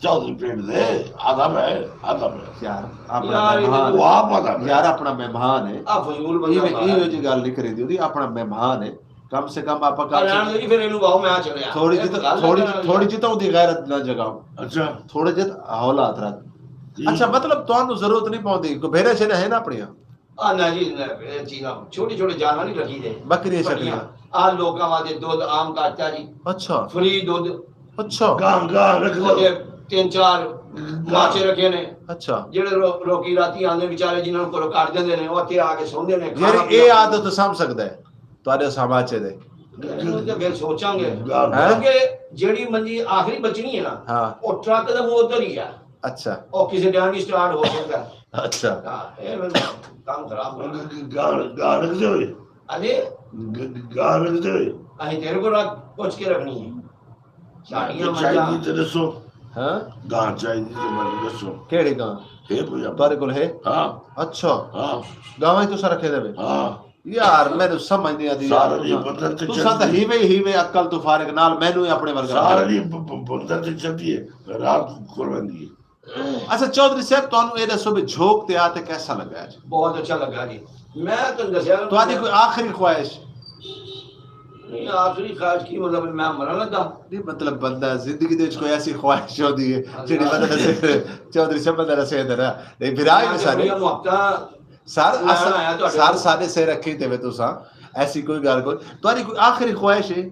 چوہدری پنڈ دے۔ ادب ہے، ادب ہے۔ یار، اپنا یار، یہ مہمان وہ ہے۔ آپ ادب ہے۔ یار، اپنا مہمان ہے۔ آ فضول بندہ ایویں، مارا۔ ایویں جی گل نہیں کریندی ہوندی، اپنا مہمان ہے۔ کم سے کم آپ کم رہن دے جی، پھر اینوں باؤ میں چلیا۔ تھوڑی جی، تھوڑی جی، تھوڑی جی تو اودی غیرت نہ جگاؤ۔ اچھا۔ تھوڑے جے حالات رکھ۔ جی۔ اچھا، مطلب تانوں ضرورت نہیں پوندی، کوئی بھیڑے شیڑے ہے نا اپنیاں؟ آ نہ جی، نہ، یہ چیزاں چھوٹی چھوٹی جانور نہیں رکھی دے۔ بکریاں شکریاں۔ آ لوکاں واسطے دودھ عام کا آٹا جی۔ اچھا۔ فری دودھ۔ اچھا۔ گاں گاں رکھ دو۔ تے تین چار ماچے رکھے نے۔ اچھا۔ جڑے رو-، روکی راتی آندے بیچارے، جنہاں کولوں کٹ جاندے نے، او اتھے آ کے سوندے نے، کھانا یار، اے پینا۔ عادت تو سمجھ سکدا ہے تہاڈے ساماچے دے۔ اینوں تے پھر سوچاں گے۔ گاں۔ ہیں؟ کیونکہ جیڑھی منجی آخری بچنی ہے نا، ہاں۔ او ٹرک دے منہ اتر ہی ہے۔ اچھا۔ او کسے ٹائم ہی سٹارٹ ہو سکدا ہے۔ اچھا۔ ہاں، اے پھر کم خراب ہونا۔ گاں، گاں رکھ دے ہوئے۔ اجے گ-، گ-، گاں رکھ دے ہوئے۔ ایں تیرے کو رکھ پوچھ کے رکھنی ہے۔ ساڈیاں چاہیے منجاں۔ تے دسو۔ ہاں؟ گاں چاہیے تے میں دسو۔ کیڑی گاں؟ ہے کوئی آپ؟ تہاڈے کول ہے؟ ہاں۔ اچھا۔ ہاں۔ گاواں ہی تساں رکھے دے وے؟ ہاں۔ یار، مینوں سمجھ نہیں آندی یار۔ سارے دی پتھر تے تساں تاں چڑھدی۔ ہیوے ہیوے عقل تو فارغ نال مینوں ہی اپنے ورگا سارے دی پ-، پ-، پتھر تے چڑھدی ہے۔ رات کو ویندی ہے۔ اچھا چوہدری صاحب، تانوں اے دسو بھی جھوک تے آ تے کیسا لگا اج؟ بہت اچھا لگا جی۔ میں تہاڈوں دسیا نا، تہاڈی کوئی آخری خواہش؟ نہیں، آخری خواہش کی مطلب، میں مرن لگا۔ نہیں، مطلب بندہ زندگی دے وچ کوئی ایسی خواہش ہوندی ہے اللہ۔ جڑی بندہ دسے، چوہدری صاحب بندہ دسے تے نا۔ نہیں، بھرا ہی میں سارے۔ بڑیاں محبتاں سر میں اساں، آیا تہاڈے سر کول۔ سارے سر رکھی تے وے تساں، ایسی کوئی گل کوئی۔ تہاڈی کوئی آخری خواہش ہے؟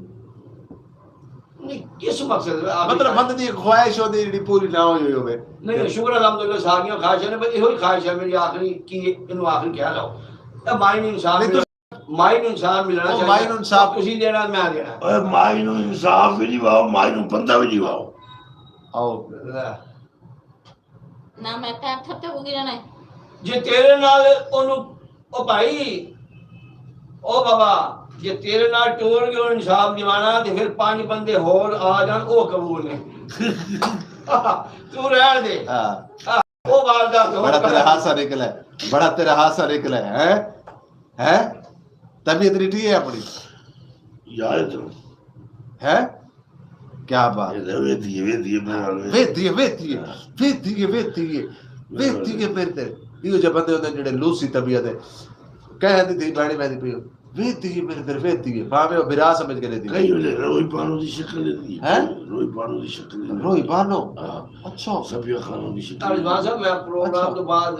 نہیں، کس مقصد ہے؟ آخری مطلب خواہش۔ بندے دی ایک خواہش ہوندی جڑی پوری نہ ہوئی ہوئی ہوے۔ نہیں، شکر الحمدللہ، ساریاں خواہشاں نے، بس ایہو ہی خواہش ہے میری آخری، کہ اینوں آخری کہہ لو۔ اے مائیں نوں انصاف نہیں، ملنا، مائیں نوں انصاف ملنا او چاہیے۔ مائیں نوں انصاف۔ تسی دینا، میں دینا۔ اے مائیں نوں انصاف بھی ڈیواؤ، مائیں نوں بندہ بھی ڈیواؤ۔ آؤ۔ اللہ۔ نہ میں پیر تھپتے کو گرنا ہے۔ جے تیرے نال اونوں، او بھائی، او بابا، جے تیرے نال ٹور گئے انصاف دیوانا، تے پھر پنج بندے ہور آ جان، او قبول نہیں۔ تو رہن دے۔ ہاں۔ او واردات ہو بڑا تیرا ہاسا نکلا ہے، بڑا تیرا ہاسا نکلا ہے، ہیں؟ ہیں؟ طبیعت ڈٹی ہے اپنی؟ یار ادھر۔ ہیں؟ کیا بات۔ اے ویدھی ہے، ویدھی ہے، میں نال ویدھی۔ ویدھی ہے، ویدھی ہے، ویدھی ہے، ویدھی ہے، ویدھی ہے میرے تے۔ ایہو جے بندے ہوندے جڑے لوسی طبیعت ہے۔ کہہ دی تھی بہنی میں دی پیو۔ ویدھی ہے میرے تے، ویدھی ہے۔ بھاویں او بھرا سمجھ کے ویدھی ہے۔ کئی ویلے روئی پانو دی شکل لیندی ہے۔ ہیں؟ روئی پانو دی شکل لیندی ہے۔ روئی پانو؟ ہاں۔ اچھا۔ صفیہ خانم دی شکل۔ رضوان صاحب، میں پروگرام اچھا۔ تو بعد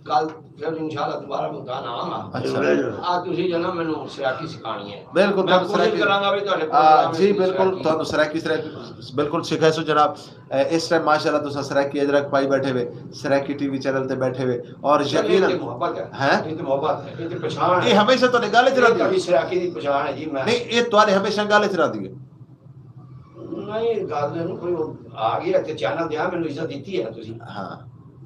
کل پھر انشاءاللہ دوبارہ ملتان آواں گا۔ اچھا۔ اے ویلے آ تسی جنا مینوں سرائیکی سکھانی ہے۔ بالکل، میں تہاکوں کوشش سرائیکی۔ کراں گا بھی تہاڈے آ، پروگرام جی وچ بالکل، سرائیکی۔ تہاکوں سرائیکی، سرائیکی بالکل سکھائے سو جناب۔ اے، اس ٹائم ماشاءاللہ تساں سرائیکی اجرک پائی بیٹھے وے، سرائیکی ٹی وی چینل تے بیٹھے وے، اور چلو، یقیناً یہ تے محبت ہے۔ ہیں؟ یہ تے محبت ہے، یہ تے پچھان یہ ہے۔ ہمیشہ تہاڈے گل وچ یہ رہندی تہاڈی ہے۔ سرائیکی دی پچھان ہے جی، میں نہیں، یہ تہاڈے ہمیشہ گل وچ رہندی ہے۔ نہیں، گل نہیں کوئی، آ گیا تے چینل تے آ، مینوں عزت دتی ہے تسی۔ ہاں۔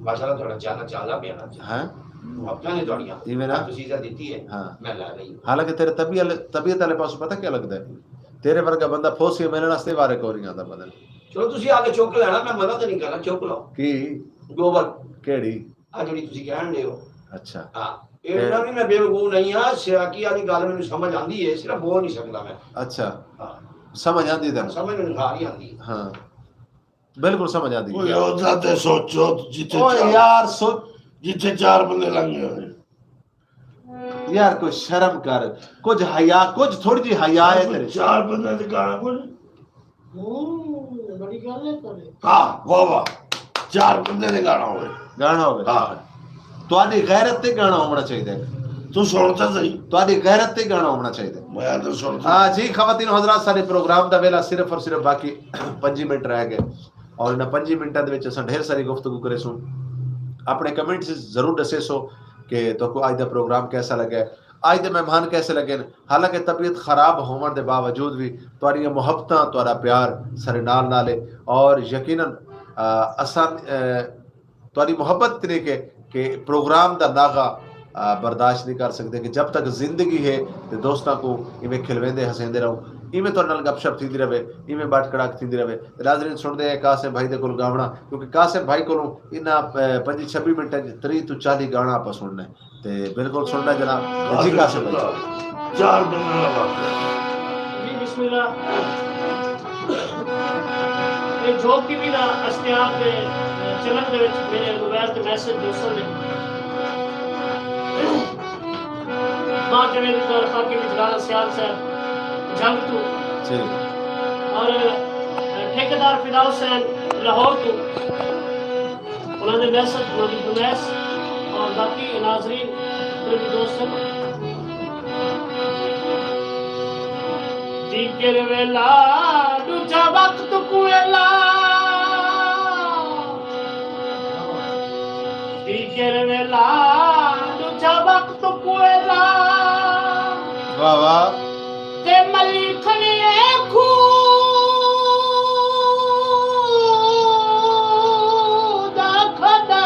ماشاءاللہ تہاڈا چینل چلدا پیا نا۔ ہاں۔ محبتاں نے تہاڈیاں۔ ایویں نا؟ تسی عزت دتی ہے۔ ہاں۔ میں لے گئی۔ حالانکہ تیرے طبیعت، طبیعت والے پاسوں پتہ کیا لگدا ہے؟ تیرے ورگا بندہ پھوسی ملن واسطے وارے کوئی نہیں آندا بدل۔ چلو تسی آ کے چک لینا، میں مدد نہیں کرنا، چک لو۔ کی؟ گوبر۔ کیڑی؟ آ جڑی تسی کہن دے ہو۔ اچھا۔ ہاں۔ اے نہ بھی میں بیوقوف نہیں ہاں، سیاقی والی گل مینوں سمجھ آندی ہے، صرف بول نہیں سکدا میں۔ اچھا۔ ہاں۔ سمجھ آندی تینوں؟ سمجھ مینوں ساری آندی ہے۔ ہاں۔ بالکل سمجھ آندی ہے۔ کوئی عہدہ تے سوچو جتھے اوئے چار یار سوچ جتھے چار بندے لنگے ہوئے۔ یار کوئی شرم کر، کچھ حیا، کچھ تھوڑی جی حیا ہے تیرے۔ چار بندے تے گانا کوئی ہاں واہ واہ، چار بندے نے گانا ہوئے۔ گانا ہوئے۔ ہاں۔ تہاڈی غیرت تے گانا ہونا چاہیے۔ تو سن تے صحیح۔ تہاڈی غیرت تے گانا ہونا چاہیے۔ میں تو سن تے۔ ہاں جی خواتین و حضرات، سارے پروگرام دا ویلا صرف اور صرف باقی پنجی منٹ رہ گئے، اور انہاں پنجی منٹاں دے وچ اساں ڈھیر ساری گفتگو کریسوں۔ اپنے کمنٹس ضرور ڈسیسو کہ تہاکوں اج دا پروگرام کیسا لگا ہے۔ اج دے مہمان کیسے لگے ہن؟ حالانکہ طبیعت خراب ہووݨ دے باوجود وی تہاݙیاں محبتاں، تہاݙا پیار ساݙے نال نال ہے، اور یقینا اساں تہاݙی محبت اتنی کہ کہ پروگرام دا ناغہ برداشت نہیں کر سکدے کہ جب تک زندگی ہے تے دوستاں کوں ایویں کھلویندے ہسیندے رہوں، ایویں تہاݙے نال گپ شپ تھیندی رہے، ایویں بٹ کڑاک تھیندی رہے۔ تے ناظرین سݨدے ہیں قاسم بھائی دے کول گاوݨا، کیونکہ قاسم بھائی کولوں انہاں پنجی چھبی منٹاں اچ تریہہ توں چالیہہ گاوݨا آپاں سݨنا ہے۔ تے بالکل سݨدا جناب۔ جی قاسم بھائی۔ چار بندہ واقعہ۔ جی بسم اللہ۔ اے جھوک ٹی وی دا اشتیاق دے چلن دے وچ میرے موبائل تے میسج دوستاں دے۔ ماں جویندی کور خاکی وچ رانا سیال صاحب جھنگ توں۔ جی۔ اور ٹھیکیدار فدا حسین لاہور توں۔ انہاں دے میسج مجید انیس اور باقی ناظرین پریمی دوست سن۔ دیگر ویلا ڈوجھا وقت کو ویلا، دیگر ویلا ڈوجھا وقت کو ویلا۔ واہ واہ۔ تے ملی کھڑی اے کھوہ دا کھݙا۔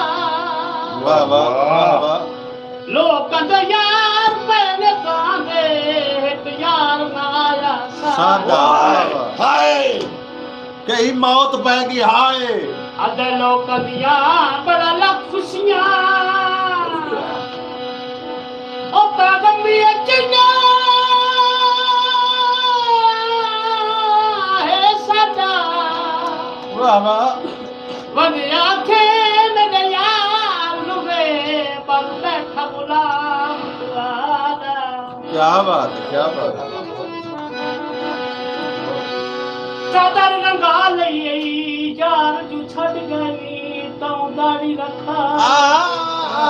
واہ واہ واہ واہ۔ لوکاں دے یار پئے نے کاندے، ہک یار نہ آیا ساݙا۔ ساݙا۔ واہ واہ۔ ہائے۔ کہیں موت پئے گی ہائے۔ ادے لوکاں دیاں بڑا لکھ خوشیاں۔ او کاغم وی اچ نہ ہے ساݙا۔ واہ واہ۔ ونڄ آکھے میݙے یار نوں وے، بس ٻیٹھا غلام تہاݙا۔ کیا بات ہے، کیا بات ہے۔ چادر رنگا لئی ائی، یار جو چھڈ گئے نی، تاں داڑھی رکھا۔ آہ، آہ، آہ، آہ،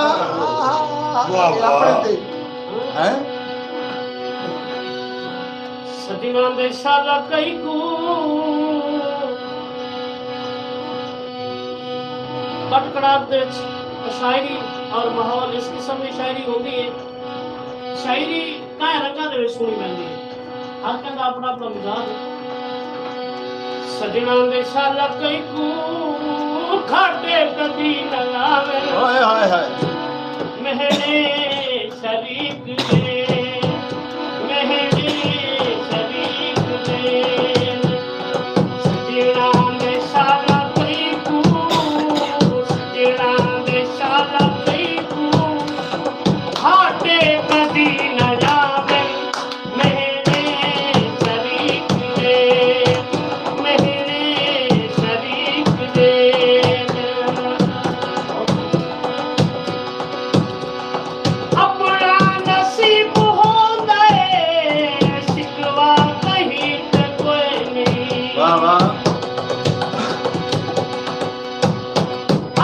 آہ، واہ، اے اپݨے واہ۔ تے، ہیں؟ سجݨاں دے شالا کئی کوں پٹ کڑاک دے وچ شاعری اور ماحول اس قسم دی شاعری ہوندی ہے۔ شاعری کہیں رنگاں دے وچ سݨی ویندی ہے، ہر کہیں دا اپݨا اپݨا مزاج ہے۔ سجݨاں دے شالا کہیں کوں گھاٹے کدی نہ آوے۔ ہائے ہائے ہائے۔ مہݨے شریک دے، مہݨے شریک دے، سجݨاں دے شالا کہیں کوں، سجݨاں دے شالا کہیں کوں، گھاٹے کدی نہ آون۔ مہݨے شریک دے، مہݨے شریک دے۔ اپݨا نصیب ہوندا ہے، شکوہ کہیں تے کوئی نئیں۔ واہ واہ۔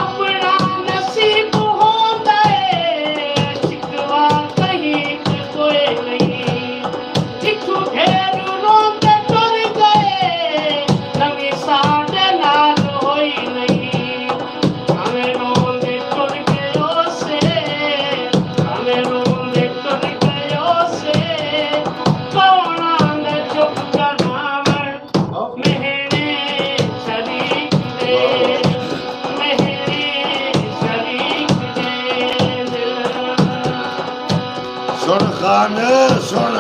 اپݨا نصیب ہوندا ہے، شکوہ کہیں تے کوئی نئیں۔ جتھوں ڈھیر روندے ٹر ڳئے، نویں ساݙے نال ہوئی نئیں۔ بھانویں روندے ٹر ڳئے ہوسے، بھانویں روندے ٹر ڳئے ہوسے، کون آندے چپ کراوݨ۔ مہݨے شریک دے، مہݨے شریک دے۔ سݨ خان سݨ۔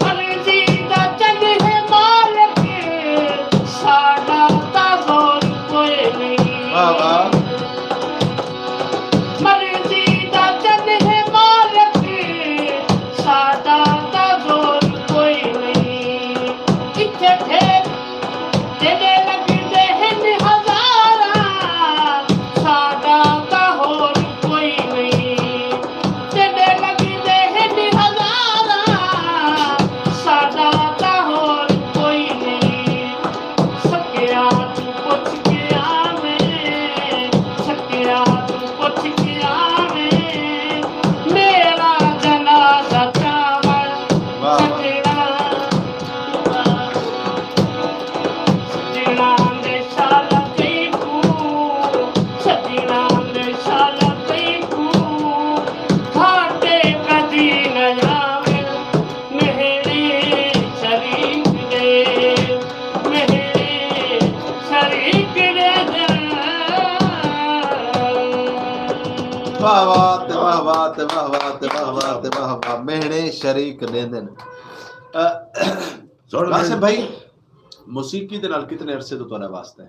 مرضی دا چنگ ہے مالک، ساݙا تاں زور کوئی نئیں۔ واہ واہ۔ واہ واہ تے واہ واہ تے واہ واہ تے واہ واہ تے واہ واہ، مہݨے شریک ݙیندن۔ قاسم بھائی، موسیقی دے نال کتنے عرصے توں تہاݙا واسطہ ہے؟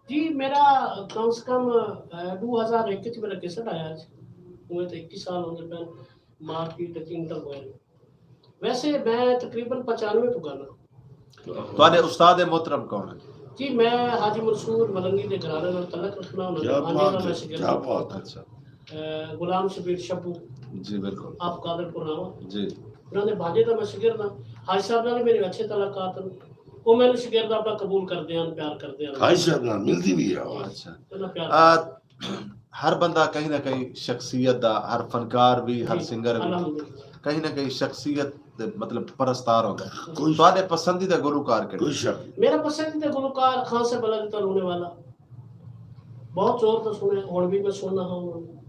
جی، میرا کم سے کم، اے، ݙو ہزار ہک وچ میرا کیسٹ آیا سی۔ اوویں تے اکیس سال ہوندے پئے، مارکیٹ وچ انٹر ہوئے۔ ویسے میں تقریباً پچانوے توں ڳانا۔ تہاݙے استاد محترم کون ہے؟ جی، میں حاجی منصور ملنگی دے گھرانے نال تعلق رکھنا، انہاں دے بھانجے دا میں شاگرد ہاں۔ اچھا۔ اے، غلام شبیر شبو، جی، بالکل۔ آپ قادر پور ناں۔ جی۔ انہاں دے بھانجے دا میں شاگرد ہاں۔ حاجی صاحب نال میرے اچھے تعلقات ہن۔ او مینوں شاگرد اپݨا قبول کردے ہن، پیار کردے ہن۔ حاجی صاحب نال ملدی وی ہے۔ اچھا۔ انہاں پیار آ، ہر بندہ کہیں نہ کہیں شخصیت دا، ہر فنکار بھی، ہر جی، سنگر بھی الحمدللہ۔ کہیں نہ کہیں شخصیت دے، مطلب، پرستار ہوندا ہے۔ کوئی تہاݙے پسندیدہ گلوکار کیڑھے؟ کوئی شک نہیں۔ میرا پسندیدہ گلوکار خان صاحب اللہ دی تلونے والا۔ بہت زور تو سنے، ہن بھی میں سننا ہاں انہاں نوں۔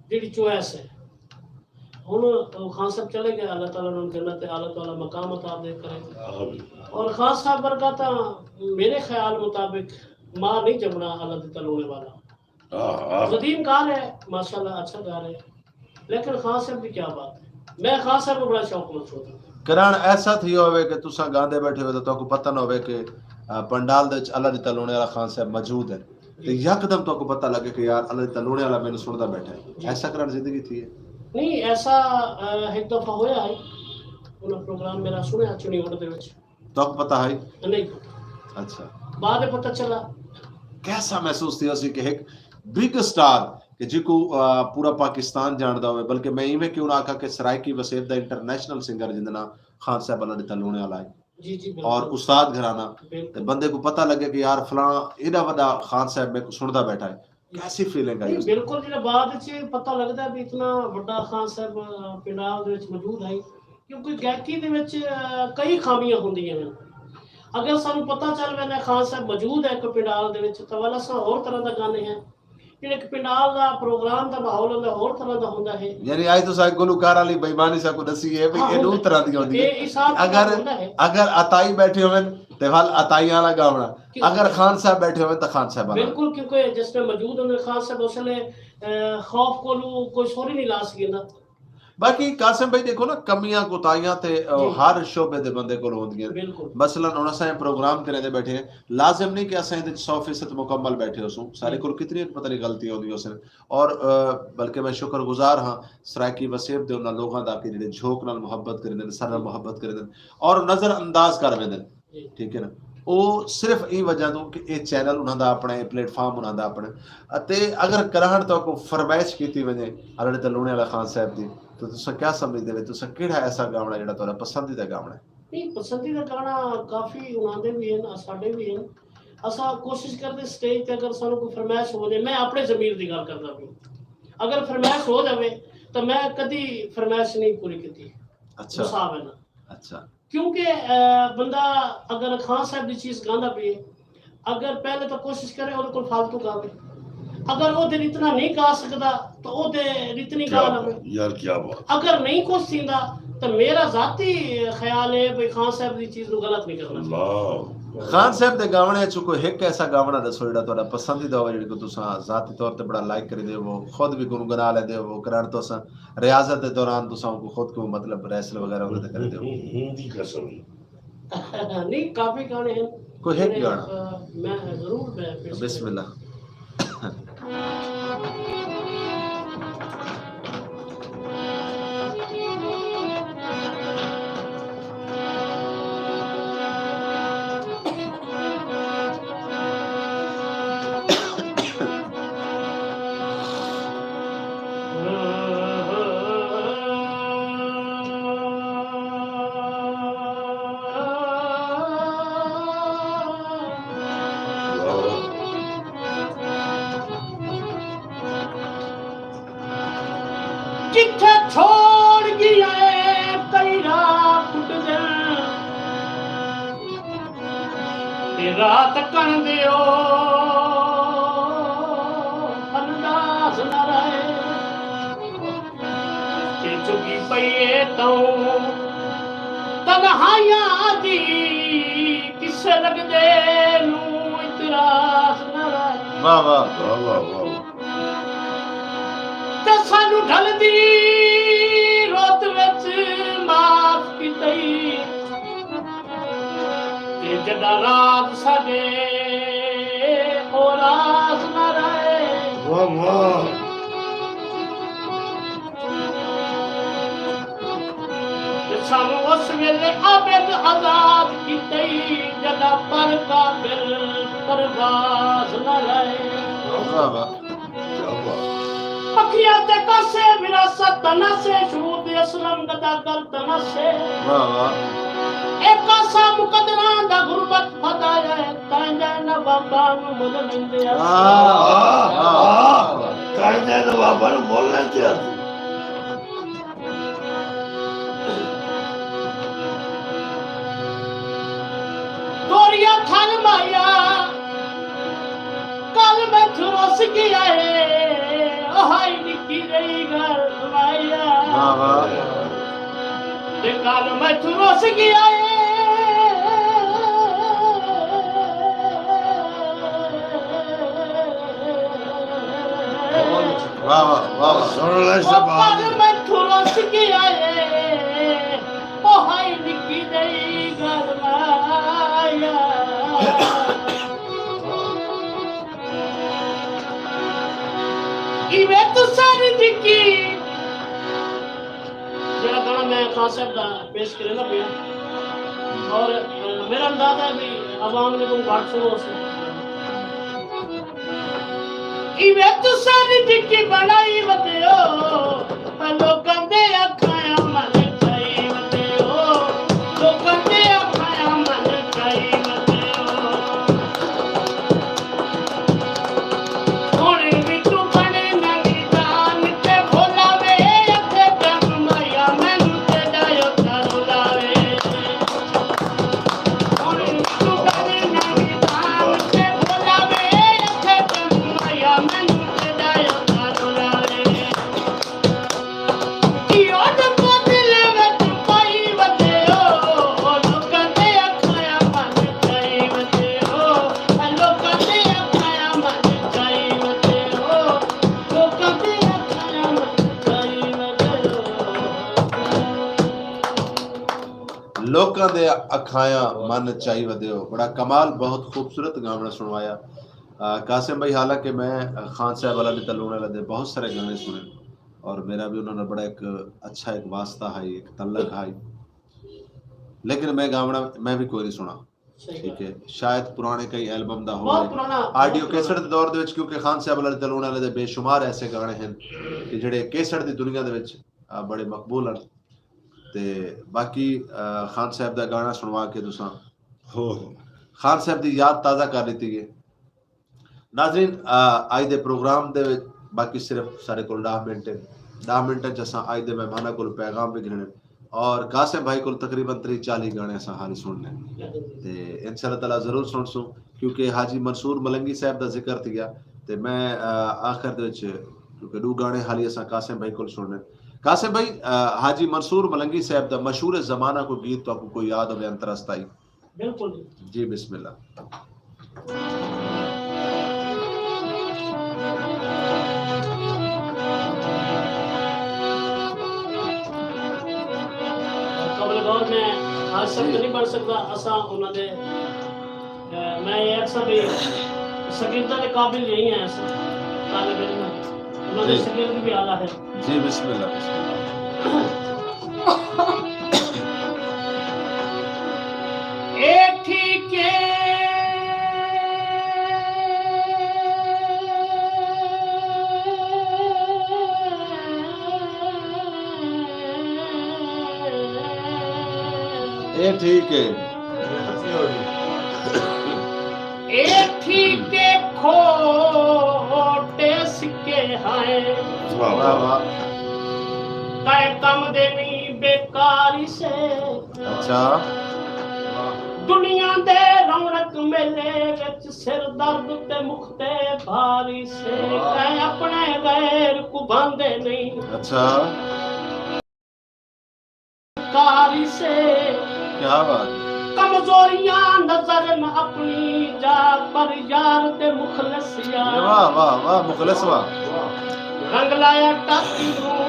جیڑھی چوائس ہے۔ ہن خان صاحب چلے گئے، اللہ تعالیٰ انہاں نوں جنت اعلیٰ تو اعلیٰ مقام عطا دے کرے۔ آمین۔ اور خان صاحب ورگا تاں میرے خیال مطابق ماء نہیں جمنا اللہ دی تلونے والا۔ ہاں، ہاں۔ قدیم گار ہے، ماشاءاللہ اچھا گار ہے، لیکن خان صاحب دی کیا بات ہے، میں خان صاحب کوں بڑا شوق نال سݨدا۔ کرن ایسا تھیو ہووے کہ تساں گاندے ٻیٹھے ہوئے تاں تہاکوں پتہ نہ ہووے کہ، آ، پنڈال دے وچ اللہ دی تلونے والا خان صاحب موجود ہے، تے جی۔ یکدم تہاکوں پتہ لڳے کہ یار اللہ دی تلونے والا مینوں سݨدا ٻیٹھا ہے۔ جی۔ ایسا کرن زندگی تھی ہے؟ نہیں، ایسا، آ، ہک دفعہ ہویا ہے، انہاں پروگرام میرا سݨیا چنیوٹ دے وچ۔ تہاکوں پتہ ہئی؟ نہیں پتہ۔ اچھا۔ بعد پتہ چلا۔ کیسا محسوس تھیا سی کہ ہک بگ اسٹار کہ جیکوں، آ، پورا پاکستان ڄاݨدا ہووے، بلکہ میں ایویں کیوں نہ آکھاں کہ سرائیکی وسیب دا انٹرنیشنل سنگر جیندے ناں خان صاحب اللہ دی تلونے والا ہے۔ جی، جی، بالکل۔ اور استاد گھرانا، بالکل۔ تے بندے کوں پتہ لڳے کہ یار فلاں ایݙا وݙا خان صاحب میکوں سݨدا ٻیٹھا ہے۔ کیسی فیلنگ آئی نہیں، اس؟ بالکل، جیڑھا بعد وچ پتہ لڳدا ہے بھی اتنا وݙا خان صاحب، آ، پنڈال دے وچ موجود ہے، کیونکہ گائیکی دے وچ، آ، کئی خامیاں ہوندیاں ہن۔ اگر سانوں پتہ چل ویندے خان صاحب موجود ہے کوئی پنڈال دے وچ، تاں ول اساں ہور طرح دا گانے ہیں۔ جیڑھے ہک پنڈال دا پروگرام دا ماحول ہوندا، ہور طرح دا ہوندا ہے۔ یعنی اڄ تساں ہک گلوکار والی بےایمانی ساکوں ݙسی ہے بھی ہاں، اے ݙو ہوندا۔ طرح دی ہوندی ہے۔ اے حساب کتاب اگر، ہوندا ہے۔ اگر عطائی ٻیٹھے ہوون تے ول عطائیاں والا ڳاوݨا، کیوں؟ اگر خان صاحب ٻیٹھے ہوون تاں خان صاحب والا۔ بالکل، کیونکہ جس میں موجود ہوندے خان صاحب اس ویلے، اے، خوف کولوں کوئی سر ہی نہیں لا سڳیندا۔ باقی قاسم بھائی ݙیکھو نا، کمیاں کوتاہیاں تے، اے، جی۔ ہر شعبے دے بندے کول ہوندیاں۔ بالکل۔ مثلاً ہݨ اساں اے پروگرام کریندے ٻیٹھے ہیں، لازم نہیں کہ اساں ایندے وچ سو فیصد مکمل ٻیٹھے ہوسوں، ساݙے جی۔ کول کتنی پتہ نہیں غلطیاں ہوندیاں ہوسن۔ اور، اے، بلکہ میں شکر گزار ہاں سرائیکی وسیب دے انہاں لوگاں دا کہ جیڑھے جھوک نال محبت کریندن، ساݙے نال محبت کریندن اور نظر انداز کر ویندن۔ جی۔ ٹھیک ہے نا؟ او صرف ایں وجہ توں کہ اے چینل انہاں دا اپݨا ہے، اے پلیٹ فارم انہاں دا اپݨا ہے۔ اتے اگر کراہݨ تہاکوں فرمائش کیتی ونڄے اللہ دے تلونے والا خان صاحب دی، تو تساں کیا سمجھدے وے، تساں کیڑھا ایسا ڳاوݨا جیڑھا تہاݙا پسندیدہ ڳاوݨا ہے؟ نہیں، پسندیدہ گانا کافی انہاں دے بھی ہن، اساݙے بھی ہن۔ اساں کوشش کردے سٹیج تے اگر سانوں کوئی فرمائش ہو ونڄے، میں اپݨے ضمیر دی ڳالھ کردا پیوں۔ اگر فرمائش ہو جاوے تاں میں کدی فرمائش نہیں پوری کیتی۔ اچھا۔ غصہ آوے نا۔ اچھا۔ کیونکہ، اے، بندہ اگر خان صاحب دی چیز گاندا پئے، اگر پہلے تاں کوشش کرے اوندے کول فالتو گاوے۔ اگر او دن اتنا نہیں گا سڳدا تاں او دے اتنی کیا گا بات، لوے۔ یار کیا بات۔ اگر نہیں کچھ تھیندا تاں میرا ذاتی خیال ہے بھئی خان صاحب دی چیز نوں غلط نہیں کرنا چاہیدا۔ اللہ۔ خان صاحب دے ڳاوݨے چوں کوئی ہک ایسا ڳاوݨا ݙسو جیڑھا تہاݙا پسندیدہ ہووے، جیڑھی کوں تساں ذاتی طور تے بڑا لائک کریندے ہووو، خود بھی گنگنا لیندے ہووو، کرݨ تساں ریاضت دے دوران تساں کوں خود کوں مطلب ریہرسل وغیرہ اندر تے کریندے ہو؟ ہوں، ہوں دی قسم۔ نہیں، کافی گانے ہیں۔ کوئی ہک جیڑھے، گانا۔ آ، میں ضرور میں پیش بسم کروں۔ اللہ۔ جتھے چھوڑ ڳیا اے کئی راہ کٹدے، تے راہ تکݨ دے او انداز نہ رہے۔ تے چڳی پئی اے توں تنہائیاں دی، کسے لڳدے نوں اعتراض نہ رہے۔ واہ، واہ۔ واہ، واہ، واہ، واہ۔ تے سانوں ڈھلدی روت وچ معاف کیتئی، تے جݙاں راز ساݙے او راز نہ رہے۔ واہ واہ۔ تے سانوں اس ویلے عابد آزاد کیتئی، جݙاں پر قابل پرواز نہ رہے۔ واہ واہ۔ کیا بات۔ پکھیاں تے کاسے وراثت تناسے، شہود اسلم گدا گردن سے۔ واہ واہ۔ اے کاسا مقدراں دا غربت پھدایا ہے، تائیں دے نواباں نوں مل لیندے ہسے۔ واہ واہ۔ تائیں دے نواباں نوں مل لیندے ہسے۔ توریا تھل مایا، کل میں تھروس گیا ہے، او ہائی نکی رہی گل مایا۔ واہ واہ۔ تے کل میں تھروس گیا ہے۔ واہ واہ، واہ واہ۔ سن لے او شہباز۔ پل میں تھرس گیا اے، او ہائی نکی جئی گل مایا۔ ایویں تساں نی ڈکی۔ جیڑھا گانا میں خان صاحب دا پیش کریندا پیاں۔ اور، اے، میرا اندازہ ہے بھی عوام نے کوئی گھٹ سنو سی۔ ایویں تساں دی ڈگی بنائی ودیو، لوکاں دے اکھاں من چائی ودیو، لوکاں دے اکھاں من چائی ودیو۔ ہݨ وی توں بݨ ننگی جان تے بھولا وے، اتھے ٹنگ مایا مینوں تیݙا او تر لاوے۔ ہݨ وی توں بݨ ننگی جان تے بھولا وے، اتھے ٹنگ مایا مینوں تیݙا او تر لاوے۔ لوکاں دے اکھایاں من چائی ودیو۔ بڑا کمال، بہت خوبصورت گاوݨا سݨوایا۔ آ، قاسم بھائی، حالانکہ میں خان صاحب والا دی تلوݨ والا دے بہت سارے گانے سݨے اور میرا بھی انہاں نال بڑا ایک اچھا ایک واسطہ ہے، ایک تعلق ہے، لیکن میں گاوݨا میں بھی کوئی نہیں سݨا۔ صحیح ٹھیک ہے، شاید پراݨے کئی البم دا ہووے، آڈیو کیسٹ دے دور دے وچ، کیونکہ خان صاحب والا دی تلوݨ والے دے بے شمار ایسے گانے ہیں کہ جڑے کیسٹ دی دنیا دے وچ، آ، بڑے مقبول ہیں۔ تے باقی، آ، خان صاحب دا گانا سݨوا کے تساں ہو، ہو۔ خان صاحب دی یاد تازہ کر ݙتی ہے۔ ناظرین، آ، اڄ دے پروگرام دے وچ باقی صرف ساݙے کول ݙاہ منٹ ہن۔ ݙاہ منٹاں چ اساں اڄ دے مہماناں کول پیغام وی گھنݨے اور قاسم بھائی کول تقریباً تریہہ چالیہہ گانے اساں حالی سݨنے۔ تے انشاءاللہ تعالیٰ ضرور سݨسوں، کیونکہ حاجی منصور ملنگی صاحب دا ذکر تھی ڳیا۔ تے میں، آ، آخر دے وچ، کیونکہ ݙو گانے حالی اساں قاسم بھائی کول سݨنے۔ قاسم بھائی، آ، حاجی منصور ملنگی صاحب دا مشہور زمانہ کوئی گیت تہاکوں کوئی یاد ہووے، انترست آئی؟ بالکل جی۔ جی، بسم اللہ۔ قبل غور میں حاج صاحب جی۔ تو نہیں پڑھ سکتا، اساں انہاں دے، اے، میں یہ اکثر بھی شاگرداں دے قابل نہیں ہے، اساں طالب علم ہیں۔ انہاں دے جی۔ شاگرد بھی اعلیٰ ہے۔ جی، بسم اللہ، بسم اللہ۔ اے ٹھیک ہے۔ اے ٹھیک ہے۔ اے ٹھیک ہے، کھوٹے سکے ہائے۔ واہ، واہ۔ واہ، واہ۔ کائے کم دے نہیں، بیکاری سے۔ اچھا۔ دنیا دے رونق میلے وچ سر درد تے مخ تے بھاری سے۔ واہ۔ کائے اپݨے غیر کوں بھاندے نہیں۔ اچھا۔ کاری سے۔ کیا بات ہے۔ کمزوریاں نظر نہ اپݨی جا، پر یار تے مخلص یار۔ واہ، واہ، واہ، مخلص واہ۔ رنگ لایا ٹاکی نوں،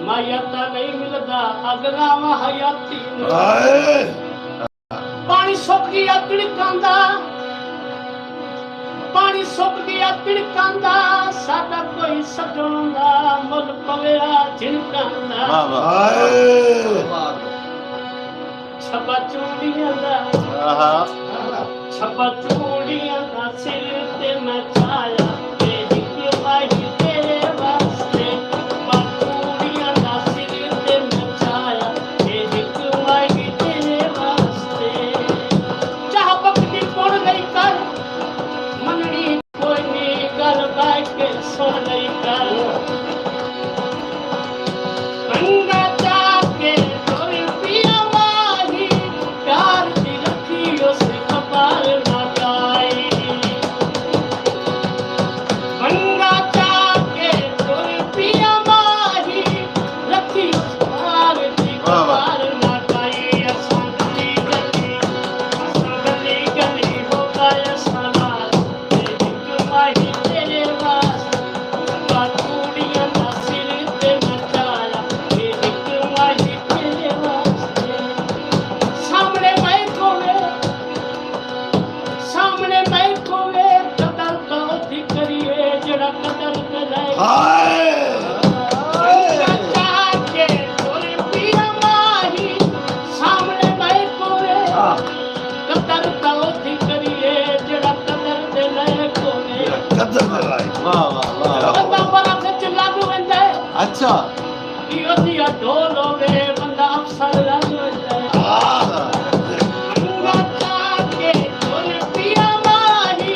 مایا تاں نہیں ملدا، اگ لاواں حیاتی نوں۔ ہائے۔ پاݨی سک ڳیا تڑکاں دا، پاݨی سک ڳیا تڑکاں دا، ساݙا کوئی سڄݨ دا مل پویا جھنکاں دا۔ واہ واہ۔ ہائے۔ چھپا چوڑیاں دا، آہا۔ چھپا چوڑیاں دا سر تے میں چایا، تے ہک ماہی تیرے واسطے۔ چھپا چوڑیاں دا سر تے میں چایا، تے ہک ماہی تیرے واسطے۔ چاہ پکدی پڑ ڳئی کر، منݨی کوئی نی ڳل ٻہہ کے سݨ لئی کر۔ رنگا چا کے ٹر پیا ماہی، پیار دی رکھی اس خبر نہ لائی۔ رنگا چا کے ٹر پیا ماہی، رکھی اس پیار دی واہ واہ۔ خبر نہ لائی۔ اساں گلی گلی، اساں گلی گلی ہو ڳئے سوار۔ سامنے میں کوے، سامنے میں کوے، قدر تو اودھی کریے، جڑا قدر دے لائق۔ ہائے۔ چاہ کے ٹر پیا ماہی، سامنے میں کوے۔ ہاں۔ قدر تاں اوہی کریے، جیڑھا قدر دے لائق ہووے۔ جیڑھا قدر دے لائق۔ واہ، واہ، واہ۔ بندہ برف وچ لڳ ویندے۔ اچھا۔ ݙیو ݙیو ڈھول ہووے، بندہ افسر لڳ ویندے۔ واہ۔ رنگا چا کے ٹر پیا ماہی،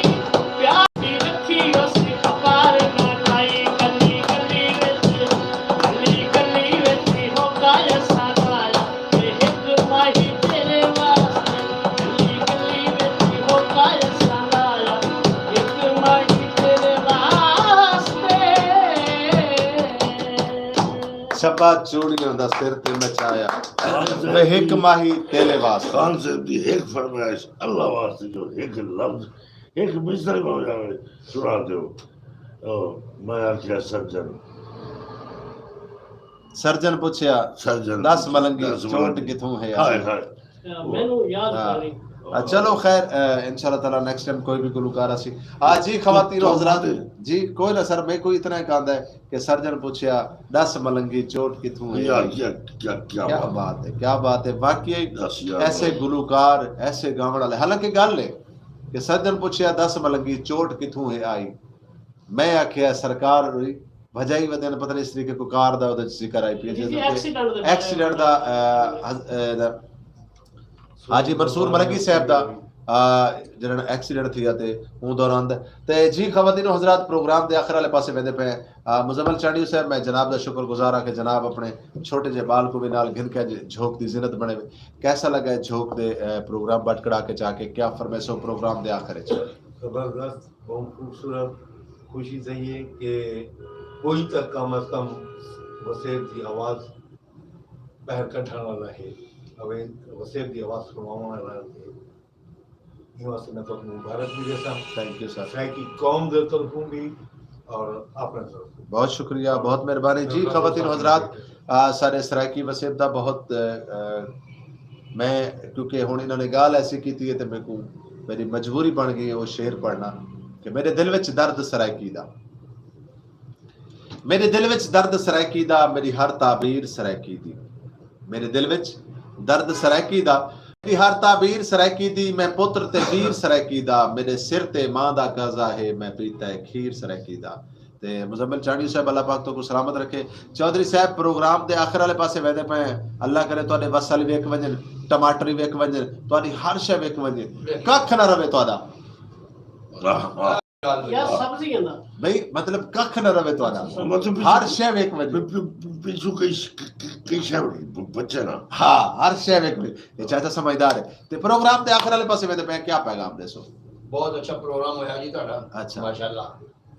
پیار دی رکھی اس خبر نہ لائی۔ گلی گلی وچ، گلی گلی وچ ہو ڳئے سارا۔ تے ہک ماہی تیرے واسطے، گلی گلی وچ ہو ڳئے سارا، ہک ماہی تیرے واسطے۔ چھپا چوڑیاں دا سر تے مچایا، میں ہک ماہی تیرے واسطے۔ خان صاحب دی ہک فرمائش، اللہ واسطے جو ہک لفظ، ہک مصرعہ بݨ جاوے، سݨا ݙیو۔ او، میں آکھیا سرجن۔ سرجن پچھیا، سرجن ݙس پچھیا، ملنگی ݙس چوٹ ملنگی۔ کتھوں ہے؟ ہائے، ہائے۔ مینوں یاد ہاں۔ کونی۔ آ، چلو خیر، آ، انشاءاللہ تعالیٰ نیکسٹ ٹائم کوئی بھی گلوکار اسی۔ آ، جی خواتین و حضرات، جی کوئی نہ سر، میں کوئی اتنا ہی کہندا ہے کہ سرجن پچھیا، ݙس ملنگی چوٹ کتھوں ہے؟ یار، کیا، کیا، کیا کیا بات بات ہے، کیا بات ہے۔ واقعی ݙس یار۔ ایسے گلوکار، ایسے گاوݨ والے، حالانکہ ڳل ہے کہ سرجن پچھیا، ݙس ملنگی چوٹ کتھوں ہے آئی؟ میں آکھیا سرکار ہوئی بھجائی ودے نے، پتہ نہیں اس طریقے کو کار دا اودے وچ ذکر آئی پیا جی، جی، جی، ایکسیڈنٹ دا ایکسیڈنٹ دا، آ، حض-، اے، دا، حاجی منصور ملنگی صاحب دا، آ، جنہاں ایکسیڈنٹ تھیا تے اوں دوران دا۔ تے جی خواتین و حضرات، پروگرام دے آخر والے پاسے ویندے پئے ہیں۔ آ، مزمل چانڈیو صاحب، میں جناب دا شکر گزار ہاں کہ جناب اپنے چھوٹے جے ٻال کو بھی نال گھن کے اڄ جھوک دی زینت بݨے وے۔ کیسا لڳا ہے جھوک دے، اے، پروگرام بٹ کڑا کے چا کے؟ کیا فرمیسو پروگرام دے آخر وچ؟ زبردست۔ بہت خوبصورت، خوشی تھئی ہے کہ کوئی تاں کم از کم وسیب دی آواز ٻاہر کڈھݨ والا ہے، اوے وسیب دی آواز سݨواوݨ والا ہے۔ ایں واسطے میں تہاکوں مبارک بھی ݙیساں۔ Thank you sir. سرائیکی قوم دے طرفوں بھی اور اپݨے طرفوں۔ بہت شکریہ، بہت مہربانی جی۔ خواتین و حضرات، آ، سارے سرائیکی وسیب دا بہت، آ، میں، کیونکہ ہݨ انہاں نے ڳالھ ایسی کیتی ہے تے میکوں، میری مجبوری بݨ ڳئی ہے او شعر پڑھݨا کہ میݙے دل وچ درد سرائیکی دا، میݙے دل وچ درد سرائیکی دا، میݙی ہر تعبیر سرائیکی دی۔ میݙے دل وچ درد سرائیکی دا، میݙی ہر تعبیر سرائیکی دی، میں پتر تے ویر سرائیکی دا، میݙے سر تے ماں دا قضا ہے، میں پیتا ہے کھیر سرائیکی دا۔ تے مزمل چانڈیو صاحب، اللہ پاک تہاکوں سلامت رکھے۔ چوہدری صاحب، پروگرام دے آخر والے پاسے ویندے پئے ہیں۔ اللہ کرے تہاݙے وسل وک ونڄن، ٹماٹر وک ونڄن، تہاݙی ہر شے وک ونڄے، ککھ نہ رہے تہاݙا۔ واہ، واہ۔ یا سبزیاں دا۔ بھئی، مطلب، ککھ نہ رہے تہاݙا۔ مطلب، ہر شے وک ونڄے۔ پ-، پ-، پ-، پچھوں کئی ش-، ک-، ک-، کئی شے بچے نا۔ ہاں، ہر شے وک ونڄے۔ اے چاچا سمجھدار ہے۔ تے پروگرام دے آخر والے پاسے ویندے پئے ہیں، کیا پیغام ݙیسو؟ بہت اچھا پروگرام ہویا جی تہاݙا۔ اچھا۔ ماشاءاللہ۔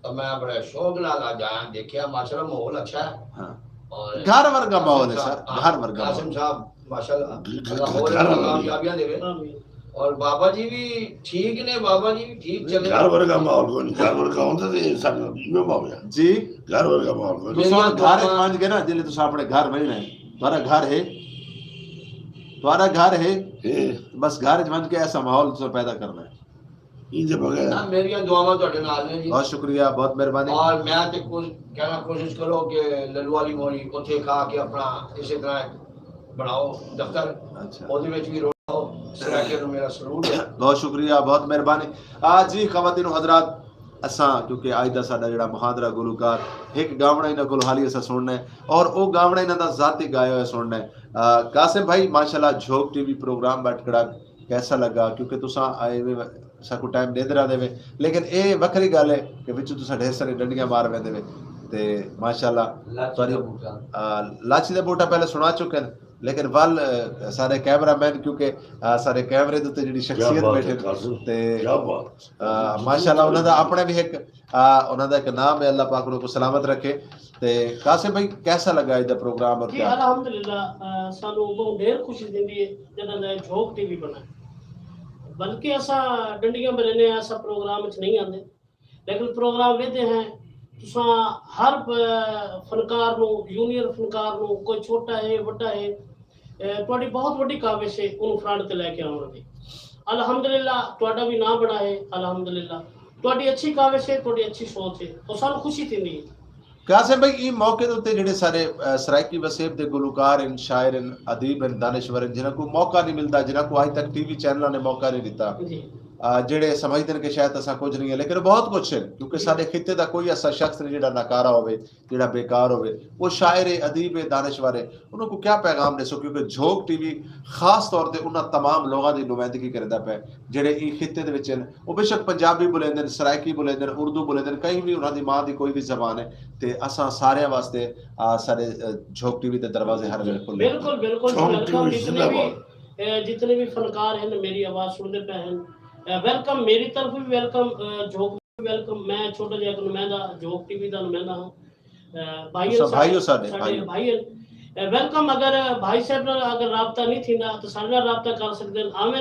تاں میں بڑے شوق نال اڄ آیا، ݙیکھیا، ماشاءاللہ ماحول اچھا ہے۔ ہاں۔ اور گھر ورگا ماحول ہے قاسم سر، صاحب، گھر ورگا قاسم ماحول۔ صاحب، ماشاءاللہ، گھر، گھر، اللہ ہور گھر ورگا۔ کامیابیاں ݙیوے۔ آمین۔ اور بابا جی بھی ٹھیک نے، بابا جی بھی ٹھیک چلے۔ گھر ورگا ماحول کوئی نہیں، گھر ورگا ہوندا تے ساڈے نال ایویں ماحول ہے۔ جی۔ گھر ورگا ماحول کوئی نہیں۔ تساں میریاں ونڄ دعاواں کے نا، جلے تساں اپنے گھر ونڄنا ہے، تہاڈا گھر ہے، تہاڈا گھر ہے، ہے۔ بس گھر وچ ونڄ کے ایسا ماحول تساں پیدا کرنا ہے۔ ایندے بغیر۔ نہ، میریاں دعاواں تہاڈے نال نے جی۔ بہت شکریہ، بہت مہربانی۔ اور میں تے کچھ کہنا کوشش کرو کہ للو والی مولی اتھے کھا کے اپنا اسی طرح بناؤ دفتر۔ اچھا۔ اودے وچ بھی روڑاؤ، سرائیکیاں نوں میرا سلوٹ ہے۔ بہت شکریہ، بہت مہربانی۔ آ جی خواتین و حضرات، اساں کیونکہ اج دا ساڈا جڑا محاضرہ گلوکار ہک گاوݨا انہاں کول حالی اساں سنݨا ہے، اور او گاوݨا انہاں دا ذاتی گایا ہویا سنݨا ہے۔ آ، قاسم بھائی، ماشاءاللہ، جھوک ٹی وی پروگرام ٻیٹھ کھڑا، کیسا لگا؟ کیونکہ تساں آئے وے، ساکوں ٹائم ݙیندے رہندے وے، لیکن اے وکھری ڳالھ ہے کہ وچوں تساں ڈھیر ساری ڈنڈیاں مار ویندے وے۔ تے ماشاءاللہ لاچی تہاݙی، دا بوٹا۔ آ، لاچی دا بوٹا پہلے سݨا چکے ہیں، لیکن ول، آ، سارے کیمرہ مین، کیونکہ، آ، سارے کیمرے دے اُتے جڑی کیا شخصیت بات بیٹھے ہے قاسم، تے، کیا بات۔ آ، ماشاءاللہ انہاں دا اپݨا بھی ہک، آ، انہاں دا ہک نام ہے، اللہ پاک انہاں کوں سلامت رکھے۔ تے قاسم بھائی، کیسا لگا اڄ دا پروگرام اور جی، کیا؟ الحمدللہ، آ، سانوں ٻہوں ڈھیر خوشی تھیندی ہے جݙاں دا جھوک ٹی وی بݨا ہے۔ بلکہ اساں ڈنڈیاں بݨیندے ہیں، اساں پروگرام وچ نہیں آندے، لیکن پروگرام ویندے ہیں۔ تساں ہر، آ، فنکار نوں، یونین فنکار نوں، کوئی چھوٹا ہے، وݙا ہے، اے، تہاݙی بہت وݙی کاوش ہے اونوں فرنٹ تے لے کے آوݨ دی۔ الحمدللہ تہاݙا وی ناں بݨا ہے، الحمدللہ تہاݙی اچھی کاوش ہے، تہاݙی اچھی سوچ ہے، او سانوں خوشی تھیندی ہے۔ قاسم بھائی، ایں موقع دے اُتے جڑے سارے، آ، سرائیکی وسیب دے گلوکار ہن، شاعر ہن، ادیب ہن، دانشور ہن، جنہاں کوں موقع نہیں ملدا، جنہاں کوں اج تک ٹی وی چینلاں نے موقع نہیں ݙتا، جی۔ آ، جڑے سمجھدے ہن کہ شاید اساں کچھ نہیں ہے، لیکن بہت کچھ ہے، کیونکہ جی۔ ساڈے خطے دا کوئی ایسا شخص نہیں جڑا ناکارہ ہووے، جڑا بیکار ہووے۔ او شاعر ہے، ادیب ہے، دانشور ہے، انہاں کوں کیا پیغام ݙیسو؟ کیونکہ جھوک ٹی وی خاص طور تے انہاں تمام لوگاں دی نمائندگی کریندا پئے، جڑے ایں خطے دے وچ ہن۔ او بے شک پنجابی ٻولیندن، سرائیکی ٻولیندن، اردو ٻولیندن، کہیں وی انہاں دی ماں دی کوئی وی زبان ہے، تے اساں ساریاں واسطے، آ، ساڈے، آ، جھوک ٹی وی دے دروازے ہر ویلے کھلے۔ بالکل، بالکل، جھوک ٹی وی ویلکم۔ جتنے زندہ بھی، باد۔ اے، جتنے بھی فنکار ہن، میری آواز سݨدے پئے ہن، اے، ویلکم، میری طرف بھی ویلکم، اے، جھوک ویلکم۔ میں چھوٹا جہا ہک نمائندہ، جھوک ٹی وی دا نمائندہ ہاں۔ اے، بھائی ہن، تساں بھائی ہو ساݙے، ساݙے بھائی ہو۔ بھائی ہن۔ اے، ویلکم۔ اگر بھائی صاحب نال اگر رابطہ نہیں تھیندا تاں ساݙے نال رابطہ کر سڳدے ہن، آون،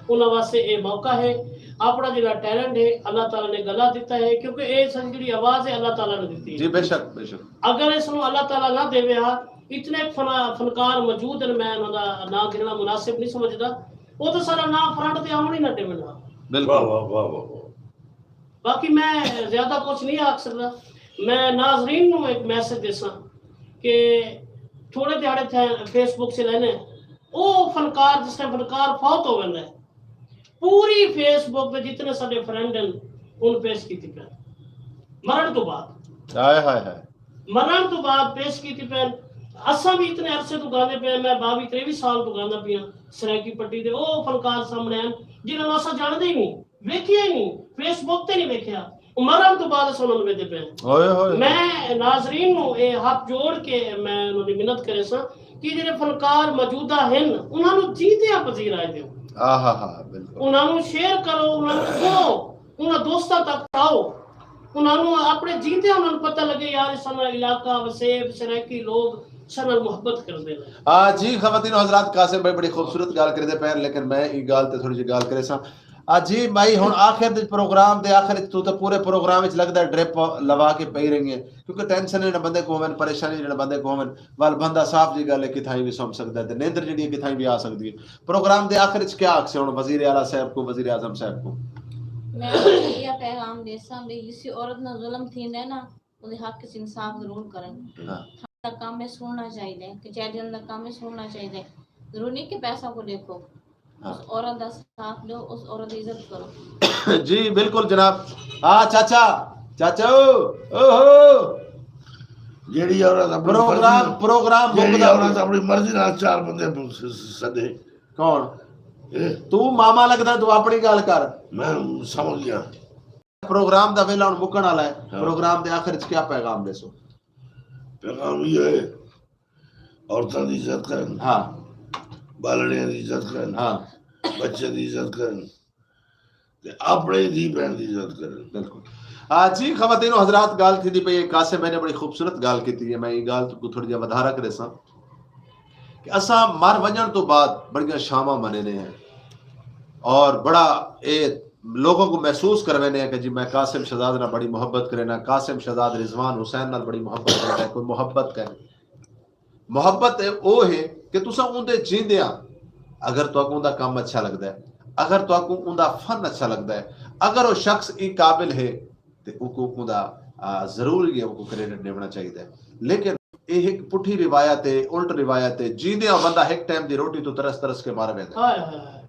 انہاں واسطے اے موقع ہے۔ اپݨا جڑا ٹیلنٹ ہے اللہ تعالیٰ نے گلا ݙتا ہے، کیونکہ اے ساݙی جڑی آواز ہے اللہ تعالیٰ نے ݙتی ہے۔ جی، بے شک، بے شک۔ اگر اس نوں اللہ تعالیٰ نہ ݙیوے ہا، اتنے فنا-، فنکار موجود ہن، میں انہاں دا ناں گھنݨا مناسب نہیں سمجھدا، او تاں ساݙا ناں فرنٹ تے آوݨ ہی نہ ݙیون ہا۔ بالکل۔ واہ، واہ، واہ، واہ، واہ۔ باقی میں زیادہ کچھ نہیں آکھ سڳدا۔ میں ناظرین نوں ایک میسج ݙیساں کہ تھوڑے دیہاڑے تھے فیس بک سے لینے، او فنکار، جس ٹائم فنکار فوت ہو ویندا ہے، پوری فیس بک تے جتنے ساݙے فرینڈ ہن، ان پیش کیتی پئے مرݨ توں بعد۔ ہائے، ہائے، ہائے۔ مرݨ توں بعد پیش کیتی پئے۔ اساں بھی اتنے عرصے توں گاندے پئے، میں ٻاوی تریوی سال توں گاندا پیاں سرائیکی پٹی تے۔ او فنکار سامݨے ہن جنہاں نوں اساں ڄاݨدے ہی نہیں، ویکھیا ہی نہیں، فیس بک تے نہیں ویکھیا۔ او مرݨ توں بعد اساں انہاں نوں ویندے پئے۔ ہوئے ہوئے۔ میں ناظرین نوں اے ہتھ جوڑ کے میں انہاں دی منت کریساں کہ جڑے فنکار موجودہ ہن، انہاں نوں جیندیاں پذیرائی ݙیو۔ آہا ہا، بالکل۔ انہاں نوں شیئر کرو، انہاں نوں سݨو، انہاں دوستاں تک آؤ، انہاں نوں اپݨے جیندیاں انہاں نوں پتہ لڳے، یار، اساں نال علاقہ، وسیب، سرائیکی لوگ اساں نال محبت کریندے ہن۔ آ جی، خواتین و حضرات، قاسم بھائی بڑی خوبصورت ڳالھ کریندے پئے ہن، لیکن میں ایں ڳالھ تے تھوڑی جئی ڳالھ کریساں۔ آ جی بھائی، ہݨ آخر دے پروگرام دے آخر اچ، توں تاں پورے پروگرام اچ لڳدا ہے ڈرپ لوا کے پئی رہی ہے، کیونکہ ٹینشن جڑے بندے کوں ہوون، پریشانی جڑے بندے کوں ہوون، ول بندہ صاف جئی ڳالھ ہے کتھائیں وی سم سڳدا ہے تے نیندر جڑی ہے کتھائیں وی آ سڳدی ہے۔ پروگرام دے آخر اچ کیا آکھسے ہݨ وزیر اعلیٰ صاحب کوں، وزیر اعظم صاحب کوں؟ میں ایہا پیغام ݙیساں بھئی جس عورت نال ظلم تھیندا ہے نا، اوندے حق اچ انصاف ضرور کرن۔ ہاں۔ تھاݨے دا کم ہے سݨݨا چاہیدا ہے، کچہریاں دا کم ہے سݨݨا چاہیدا ہے۔ ضرور نہیں کہ پیسہ کو دیکھو۔ ہاں۔ اس عورت دا ساتھ ݙیو، اس عورت دی عزت کرو۔ جی بالکل جناب۔ ہاں چاچا، چاچا او، او ہو۔ جیڑھی عورت اپݨی پروگرام، مرضی نال، پروگرام جیڑھی مکدا عورت پیا۔ اپݨی مرضی نال چار بندے س-، س-، سݙے۔ کون؟ اے؟ توں ماما لڳدا، توں اپݨی ڳالھ کر۔ میں سمجھ ڳیا۔ پروگرام دا ویلا ہݨ مکݨ والا ہے۔ ہاں۔ پروگرام دے آخر اچ کیا پیغام ݙیسو؟ پیغام ایہو ہے، عورتاں دی عزت کرن، ہاں۔ ٻالڑیاں دی عزت کرن، ہاں۔ بچیاں دی عزت کرن، تے اپݨے دھی بھیݨ دی عزت کرن۔ بالکل۔ آ جی خواتین و حضرات، ڳالھ تھیندی پئی ہے، قاسم بھائی نے بڑی خوبصورت ڳالھ کیتی ہے، میں ایں ڳالھ کوں تھوڑی جئی ودھارا کریساں کہ اساں مر ونڄݨ توں بعد بڑیاں شاماں منیندے ہیں۔ اور بڑا اے لوگوں کو محسوس کروینے ہیں کہ جی میں قاسم شہزاد نال بڑی محبت کرینا، قاسم شہزاد رضوان حسین نال بڑی محبت کرینا، کوئی محبت کرے۔ محبت او ہے کہ تساں اوندے جیندیاں، اگر تہاکوں اوندا کم اچھا لگدا ہے، اگر تہاکوں اوندا فن اچھا لگدا ہے، اگر او شخص ایں قابل ہے، تے اوکوں اوندا، آ، ضروری ہے، اوکوں کریڈٹ ݙیوݨا چاہیدا ہے۔ لیکن اے ہک پٹھی روایت ہے، الٹ روایت ہے، جیندیاں بندہ ہک ٹائم دی روٹی توں ترس ترس کے مر ویندا ہے۔ ہائے ہائے ہائے۔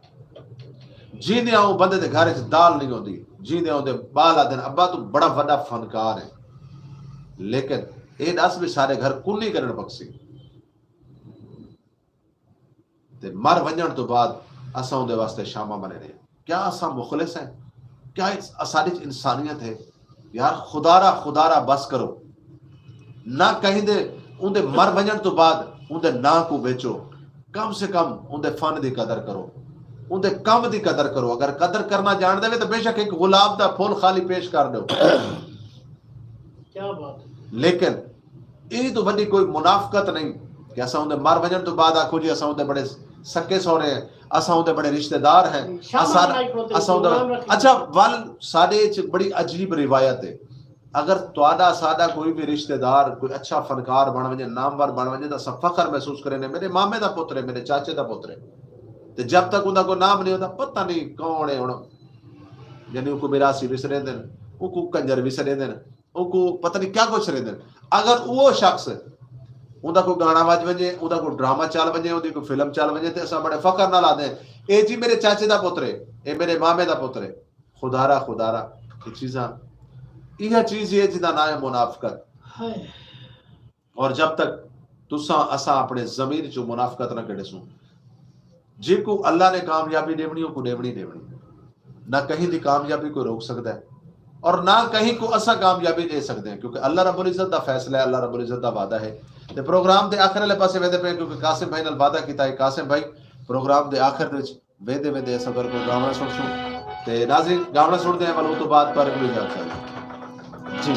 جیندیاں او بندے دے گھر اچ دال نہیں ہوندی، جیندیاں اوندے ٻال آہدن، ابا توں بڑا وݙا فنکار ہے، لیکن اے ݙس وی سارے گھر کوں نہیں کرݨ پکسی۔ تے مر ونڄݨ توں بعد اساں اوندے واسطے شاماں بݨے رہے۔ کیا اساں مخلص ہیں؟ کیا اس-، اساݙے وچ انسانیت ہے؟ یار خدا را، خدا را بس کرو۔ نہ کہیں دے، اوندے مر ونڄݨ توں بعد اوندے ناں کوں ویچو۔ کم سے کم اوندے فن دی قدر کرو۔ اوندے کم دی قدر کرو۔ اگر قدر کرنا جاݨدے وے تو بے شک ایک گلاب دا پھول خالی پیش کر ݙیو۔ کیا بات ہے۔ لیکن ایں توں وݙی کوئی منافقت نہیں کہ اساں اوندے مر ونڄݨ توں بعد آکھو جی اساں اوندے بڑے سکے سوہرے ہیں، اساں اوندے بڑے رشتہ دار ہیں، شامل اساں، بݨائی کھڑوتے ہیں، اساں اوندے، نام رکھ اچھا، ول ساݙے اچ بڑی عجیب روایت ہے۔ اگر تہاݙا ساݙا کوئی وی رشتہ دار کوئی اچھا فنکار بݨ ونڄے، نامور بݨ ونڄے، تاں اساں فخر محسوس کریندے، میݙے مامے دا پتر ہے، میݙے چاچے دا پتر ہے۔ تے جب تک اوندا کوئی نام نہیں ہوندا، پتہ نہیں کون ہے ہݨ، یعنی اوکوں میراثی وی سݙیندن، اوکوں کنجر وی سݙیندن، اوکوں پتہ نہیں کیا کچھ سݙیندن۔ اگر او شخص، اوندا کوئی گانا وڄ ونڄے، اوندا کوئی ڈرامہ چل ونڄے، اوندی کوئی فلم چل ونڄے، تے اساں بڑے فخر نال آہدے ہیں، "اے جی میݙے چاچے دا پتر ہے، اے میݙے مامے دا پتر ہے۔" خدا را، خدا را، اے چیزاں، ایہا چیز ہے جیندا ناں ہے منافقت۔ ہائے۔ اور جب تک تساں، اساں اپݨے ضمیر چوں منافقت نہ کڈھسوں، جیکوں اللہ نے کامیابی ݙیوݨی، اوکوں ݙیوݨی ݙیوݨی۔ نہ کہیں دی کامیابی کوئی روک سڳدا ہے اور نہ کہیں کوں اساں کامیابی ݙے سڳدے ہیں، کیونکہ اللہ رب العزت دا فیصلہ ہے، اللہ رب العزت دا وعدہ ہے۔ تے پروگرام دے آخر والے پاسے ویندے پئے ہیں، کیونکہ قاسم بھائی نال وعدہ کیتا ہے۔ قاسم بھائی، پروگرام دے آخر دے وچ ویندے ویندے اساں تہاکوں گاوݨا سݨسوں۔ تے ناظرین، گاوݨا سݨدے ہیں، ول اوں توں بعد پر کوئی جا چل۔ جی۔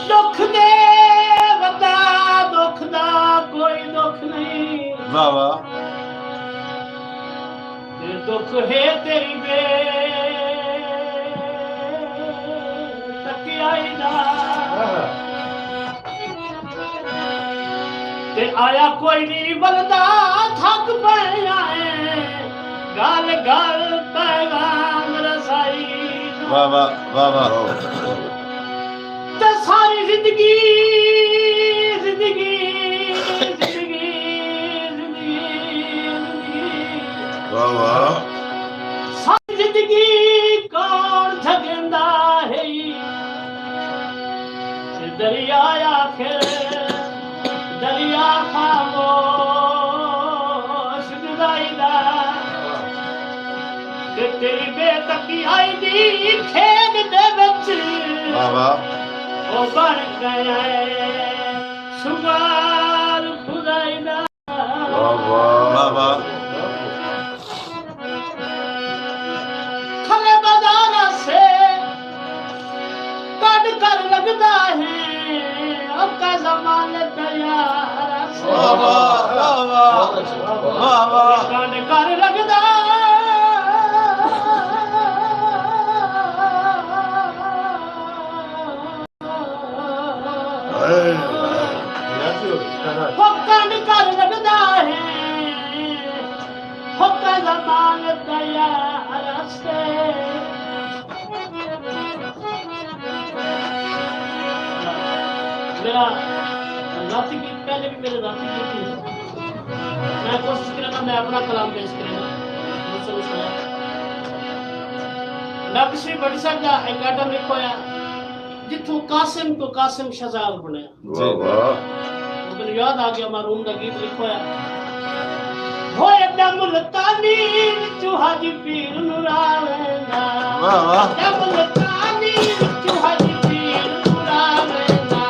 ݙکھ دے ودا، ݙکھ دا کوئی ݙکھ نہیں۔ واہ واہ۔ تے ݙکھ ہے تیری بے تکیائی دا۔ تے آیا کوئی نہیں ولدا، تھک پئے ہیں گل گل پیغام رسائی دا۔ واہ واہ، واہ واہ۔ تے ساری زندگی، زندگی، زندگی، زندگی، زندگی۔ واہ واہ۔ ساری زندگی کون جھڳیندا ہے؟ تے دریا آخر، دریا خاموش جدائی دا۔ تے تیری بے تکیائی دی کھیݙ دے وچ، واہ واہ، او بݨ ڳیا ہے شمار خدائی دا۔ واہ واہ۔ واہ واہ۔ کھلے بازار سے کڈھ کر لڳدا ہے، او قیضہ مال تیار سے۔ واہ واہ، واہ واہ۔ واہ واہ۔ کڈھ کر لڳدا ہائے، ہائے۔ ہکن کر لڳدا ہے، ہکن زمان تیار سے۔ میرا ذاتی گیت، پہلے بھی میرے ذاتی گیت ہی ہے۔ میں کوشش کرنا، میں اپنا کلام پیش کرنا۔ میں کشمیر بڑی صاحب دا ایک آئٹم لکھوایا۔ جتھوں قاسم کوں قاسم شہزاد بݨیا۔ واہ واہ۔ مینوں یاد آ ڳیا، مرحوم دا گیت لکھوایا۔ ہوئے ݙا ملتانی وچوں حاجی پیر نوں راہ ویندا۔ واہ واہ۔ ݙا ملتانی وچوں حاجی پیر نوں راہ ویندا۔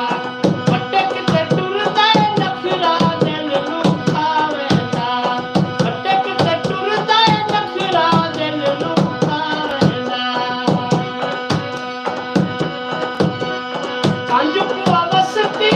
پٹک تے ٹردا اے نخرہ دل نوں کھا ویندا۔ پٹک تے ٹردا اے نخرہ دل نوں کھا ویندا۔ کنج کوں وستی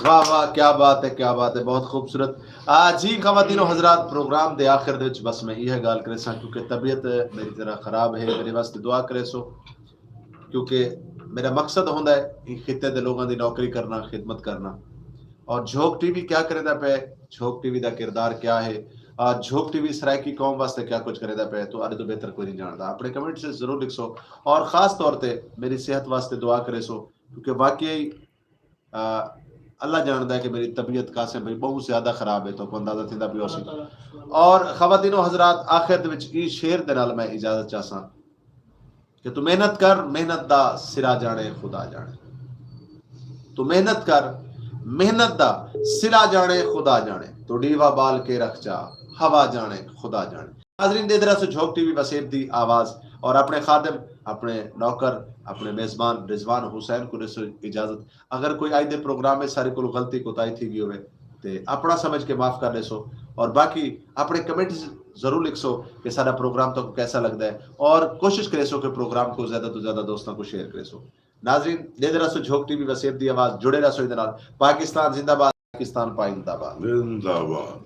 واہ واہ، کیا بات ہے، کیا بات ہے، بہت خوبصورت۔ آ جی خواتین و حضرات، پروگرام دے آخر دے وچ بس میں یہ گال کرے ساں، کیونکہ طبیعت میری طرح خراب ہے، میرے واسطے دعا کرے سو، کیونکہ میرا مقصد ہوندا ہے کہ خطے دے لوگاں دی نوکری کرنا، خدمت کرنا۔ اور جھوک ٹی وی کیا کریندا پے، جھوک ٹی وی دا کردار کیا ہے، آ جھوک ٹی وی سرائیکی قوم واسطے کیا کچھ کریندا پے، تو آدھے تو بہتر کوئی نہیں جاندا۔ اپنے کمنٹ سے ضرور لکھ سو، اور خاص طور تے میری صحت واسطے دعا کرے سو، کیونکہ واقعی آ، اللہ جاندا ہے کہ میری طبیعت قاسم بھائی بہت زیادہ خراب ہے، تو کو اندازہ تھیندا پیا ہوسی۔ اور خواتین و حضرات، آخر دے وچ ای شعر دے نال میں اجازت چاہساں کہ تو محنت کر، محنت دا سرا جانے خدا جانے۔ تو محنت کر، محنت دا سرا جانے خدا جانے۔ تو ڈیوا بال کے رکھ چا، ہوا جانے خدا جانے۔ ناظرین، دے درا سو جھوک ٹی وی وسیب دی آواز اور اپنے خادم، اپنے نوکر، اپنے میزبان رضوان حسین کو دے سو اجازت۔ اگر کوئی آئی دے پروگرام میں ساری کو غلطی کوتاہی تھی گئی ہوئے تے اپنا سمجھ کے معاف کر دے سو، اور باقی اپنے کمنٹ ضرور لکھ سو کہ سارا پروگرام تو کیسا لگدا ہے، اور کوشش کرے سو کہ پروگرام کو زیادہ تو زیادہ دوستوں کو شیئر کرے سو۔ ناظرین، دے درا سو جھوک ٹی وی وسیب دی آواز، جڑے رہ سو ادھر نال۔ پاکستان زندہ باد، پاکستان پائندہ باد۔ زندہ باد۔